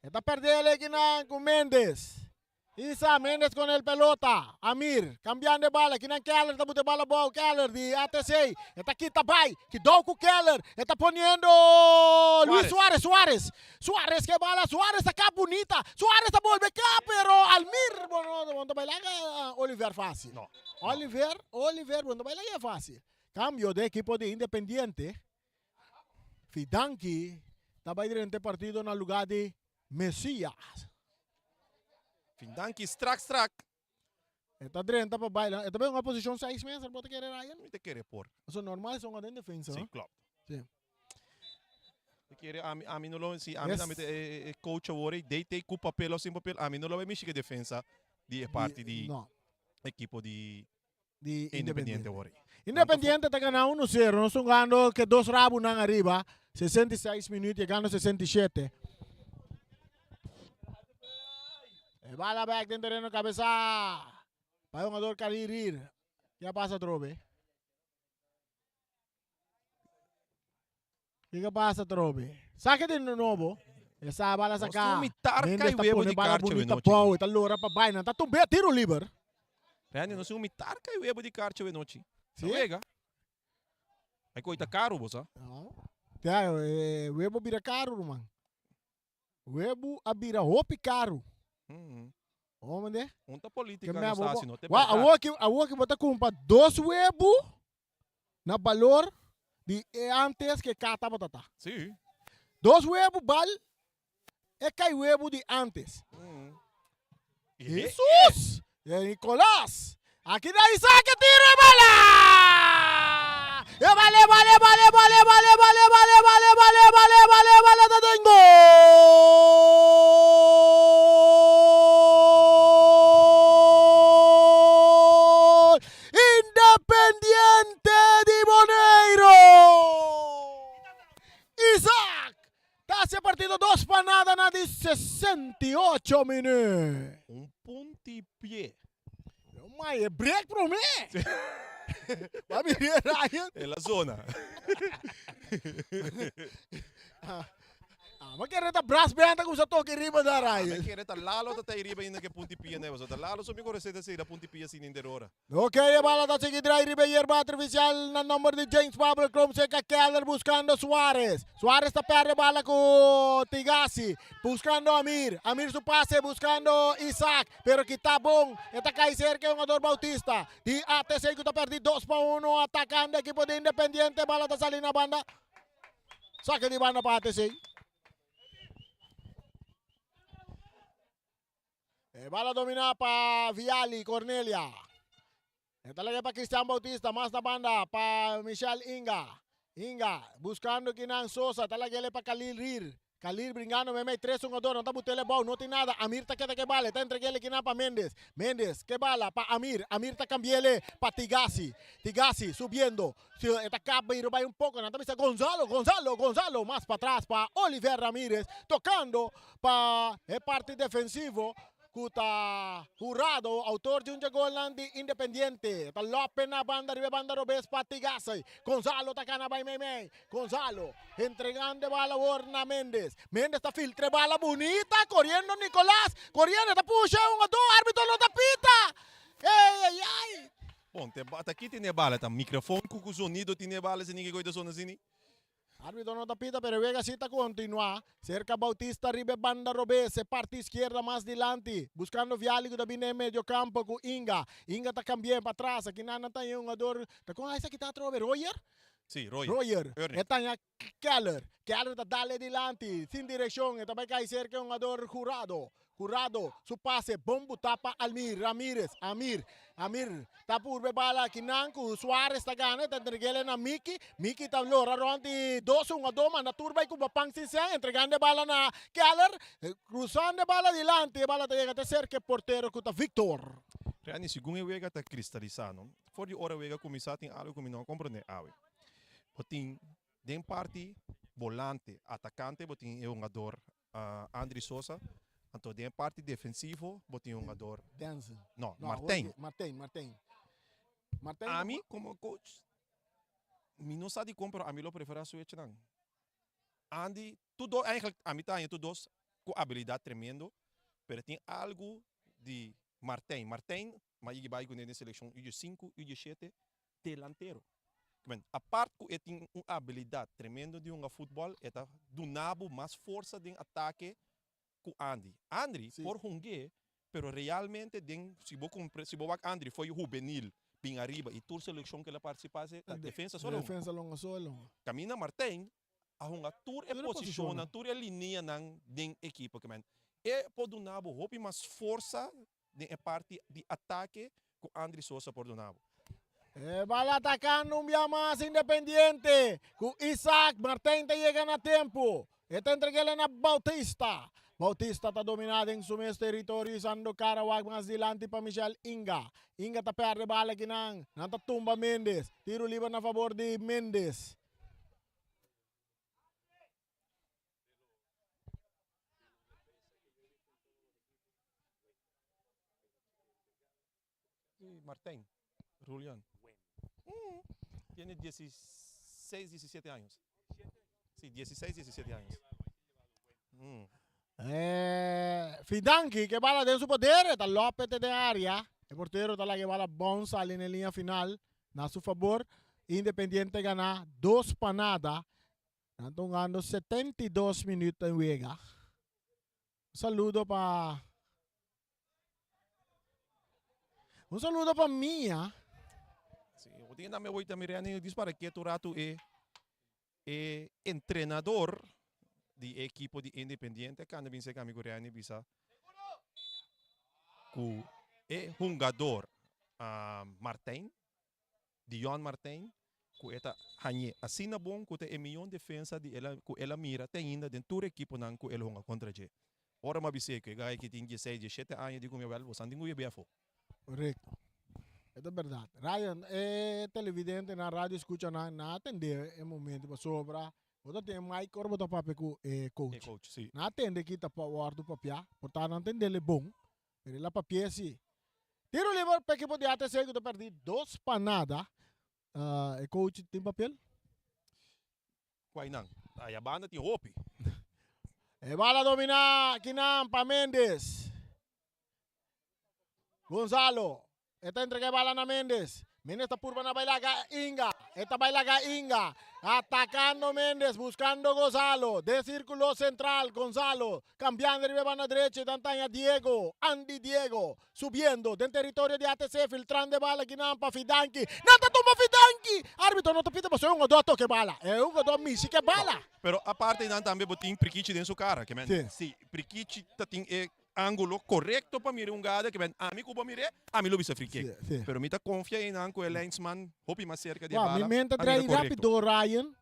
E ta perdé el ekinan ku Mendes. Isa Mendes con el pelota. Amir cambiando e bala. Kinan Keller ta buta e bala abou. Keller di ATC. E ta kita bai. Kidou ku Keller. E ta poniendo Luis Suarez. Suarez. Suarez ke bala. Suarez ta kap bunita. Suarez ta bolbe kap pero Almir bo no ta bai laga Oliver fácil. No. Oliver, Oliver bo no ta bai laga fácil. Cambio den ekipo di Independiente. Fidanki ta bai drenta e partido na lugar di Mesias. Fidanki strak strak. E ta drenta pa bai. E ta bai hunga posicion 6 mes, bo ta kere Ryan? Mi ta kere por. Pasobra normal e hunga den defensa. Si, klopt. Si. Mi kere ami ami no lo si ami tambe ta e coach awor ei DT ku papel of sin papel ami no lo bai mishi ku e defensa di e parti di ekipo di di Independiente awor. Independiente ta gana 1-0. Nos jugando ke dos rabunan ariba. 66 minuut, llegando 67. E bala back den terreno cabeza. Pa jugador Kalirir. Ya pasa trobe. Kiko pasa atrobe? Sake di nobo. E sa bala Nos saka. tin mitar Mendes kai ta webo pone di bala karchi we bunita nochi. bou. E ta lora pa bai. Nan ta tumbe tiro liber. Randy, nos tin un mitar kai webo di karchi we nochi. Si? Ta wega. Ai koi ta karu bo sa. No. Ta, eh, webo bira karu, ruman. Webu a bira hopi karu. Oh, mande? Un ta politica Ke me nos abo ta bo- hasi, no te Wa, berdad. awo ki, awo ki bo ta kumpa dos webu na balor di e antes ke ka tabata ta. Sí. Dos webu bal e kai webu di antes. Jesús! E Nicolás! Aki na Isaac e tiro e bala! E bala, e bala, e bala, e bala, e bala, e bala, e bala, e bala, e bala, e bala, e bala, e bala ta den gol! Independiente di Boneiro! Isaac Ta hasi e partido dos pa nada na di 68 minuut. Un punti pie. Mai e break prome. Ba mira Ryan. E la zona. Amo kere ta brass band ta kusa toki riba da rai. Ame kere ta Lalo ta tai riba inda ke punti pia ne pasobra ta Lalo so mi koresé ta sei da punti pia sin inter ora. Ok e bala ta sigui drai riba e yerba artificial na nomber di James Pablo Klom cerca Keller buscando Suarez. Suarez ta perde bala cu Tigasi buscando Amir. Amir su pase buscando Isaac pero kita bon e ta cay cerca e hungador Bautista di ATC cu ta perdi 2-1 atacando ekipo di Independiente bala ta sali na banda. Saque di banda pa ATC. E bala domina pa Viali Cornelia. E ta lege pa Cristian Bautista, mas na banda pa Michel Inga. Inga buscando kinan Sosa, ta lagele pa Khalil Rir. Khalil bringando meme tres jugador, no ta butele bou, no tin nada. Amir ta keda ke bala, ta entregele kinan pa Mendes. Mendes ke bala pa Amir, Amir ta cambiele pa Tigasi. Tigasi subiendo, Si e ta kap bay ribay un poko nan ta bisa Gonzalo, Gonzalo, Gonzalo mas patras pa Oliver Ramirez tokando pa e parti defensivo ku ta Jurado autor di un dje golnan di Independiente. Ta Lope na banda riba e banda robes pa Tigasey. Gonzalo ta kana bay meimei. Gonzalo entregando e bala awor na Mendes. Mendes ta filtra e bala bunita koriendo Nicolas koriendo ta pusha un a dos arbitro no ta pita. Ey ey ay. Bon, te ta ki tene bala? Ta microfoon cu cu zonido tene bala si ninge goita sona sini? Arbitro no ta pita pero e wega si ta continua. Cerca Bautista riba e banda robes, e parti izquierda mas dilanti. Buscando Viali cu ta bini den medio campo cu Inga. Inga ta cambia patras. Aki nan nan ta un hungador. Ta con esaki ta atrobe? Royer? Si, Royer. Royer. Ernie. E taña Keller. Keller ta dale dilanti, sin direccion. E ta bay cay cerca e hungador Jurado. Jurado su pase bon buta pa Almir Ramirez. Amir. Amir ta purba e bala akinan cu Suarez ta gana. E ta entreg'el na Miki. Miki ta lora rond di dos hungador. Manda tur bay cu Bapan sin sen. Entregando e bala na Keller. Cruzando e bala dilanti. E bala ta yega te cerca e portero cu ta Victor. Randy, segun e wega ta cristalisa, no? For di ora e wega cuminsa tin algo cu mi no a comprende awe. Bo tin den parti bolante, atacante bo tin e hungador Andry Sosa, anto den e parti defensivo bo tin e hungador Denzel. No, Martijn. Martijn, Martijn. Martijn. Ami como coach mi no sa dicon pero ami lo prefera switch nan. Andy, tur dos eigenlijk ami ta haña tur dos cu habilidad tremendo pero tin algo di Martijn. Martijn m'a yigi bai cune den seleccion U diescinco, U diesshete delantero. Kimen, apart ku e tin un abilidat tremendo di hunga futbòl, e ta duna bo mas forsa den atake ku Andry. Andry por hung'é, pero realmente den, si bo kumpra, si bo wak Andry fo'i hubenil bin ariba i tur selekshon ku el a partisipá se ta defensa solo hunga. Defensa longa solo hunga. Kaminda Martijn a hunga tur e posishonnan, tur e linianan den ekipo. Kimen, e por duna bo hopi mas forsa den e parti di atake ku Andry Sosa por duna bo. E bala atakando un bia mas Independiente ku Isaac Martijn ta yega na tempu. E ta entreg'el na Bautista. Bautista ta dominá den su mes teritorio isando kara wak mas dilanti pa Michel Inga. Inga ta pèrdè bala kinan. Nan ta tumba Mendes. Tiru liber na fabor di Mendes. Martijn, Julian. Tiene 16, 17 años. Sí, 16, 17 años. Mm. Eh, Fidanki que bala den su poder, ta López den área. E portero ta la que bala bon sali en línea final. Na su favor, Independiente gana 2 pa nada. Nan ta hungando 72 minuut en wega. Un saludo pa Un saludo pa Mia. Sí, o tin tambe hoy tambe Reni dis para ketu rato e e entrenador di e equipo di Independiente kanda bin seka amigo Reni bisa ku e hungador uh, Martijn Dion Martijn ku e ta hañ'é asina bon ku ta e mion defensa di el a ku el a mira te ainda den tur ekiponan ku el hunga kontra dje. Ora mi a bis'é ku e guy ki tin dieseis, diesshete aña di ku mi wèl bo san tin ku yeb'é afó. Korekto. E ta bèrdat. Ryan, e televidentenan, radio escuchanan nan a tende e momento pasobra bo ta tin e mic ora bo ta papia ku e coach. E coach, si. Nan a tende ki ta wòrdu papiá, por ta nan tendel e bon, pero el a papi'é si. Tiro liber pa ekipo di ATC ku ta pèrdí dos pa nada. E coach tin papel? Kuai nan? Aya banda tin hopi. E bala dominá kinan pa Mendes. Gonzalo. E ta entrega e bala na Mendes. Mendes ta purba na bai laga Inga. E ta bai laga Inga. Atacando Mendes, buscando Gonzalo. Den círculo central, Gonzalo. Cambiando riba e banda derecho, dan taña Diego. Andy Diego. Subiendo den territorio di ATC, filtrando e bala kinan pa Fidanki. Nan ta tumba Fidanki! Arbitro no ta pita pasobra e hungador a toca e bala. E hungador a mishi cu e bala. Pero aparte nan tambe bo tin Prikichi den su cara. Ke men, si Prikichi ta tin e Angulo korekto pa mira un gada ke ben ami ku bo mir'é, ami lo bisa free kick. Sí, sí. Pero mi ta konfia einan ku e lijnsman hopi mas serka di e Wou, bala mi mente a mira draai korekto. rapido Ryan,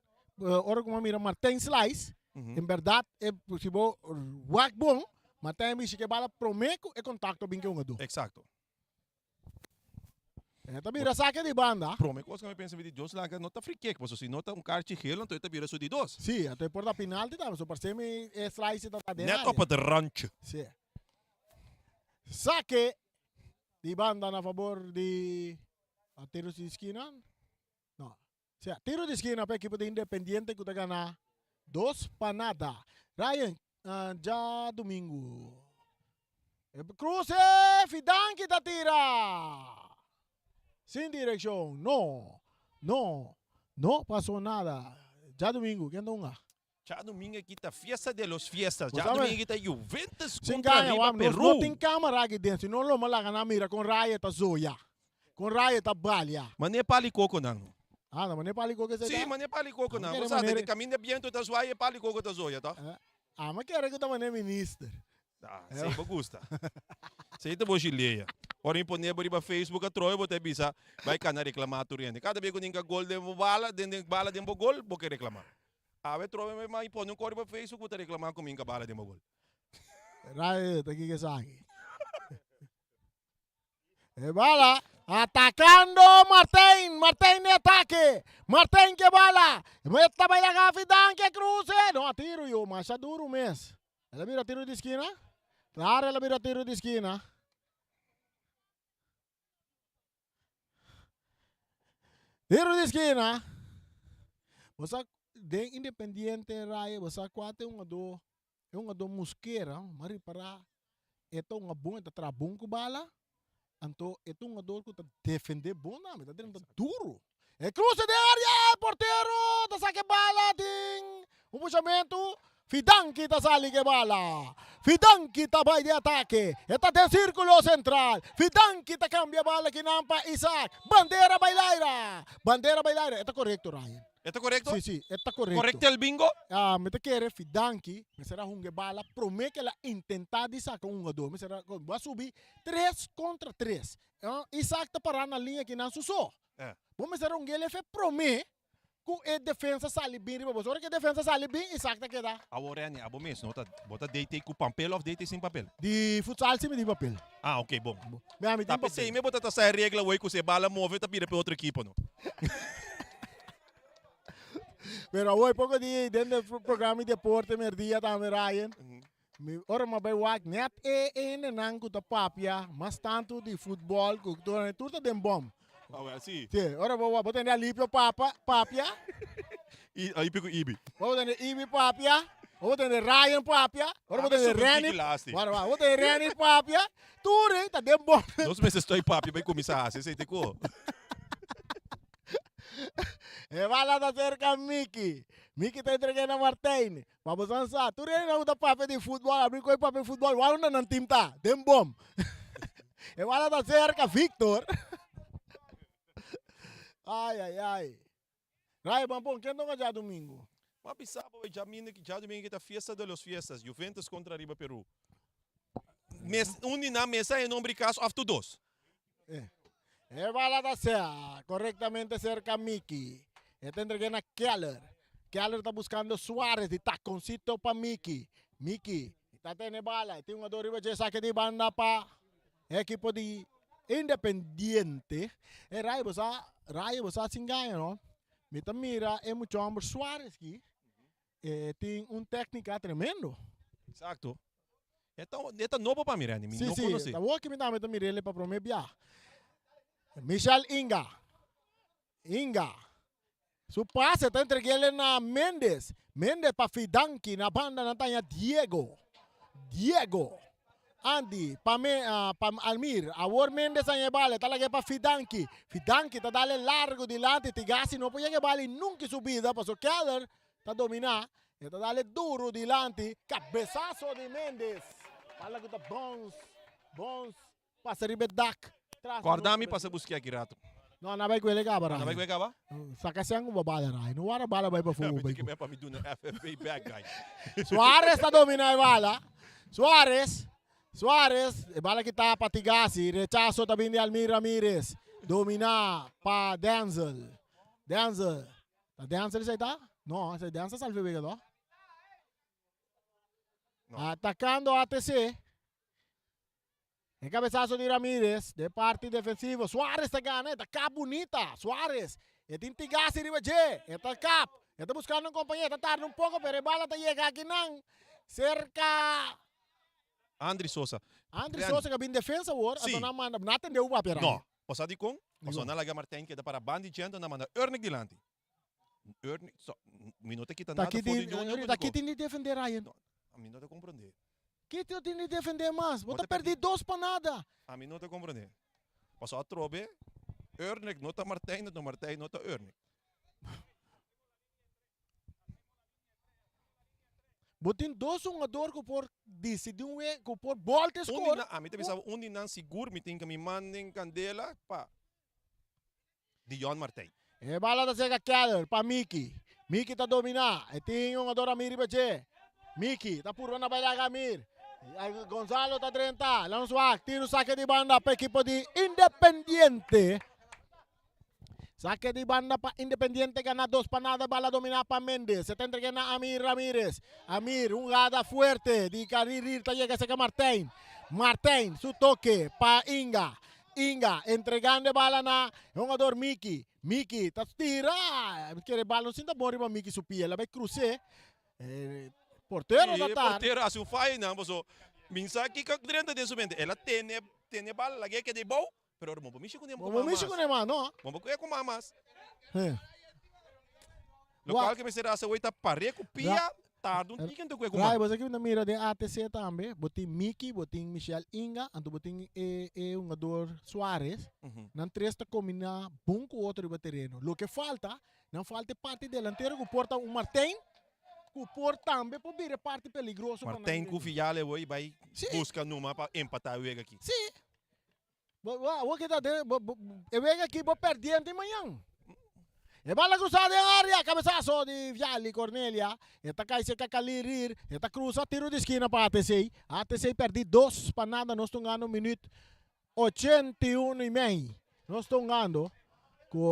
ora ku mi a mira Martijn Slice, en bèrdat e si bo wak bon, Martijn a mishi ku e bala promé ku e kontakto a bin ku e hungadó. Eksakto. E ta bira sake di banda. Prome kos ku mi pensa mi di Dios laga no ta free kick pasobra si no ta un karchi geel anto e ta bira su di dos. Sí, anto e por ta penalti tambe, so parse mi e slice ta ta den Net área. op het randje. Sí. Sake di banda na fabor di a tiro di skina. No. Sea, tiro di skina pa ekipo di Independiente ku ta gana 2-0. Ryan, djadumingu. Kruse, Fidanki ta tira! Sin direkshon, no, no, no pasó nada. Djadumingu, ken ta hunga? Djadumingu aki ta fiesta de los fiestas. Bo sabe? Djadumingu aki ta Juventus Sin kontra gaña, riba wak, nos Peru. no tin kamera aki den, si no lo mo laga nan mira kon Raya ta zoya, kon Raya ta balia. Mane pali koko nan no. Ah, ta mane pali koko esei Sí, ta? mane pali koko nan. Amo Bo kere sa, manera- den kaminda biento ta zwaai e pali koko ta zoya, toch? Amo kere ku ta mane minister. Ah, esei bo gusta. Esei ta bo gilea. Ora mi pone bo riba Facebook atrobe bo ta bisa bai kana reklamá tur hende. Kada bes ku ninka gol den bo bala, den den bala den bo gol, bo ke reklamá. Awe trobe mi mai pone un kor riba Facebook bo ta reklamá ku mi nka bala den bo gol. Radio ta kiko esaki. E bala atacando Martijn, Martijn de ataque, Martijn ke bala, meta bai laga Fidan ke cruce, no a tiro yo, masha duro mes. El a bira tiro di skina? Claro el a bira tiro di skina. Tiro di skina. Bo sa den Independiente Raya bo sa kua ta e hungadó, e hungadó Mosquera, m'a ripará e ta hunga bon, e ta traha bon ku bala, anto e ta un hungador ku ta defendé bon tambe, ta drenta duru. E cruce den area, e portero ta saca e bala, tin un pushamentu, Fidanki ta sali cu e bala, Fidanki ta bay den atake, e ta den circulo central, Fidanki ta cambia e bala kinan pa Isaac, bandera bay laira, bandera bay laira, e ta corecto Ryan. E ta corecto? Si, si, e ta corecto. Corecto el bingo? Ah, mi ta kere Fidanki mester a hunga e bala prome cu el a intenta di saca un hungador, mester a, bo a subi tres contra tres, Isaac ta para na liña kinan su so. Bo mester a un gelefe promé ku e defensa sali bin riba bo. Ora ku e defensa sali bin, Isaac ta keda. Awor Renny, abo mes no ta, bo ta DT ku pampel òf DT sin papel? Di futsal si mi tin papel. Ah, ok, bon. Mi ami tin Ta papel. p'esei mi bo ta ta sa e regla awor ku si e bala move ta bira p'e otro ekipo no. Pero awor poko di den de programa di deporte merdia tambe Ryan, mi ora mi a bai wak net e hendenan ku ta papia mas tantu di futbòl ku tur tur ta den bòm. Ah wèl si. Si, ora bo wak bo tende Alipio papa papia. I Alipio ku Ibi. Bo tende Ibi papia, bo tende Ryan papia, ora bo Ami tende subi Renny, tiki lasti. wara wara, bo tende Renny papia, tur ei ta den bòm. Nos mester stoi papia bai kuminsá hasi esei te ku. E bala ta serka Miki. Miki ta entreg'é na Martijn. Pa bo san sa, tur hende ku ta papia di futbòl, abri ku e papia di futbòl, wak unda nan tim ta, den bom. E bala ta serka Victor. Ai, ai, ai. Rai, ban pon, ken tonga djadumingu? Bo a bisa bo djamingu ki djadumingu ki ta fiesta de los fiestas, Juventus kontra riba Peru. Mes, un di nan mesa e nomber di kas òf tur dos. E bala ta sea korektamente serka Miki. E ta entreg'é na Keller. Keller ta buskando Suarez di takoncito pa Miki. Miki ta tene bala. E tin hungador riba dje sake di banda pa e ekipo di Independiente. E Rai bo sa, Rai bo sa sin gaña no. Mi ta mira e mucha homber Suarez ki e tin un teknika tremendo. Exacto. E ta, e ta nobo pa mi, Randy. Mi Sí, no sí, conoce. ta woki mi tambe ta mir'el pa prome bia. Michel Inga. Inga. Su pase ta entreg'ele na Mendes. Mendes pa Fidanki na banda nan ta haña Diego. Diego. Andy pa me pa Almir. Awor Mendes haña e bala e ta lag'e pa Fidanki. Fidanki ta dale largo dilanti Tigasi no por yega e bala y nunca su bida paso Keller ta domina. E ta dale duro dilanti. Cabesazo di Mendes. Bala cu ta bounce bounce Pasa riba e dak. Tras di Corda nos mi pasa busque aki rato. No, na bai ku ele kaba, Na bai Ryan. ku e kaba? Saka sen ku bo bala, Ryan. No wara bala bai pafó bo Mi bai tin ku. ke men pa mi duna FFB back, guy. Suarez ta domina e bala. Suarez, Suarez, e bala kita pa Tigasi. Rechaso ta bin di Almir Ramirez. Domina pa Denzel. Denzel. Ta Denzel esei ta? No, esei Denzel salve wega to. Atacando ATC. E cabezazo di Ramirez den parti defensivo. Suarez ta gana, e ta kap bunita. Suarez, e tin Tigasi riba dje. E ta kap, e ta buscando un compañero, e ta tarda un poco pero e bala ta yega akinan cerca. Andry Sosa. Andry Sosa ka bin defensa awor, Sí. anto nan manda, nan atende u papia Ryan. No, bo sa dikon? Pasobra nan laga Martijn keda para bandi dje anto nan manda Ernick dilanti. Ernick, so, mi no ta kita nada for di Junior. Ta ki tin di defende Ryan? No, mi no ta comprende. Ki tin di defende mas? Bo ta perdi dos pa nada. Ami no ta comprende. Paso atrobe, Ernick no ta Martijn, no Martijn no ta Ernick. Bo tin dos hungador ku por disidi un we, ku por bolta e Un di score. nan, ami ta bisa bo, un di nan sigur mi tin ku mi manden kandela pa Dion Martijn. E bala ta sega Keller pa Miki. Miki ta domina. E tin hungador Amir riba dje. Miki ta purba na bai laga Amir. Gonzalo ta drenta. Lanos wak. Tiro sake di banda pa ekipo di Independiente. Sake di banda pa Independiente gana dos pa nada. Bala domina pa Mendes. E ta entrega na Amir Ramirez. Amir un gada fuerte di Caririr ta yega seka Martijn. Martijn su toke pa Inga. Inga entregando e bala na e hungador Miki. Miki ta tira. Mi kere e bala no sinta bon riba Miki su pia. El a bai krus'é. E portero ta E tar. portero hasi un faya nan paso min sa kiko drenta den su mente. El a tene tene bala lag'é keda ei bou pero ora bo por mishi kuné Bo por mishi kuné mas no. Bo por kué ku mas. He. Lokual ke mester hasi awor ta par'é ku pia tarda un tiki anto kué ku Rai man. bo sa ki mi ta mira den ATC tambe bo tin Miki bo tin Michel Inga anto bo tin e e hungador Suarez nan tres ta kombiná bon ku otro riba tereno loke falta nan falta e parti delantero ku por ta un Martijn ku por tambe por bira e parti peligroso pa nan Martijn ku Villale awor i bai buska numa pa empatá e wega aki. Si Bo, bo, awor ke ta den, bo, bo, e wega aki bo perdiente mañan. E bala cruza den area, cabezazo di Vialli Cornelia. E ta cai cerca Kalirir, e ta cruza tiro di esquina pa ATC. ATC perdi dos pa nada, nos ta hungando minuut 81 y mei. Nos ta hungando cu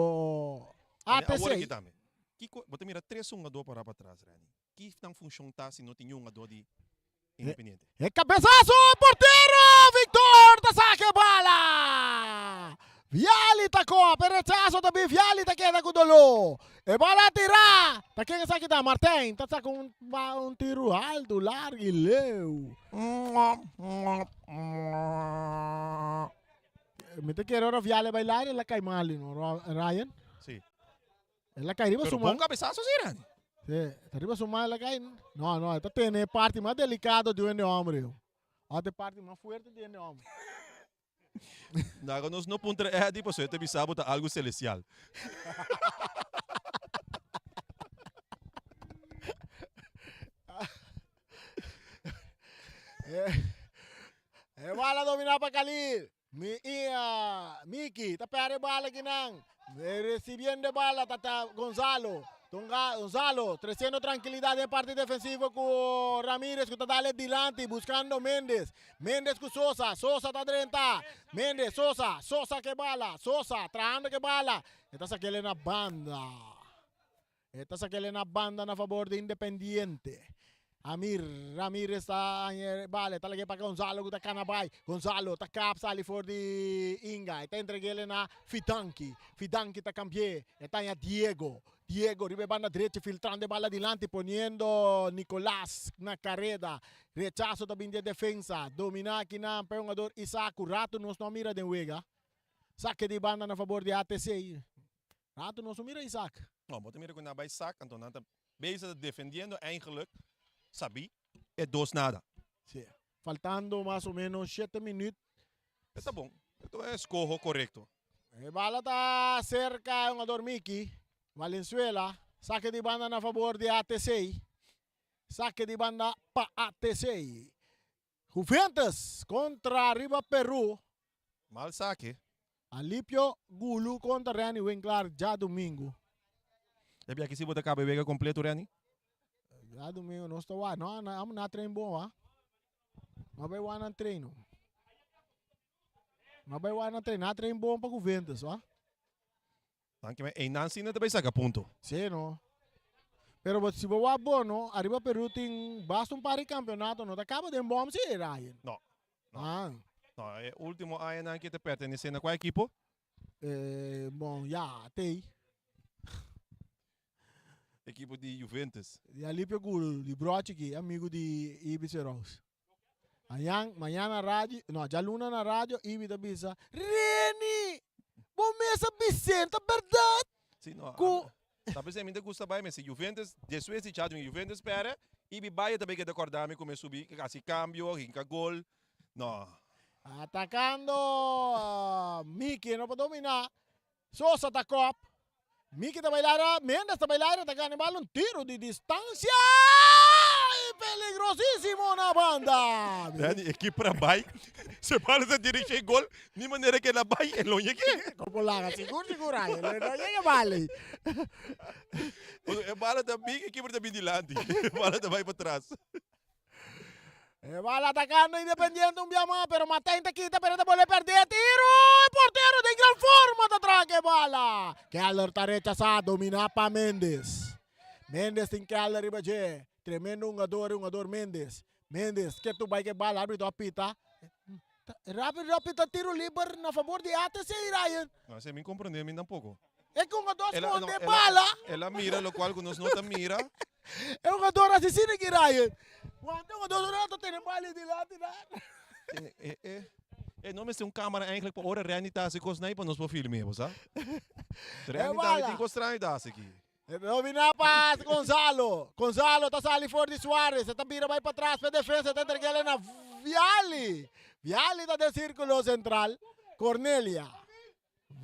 Awor ATC. aki tambe. Kiko, bo ta mira tres hungador para patras, Renny. Ki nan funcion ta si no tin niun hungador di Independiente. E cabezazo portero Victor ta saca e bala. Viali ta cop e rechazo ta bin Viali ta keda cu dolo. E bala a tira. Ta ken esaki ta? Martijn ta saca un un tiro alto, largo y leu. Mi ta kere ora Viali a bay laire el a cay mal no Ryan. Si. El a kai riba Pero su man. bon cabezazo si, Randy. Sí, ta riba su man el a kai. No, no, e ta tene e parti mas delicado di un hende hombre, yo. Ot e parti mas fuerte di hende hombre. Naga nos no puntra Eddie pasobra e ta bisa bo ta algo celestial. E bala domina pa Khalil. Mi ia Miki ta perde bala kinan. Recibiendo e bala ta ta Gonzalo. Tonga Gonzalo treciendo tranquilidad den parti defensivo cu Ramirez cu ta dale dilanti buscando Mendes. Mendes cu Sosa. Sosa ta drenta. Mendes, Sosa, Sosa ke bala. Sosa trahando ke bala. E ta sakele na banda. E ta sakele na banda na fabor di Independiente. Amir Ramirez ta haña e bala, e ta lag'é pa Gonzalo ku ta kana bai. Gonzalo ta kap sali for di Inga, e ta entreg'é na Fidanki. Fidanki ta kambi'é, e ta haña Diego. Diego riba e banda drechi filtrando e bala dilanti poniendo Nicolas na kareda. Rechaso ta bin di e defensa. Dominá akinan pa e hungador Isaac ku ratu nos no a mira den wega. Sake di banda na fabor di ATC. Ratu nos no mira Isaac. No, bo ta mira ku nan bai sak, anto nan ta bezig ta defendiendo eigenlijk sabí e dos nada. Sí. Faltando mas o menos shete minuut. E ta bon. E ta un eskoho korekto. E bala ta serka e hungador Miki. Valenzuela. Sake di banda na fabor di ATC. Sake di banda pa ATC. Juventus kontra riba Peru. Mal sake. Alipio Gulu kontra Renny Winklaar djadumingu. E biaha si bo ta kaba e wega kompleto Renny? Djadumingu nos ta wak. No, amo na train bon wak. No bai wak nan treino. No bai wak nan treino. Na train bon pa Juventus wak. Danki men einan si no ta bay saca punto. Si no. Pero bo si bo wak bo no, ariba Peru tin basta un par di campeonato no ta caba den bom si Ryan. No. No. Ah. No, e ultimo añanan ki ta pertenece na cua ekipo? Eh, bon ya, tey. Ekipo di Juventus. Di Alipio Gul, di brochi ki, amigo di Ibis Rose. Añan, mañana radio, no, djaluna na radio, Ibi ta bisa, Reni, bo mes a bis'é, ta berdad? Sí, no, Ku. Ta p'esei mi ta gusta bai mester Juventus, despues di Chadwick Juventus pèrdè, Ibi Baye ta bay keda kòrda mi ku mi subi, hasi kambio, hinka gol, no. Atakando Miki no por dominá, Sosa ta kòp. Miki ta bai lara, Mendes ta bai lara, ta gana e bal un tiro di distancia y peligrosísimo na banda. Danny, e keeper a bai, su bal ta dirigi e gol, ni manera ke el a bai, e lo yega. Como laga, sigur sigur ay, e lo yega bal ey. E bala ta bin, e keeper ta bin dilanti, e bala ta bai patras. E bala atacando Independiente un bia mas, pero Martijn ta kita, pero ta bolbe perde tiro. E portero den gran forma ta tranca e bala. Keller ta rechasa, domina pa Mendes. Mendes tin Keller riba dje. Tremendo hungador e hungador Mendes. Mendes ke tu bai ke bala, arbitro a pita. Arbitro a pita tiro liber na fabor di ATC, Ryan. No, esei mi comprende mi tampoco. E hungador sconde e bala. El a mira locual cu nos no ta mira. E hungador asesino aki Ryan. Wanta e hungador un rato tene bala e dilanti na. E e e no mester un camera eigenlijk pa ora Randy ta haci cos nai pa nos por filme, bo sa? Randy tambe tin cos straño ta haci aki. Domina pa Gonzalo. Gonzalo ta sali for di Suarez. E ta bira bai patras pa e defensa. E ta entreg'el na Viali. Viali ta den circulo central. Cornelia.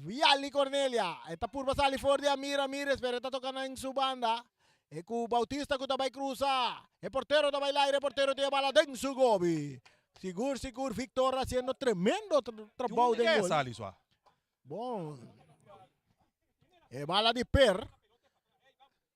Viali Cornelia. E ta purba sali for di Amir Ramirez pero e ta toca na su banda. E cu Bautista cu ta bay cruza. E portero ta bay laire. E portero tin e bala den su gobi. Sigur sigur Victor haciendo tremendo trabou den gol. Sali sua. Bon. E bala di Per.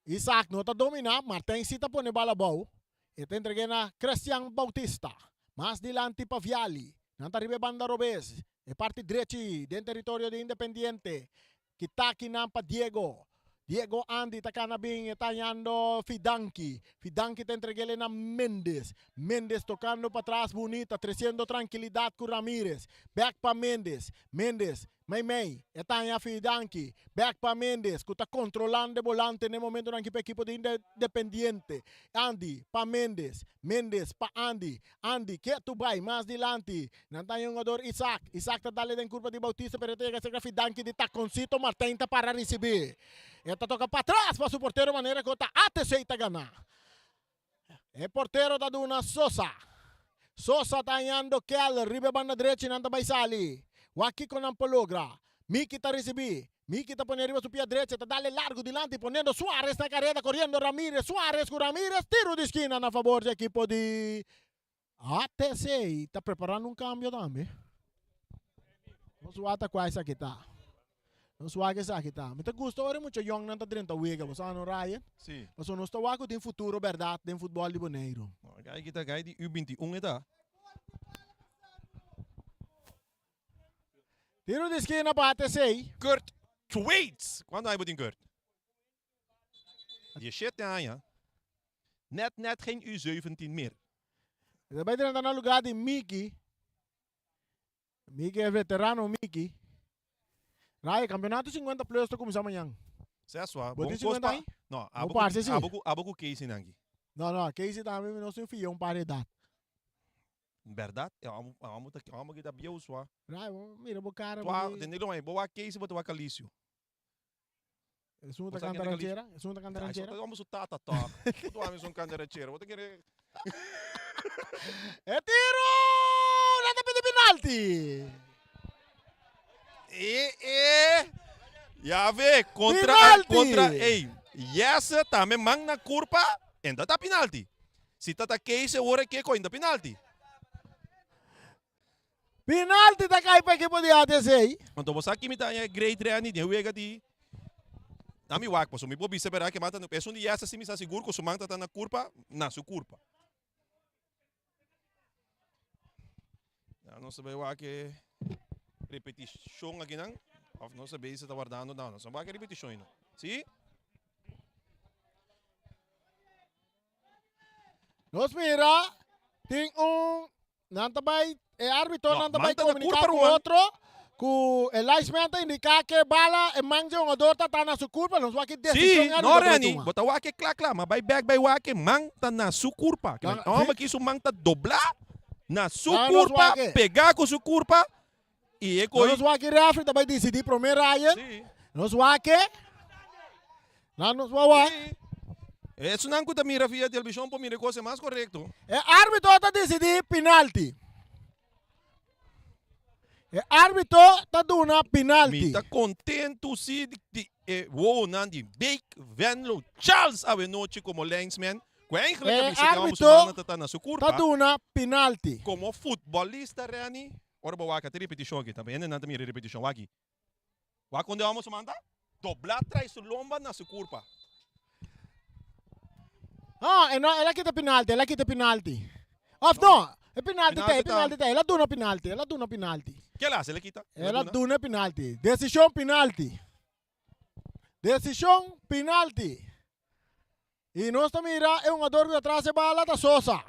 Isaac no ta domina. Martijn si ta pone bala abou. E ta entregue na Christian Bautista. Mas dilanti pa Viali. Nan ta riba e banda robes. E parti drechi den teritorio di Independiente. Kitaki nan pa Diego. Diego Andy ta kana bin e ta hañando Fidanki. Fidanki ta entreg'el na Mendes. Mendes tokando patras bunita tresiendo trankilidat ku Ramirez. Bek pa Mendes. Mendes Meimei, e ta haña Fidanki, bek pa Mendes ku ta kontrolando e bolante na e momentonan aki pa ekipo di Independiente. Andy pa Mendes, Mendes pa Andy, Andy ketu bai mas dilanti. Nan ta haña hungador Isaac, Isaac ta dale den kurpa di Bautista pero e ta yega serka Fidanki di takoncito, Martijn ta para risibí. E ta toka patras pa su portero manera ku ta ATC ta gana. E portero ta duna Sosa. Sosa ta hañando Keller riba e banda drechi nan ta bai sali. Wak kiko nan por logra. Miki ta risibí. Miki ta pone riba su pia drechi ta dale largu dilanti poniendo Suarez na kareda koriendo Ramirez. Suarez ku Ramirez tiro di skina na fabor di ekipo di ATC. Ta preparando un kambio tambe. Nos wak ta kua esaki ta. Nos wak esaki ta. Mi ta gusta ora e mucha yòngnan ta drenta wega, bo sa no Ryan? Sí. Pasobra nos ta wak ku tin futuro bèrdat den futbòl di Boneiru. No, e gai ki ta gai di U 21 e ta. Tiro di skina pa ATC. Kurt Thwaites. Kuantu aña bo tin Kurt? Dieshete aña. Net net geen U 17 meer. E ta bai drenta na lugá di Miki. Miki e veterano Miki. Raya, campeonato 50 plus ta cuminsa mañan. Sea sua, Bo bon tin cos 50 pa. aña? No, Bo abo parce ku si. abo ku abo ku Casey nan aki. No, no, Casey tambe mi nos tin fia un par edad. Berdad? E amo amo ta amo ki ta bieu sua. Raya, bo mira bo cara Tua, bo tende lo bo wak Casey bo ta wak Alicio. Esun ta canta ranchera? Esun ta canta ranchera? Ai, so su tata toch. Tu ami sun canta ranchera. Bo ta kere E tiro! Nan ta pidi penalti. E e Ya ve, contra Penalti! contra ey. Jesse tambe man na curpa en dat ta penalti. Si ta ta Kees ora ke ko inda penalti. Penalti ta kai pa ekipo di ATC. Anto bo sa kimi ta haña great Renny den wega di Na mi wak pasobra mi por bisa berdad ke mata esun di Jesse si mi sa sigur ku su man ta ta na kurpa na su kurpa. Ya nos ta bai wak e repetishon akinan of nos ta bezig ta wardando no nos no wak e repetishon ainda si. Nos mira tin un nan ta bai e arbitro No, nan ta bai man ta na komuniká kurpa, ku ruman. otro ku e linesman ta indiká ke bala e man dje hungador ta ta na su kurpa nos wak ki desishon Sí, e no arbitro ta bai Renny, tuma. bo ta wak e kla kla, ma bai bek bai wak e man ta na su kurpa. Ke Nan- men hòmber sí. ki su man ta doblá na su Nan nos kurpa, wak e. pegá ku su kurpa i e Nan koi nos wak ki refri ta bai disidí promé Ryan. Sí. Nos wak e. Nan nos wak wak. Sí. Esunnan ku ta mira via televishon por mira e kos e mas korekto. E arbitro ta disidí pinalti. E arbitro ta duna pinalti. Mi ta kontentu si di di e wowonan di Beek Venlo Charles awenochi komo linesman ku eigenlijk a E bisa ke arbitro homber su man ta na su ta kurpa. duna pinalti. Komo futbolista Renny, ora bo wak a tin repetishon aki, tambe hendenan ta mira e repetishon wak aki. Wak konde homber su man ta dobla trai su lomba na su kurpa. Ah, e no, el a kita penalti, el a kita penalti. Of no, e penalti ta, e Penalti ta. penalti ta, el a duna penalti, el a duna penalti. Ke el a hasi? El a kita? El a duna penalti. Desishon penalti. Desishon penalti. I nos ta mira e hungador ku ta tras e bala ta Sosa.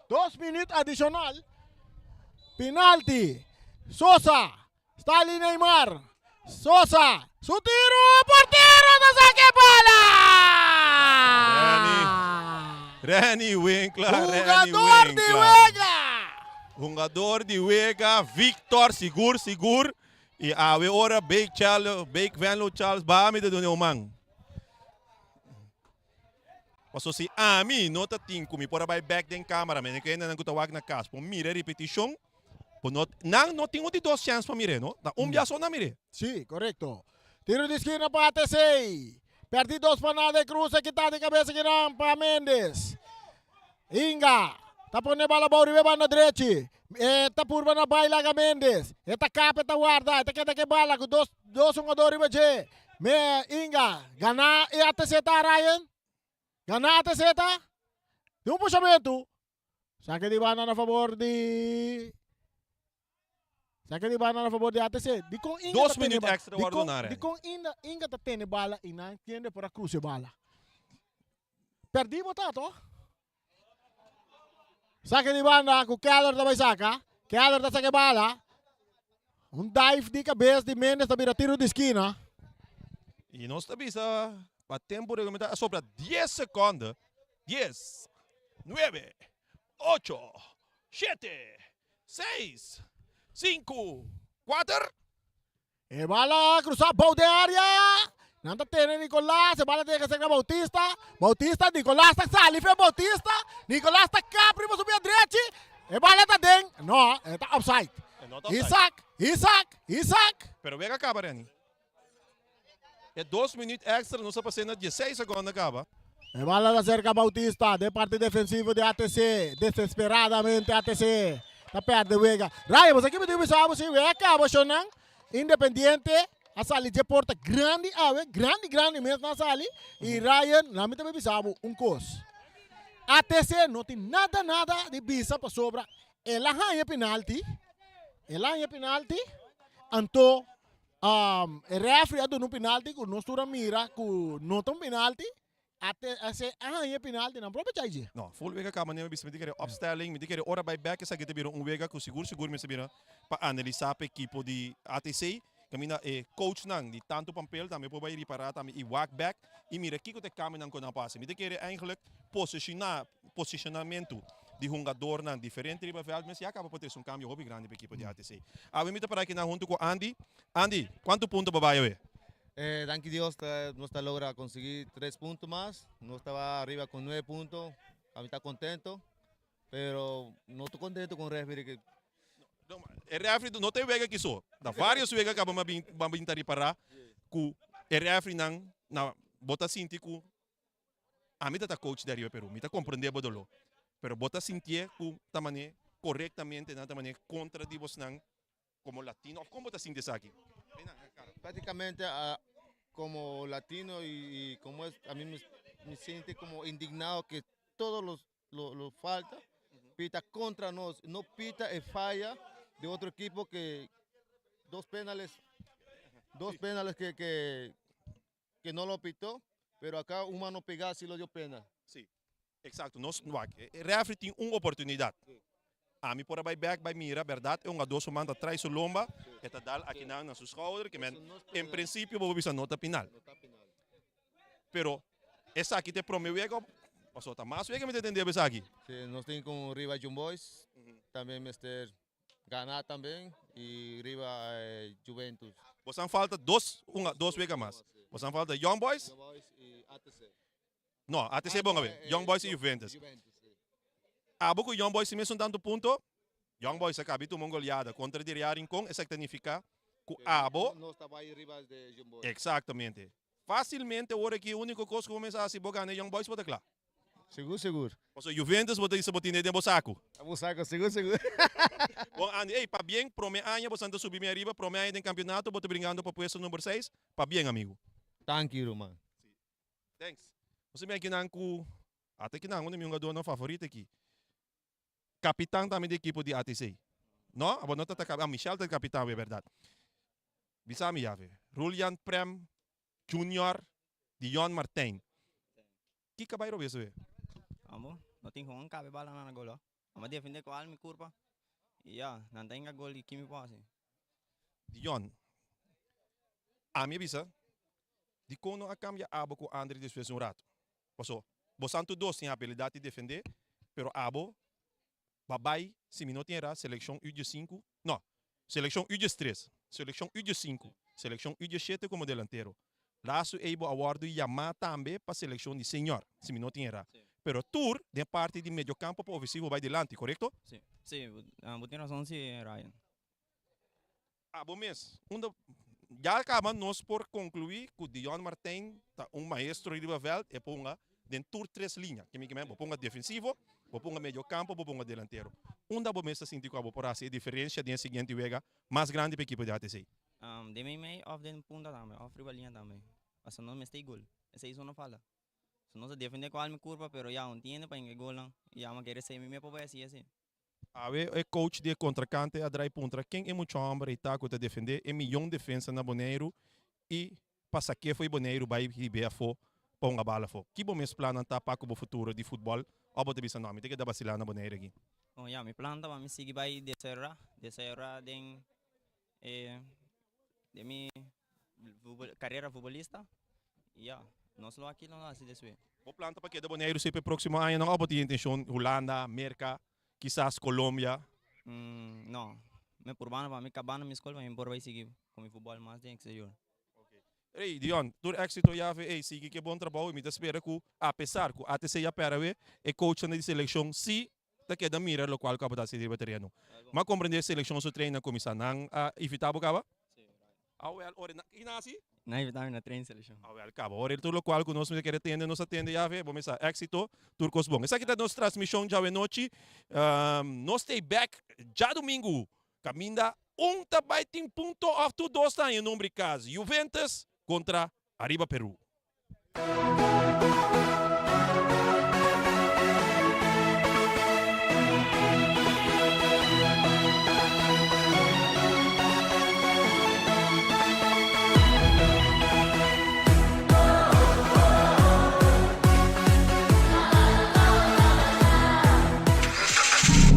Dos minüt adishonal. Penalti. Sosa. Stanley Neymar. Sosa. Su tiru. Portero ta saka e bala! Renny. Renny Winkler. Renny Hungador di Winkler. wega! Hungador di wega. Victor sigur sigur. I awe ora Beek Charles, Beek Venlo Charles ba mi ta duna un man. Paso si ami no ta tin ku mi por a bai bek den kamera, mene ku hendenan ku ta wak na kas por mira e ripetishon, por no, nan no tin un di dos chèns pa mir'é, no? Ta un bia so nan mir'é. Sí, korekto. Tiro di skina pa ATC. Pèrdí dos pa nada e krusa kitá di kabesa kinan pa Mendes. Inga ta pone bala abou riba e banda drechi. E ta purba na bai laga Mendes. E ta kap, e ta warda, e ta keda ku e bala ku dos dos hungador riba dje. Me Inga gana e ATC ta Ryan. Gana ATC ta. Di un pushamentu. Sake di banda na fabor di Sake di banda na fabor di ATC. Dikon Inga Dos ta tene minuut bala? extra wordo Dikon na Ryan. dikon Inga Inga ta tene bala i nan kende por a cruza e bala? Perdí bo ta toch? Sake di banda ku Keller ta bai saka. Keller ta saka e bala. Un dive di kabes di Mendes ta bira tiro di skina. I nos ta bisa pa tempo reglamentario a sobra dies sekonde. Dies, nuebe, ocho, shete, seis, sinku, kuater. E bala a krusa bou den area. Nan ta tene Nicolas, e bala ta yega Bautista. Bautista, Nicolas ta sali fe Bautista. Nicolas ta kap riba su pia drechi. E bala ta den. No, e ta offside. E no ta offside. Isaac, Isaac, Isaac. Pero wega kaba, Renny. E dos minuut extra nos a pas'é na dieseis sekonde kaba. E bala ta serka Bautista den parti defensivo di ATC. Desesperadamente ATC ta perde wega. Raya, bo sa kico mi tin ku bisa bo si wega kaba shownan. Independiente a sali dje porta grandi awe, grandi grandi mes nan a sali. I Ryan, laat mi tambe bisa bo un kos. ATC no tin nada nada di bisa pasobra el a haña penalti, el a haña penalti, anto E referee a duna un penalti ku nos tur a mira ku no ta un penalti. A te a se a haña e penalti nan propio chai dje. No, full wega kaba mi bisa mi ta kere opstelling, mi ta kere ora bai bek esaki ta bira un wega ku sigur sigur mester bira pa analisa pa ekipo di ATC. Kaminda e coachnan di tantu Pampel tambe por bai ripara tambe i wak bek i mira kiko ta e kambionan ku nan por hasi. Mi ta kere eigenlijk posishona posicionamentu di hungadornan diferente riba veld mes ya caba por trece un cambio hopi grandi pa ekipo di ATC. Awe mi ta para akinan hunto cu Andy. Andy, cuanto punto bo bay awe? Eh, danki Dios nos ta logra conseguir tres puntos mas. Nos taba arriba con nueve puntos. Ami ta contento, pero no ta contento con referee que E referee no ta e wega aki so. Ta varios wega caba mi a bin mi a bin ta ripara cu e referee nan na bo ta sinti cu ami ta ta coach di Ariba Peru. Mi ta comprende bo dolor. Pero bo ta sintié cu ta mane corectamente nan ta mane contra di bosnan como latino of con bo ta sinti esaki? Prácticamente como latino y como es a mi me siente como indignado que todos los lo, lo falta pita contra nos, no pita e falla de otro equipo que dos penales, dos penales que, que, que no lo pitó, pero acá un mano pegada sí lo dio penal. Sí, exacto. Nos, wak, e referee tin un oportunidad. Ami por a bai bek bai mira, berdad e hungador su man ta trai su lomba, e ta dal akinan na su schouder, ke men en principio bo por bisa no ta pinal. Pero esaki ta e prome wega of pasobra ta mas wega mi ta tende esaki? Si, nos tin con riba Jong Boys, tambe mester gana tambe y riba Juventus. Bosan falta dos hunga, dos wega mas. Bosan falta Young Boys. Young Boys y ATC. No, ATC bon awe. Young Boys y Juventus. Abo cu Young Boys tin mesun tanto punto. Young Boys a cabi tuma un goleada contra di Real Rincon, esaki ta nifica cu abo. Nos ta bay riba de Young Boys. Exactamente. Facilmente awor aki e unico cos cu bo mester haci bo gana e Young Boys bo ta cla. Sigur sigur. Pasobra Juventus bo ta bisa bo tine den bo saco. Bo saco sigur sigur. Bon Andy, ey pabien prome aña bo san ta subi mi ariba, prome aña den campeonato bo ta bringando pa puesto number seis, pabien amigo. Danki ruman. Thanks. Nos a bin akinan ku ata akinan un di mi hungadornan favorito aki. Kapitan tambe di ekipo di ATC. No? Abo no ta ta ah Michel ta kapitan awe bèrdat. Bisa mi yawe. Rulian Prem Junior Dion Martijn. Kiko a bai robes awe? Amo, no tin con cabe bala nan na gol ho. Amo defende cu al mi curpa. Y ya, nan ta hinca gol y ki mi por haci? Dion, ami a bisa Dikon no a kambia abo ku Andri despues di un ratu? Paso, bosan tur dos tin abilidat di defendé, pero abo ba bai, si mi no tin erá, selekshon U diesinku, no, selekshon U diestres, selekshon U diesinku, selekshon U diesshete komo delantero. Lastu ei bo a wòrdu yamá tambe pa selekshon di senior, si mi no tin erá. Pero tur den parti di mediokampo pa ofensivo bai dilanti, korekto? Sí, sí, bo tin rason sí, Ryan. Abo mes, unda ya caba nos por conclui cu Dion Martijn ta un maestro riba veld, e ponga den tur tres liña. Ke mi ke men, bo ponga defensivo, bo ponga medio campo, bo ponga delantero. Unda bo mes ta sinti cu abo por haci e diferencia den e siguiente wega mas grandi pa ekipo di ATC? Den meimei of den punta tambe, of riba liña tambe. Pasobra nos mester e gol. Esey so no falta. So nos a defende cu al mi curpa, pero ya un tiende pa hinca e golnan. Y ya mi a kere esey mi mes por bay haci así. Awe e coach di e kontrankante a drai puntra ken e mucha hòmber ei ta ku ta defendé e miyon defensa na Boneiru i pa sak'é fo'i Boneiru bai hib'é afó pa hunga bala afó. Ki bo mes plannan ta pa ku bo futuro di futbòl òf bo ta bisa nò mi ta keda basilá na Boneiru aki? Bon ya, mi plan ta pa mi sigui bai desayorá, desayorá den e den mi karera futbolista y ya, nos lo aki lo hasi despues. Bo plan ta pa keda Boneiru si pa e próksimo añanan òf bo tin intenshon Hulanda, Merka? Kisas Colombia. No, mi purba pa mi kaba na mi skol pa mi por bai sigui ku mi futbòl mas den eksterior. Ey, Dion, tur éxito yafe ey, sigui ke bon trabou y mi ta spera ku apesar ku ATC ya pera awe, e coachnan di selekshon si ta keda mira lokual ku a bo ta hasi riba tereno. Mi a komprende selekshon su train a kuminsá, nan a invitá bo kaba? Awel, ora na, ki nasi? Nan invita mi na train seleccion. Awel, caba. Ora tur locual cu nos mester kere tende, nos a tende ya ve. Bo mester sa exito, tur cos bon. Esaki ta nos transmision djawe nochi. Nos ta back djadumingu. Caminda un ta bay tin punto of tur dos ta haña nomber di cas. Juventus contra Arriba Peru.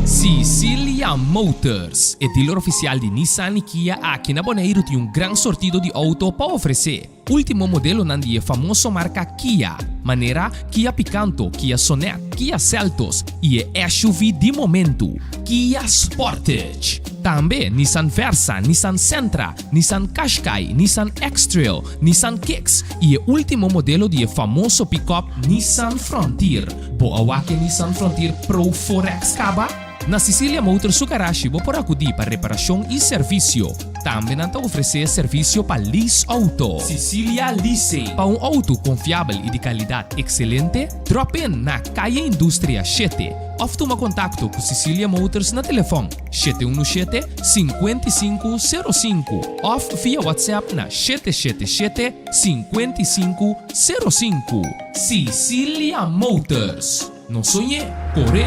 Sicilia Motors, e dealer oficial di Nissan y Kia aki na Boneiru tin un gran sortido di auto pa ofrece. Ultimo modelonan di e famoso marka Kia, manera Kia Picanto, Kia Sonet, Kia Seltos i e SUV di momentu, Kia Sportage. Tambe Nissan Versa, Nissan Sentra, Nissan Qashqai, Nissan X-Trail, Nissan Kicks i e último modelo di e famoso pickup Nissan Frontier. Bo a wak e Nissan Frontier Pro 4X kaba? Na Cecilia Motors su garashi bo por akudí pa reparashon i servisio. Tambe nan ta ofresé servisio pa lease outo. Cecilia Leasing. Pa un outo konfiabel i di kalidat ekselente, drop in na Kaya Industria shete òf tuma kontakto ku Cecilia Motors na telefòn 717 5505 òf via WhatsApp na 777 5505. Cecilia Motors. No soñ'é, kor'é!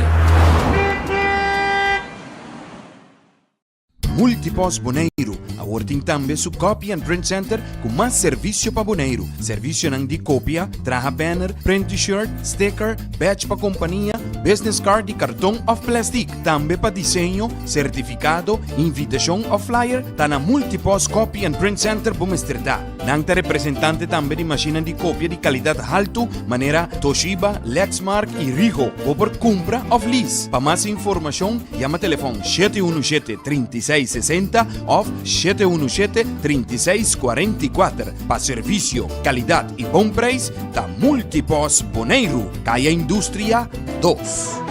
Multipost Boneiru awor tin tambe su Copy and Print Center ku mas servisio pa Boneiru. Servisionan di kopia, traha banner, print t-shirt, sticker, badge pa kompania, business card di karton òf plèstik. Tambe pa diseño, sertifikado, invitashon òf flyer ta na Multipost Copy and Print Center bo mester ta. Nan ta representante tambe di mashinnan di kopia di kalidat haltu manera Toshiba, Lexmark i Rigo. Bo por kumpra òf lease. Pa mas informashon yama telefòn 717 36 60 òf 717 36 44. Pa servisio, kalidat i bon preis ta Multipost Boneiru, Kaya Industria 2.